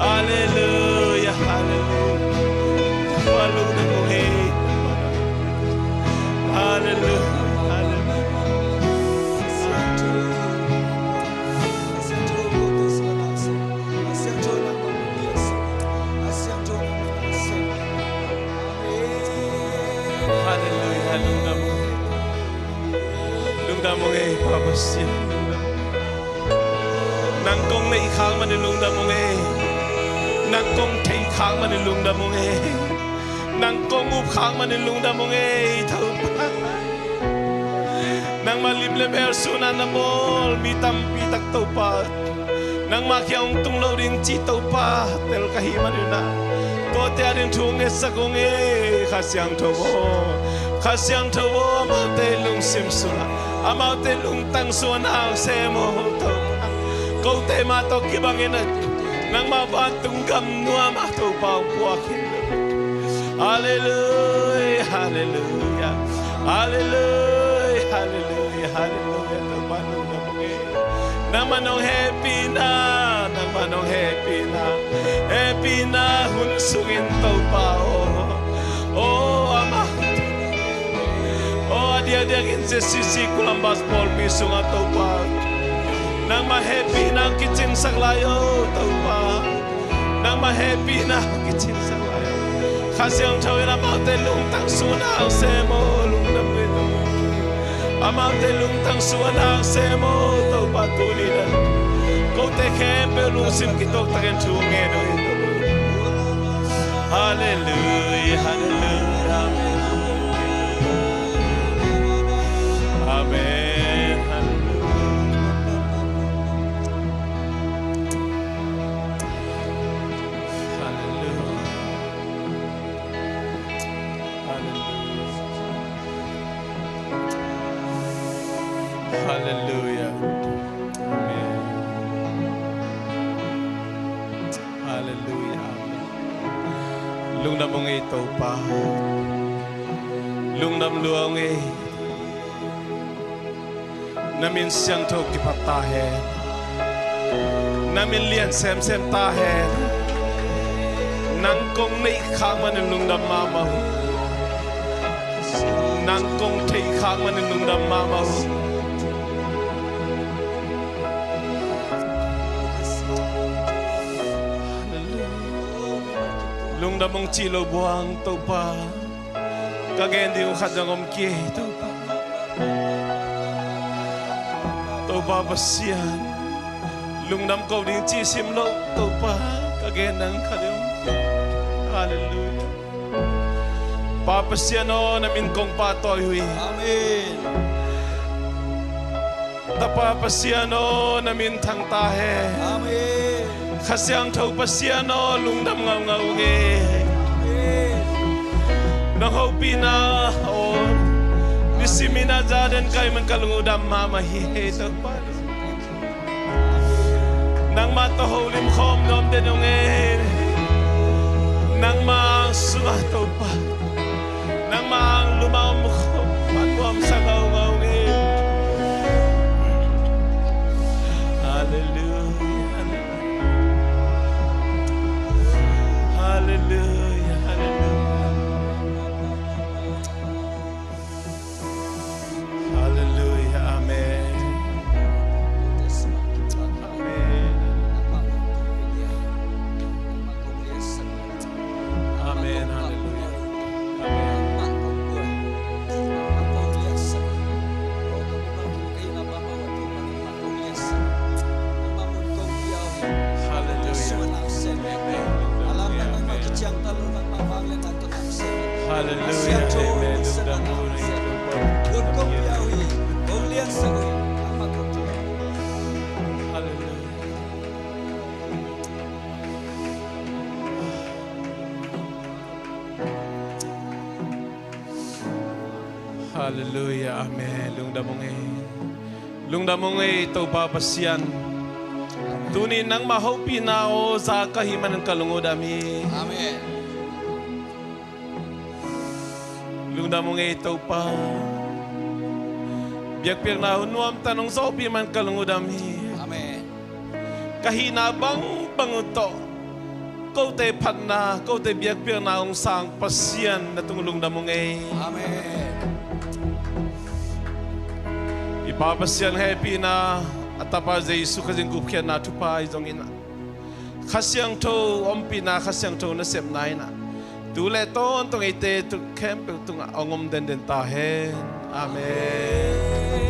Halleluiah. Halleluiah. Topa, lungdam ung ei. Halleluiah. Halleluiah. Halleluiah, lungdam ung ei. Lungdam ung ei, Pa Pasian, lungdam. Nang kong neih khak manin lungdam ung ei. Nang kong thei khak manin lungdam ung ei. Nang kong up khak manin lungdam ung ei, Topa. Nangmah lim le mel sungah na bawl mi tampi tak, Topa, nangmah kiang hong tung lo ding ci, Topa, tel ka hih manin ah, tuate ading thu ngetsak ung ei. Kha Siangtho aw, Kha Siangtho aw, amaute lungsim sungah, amaute lungtang sungah na hong sem aw, Topa. Kote mah tawh kibangin ah, nangmah vantung gam nuam ah Topa hong puak hi. Halleluia, halleluia. Halleluia, halleluia, halleluia. Topa lungdam ung ei. Nangmah nong hehpihna, nangmah nong hehpihna, hehpihna hun sungin Topa aw. Aw, amah, aw, a diakdiakin J C C Columbus pawlpi sungah Topa, nangmah hehpihna hong kicinsak lai aw Topa. Nangmah hehpihna hong kicinsak lai aw. Kha Siangtho in amaute lungtang sungah na hong sem aw, lungdam ung ei. Amaute lungtang sungah na hong sem aw Topa, tuni in ah kote khempeuh lungsim kituak takin thu ngen ung ei. Halleluia, halleluia. Amen. Halleluia. Halleluia. Halleluia. Amen. Halleluia. Amen. Lungdam ung ei Topa. Lungdam lua ung ei. Na min siangtho kiphat ta hen. Na min lian semsem ta hen. Nang kong neih khak manin lungdam mahmah uh. Nang kong theih khak manin lungdam mahmah uh. Lungdam ung cih lo buang Topa. Ka gen ding uh khat zong om kei Topa. Topa Pasian, lungdam ko ding cih sim lo Topa. Ka gen ding khat ding om. Halleluia. Pa Pasian aw, na min kong pahtawi uh hi. Amen. Tapa Pasian aw, na min thang ta hen. Amen. Kha Siangtho Pasian aw, lungdam ngaungau ung ei. Amen. Nong hopihna aw, nisimin a za den ka hih man ka lung uh dam mahmah hi ei Topa. Nangmah tawh holim khawm nuam den ung ei. Nangmah ang sungah Topa, nangmah ang lumah om khawm nuamsa ngaungau ung ei. Halleluia. Halleluia. Halleluia. Halleluia. Amen. Amen. Amen. Halleluia. Amen. Halleluia. Amen. Halleluia. Amen. Lungdam ung ei. Halleluia. Halleluia. Amen. Lungdam ung ei. Lungdam ung ei, Topa Pasian. Tuni nangmah hopihna aw za ka hih manin ka lung uh dam hi. Amen. Lungdam ung ei, Topa. Biakpiakna hun nuamtak nong zawhpih manin ka lung uh dam hi. Amen. Ka hihna bangbang uh tawh kote phatna, kote biakpiakna hong sang Pasian, na tung lungdam ung ei. Amen. I Pa Pasian hehpihna, a Tapa Jesu Khazih gupkhiatna thupha ahi zongin ah, Kha Siangtho ompihna, Kha Siangtho nasepna in ah, tu le tawntung eite tung khempeuh tungah hong om denden ta hen. Amen.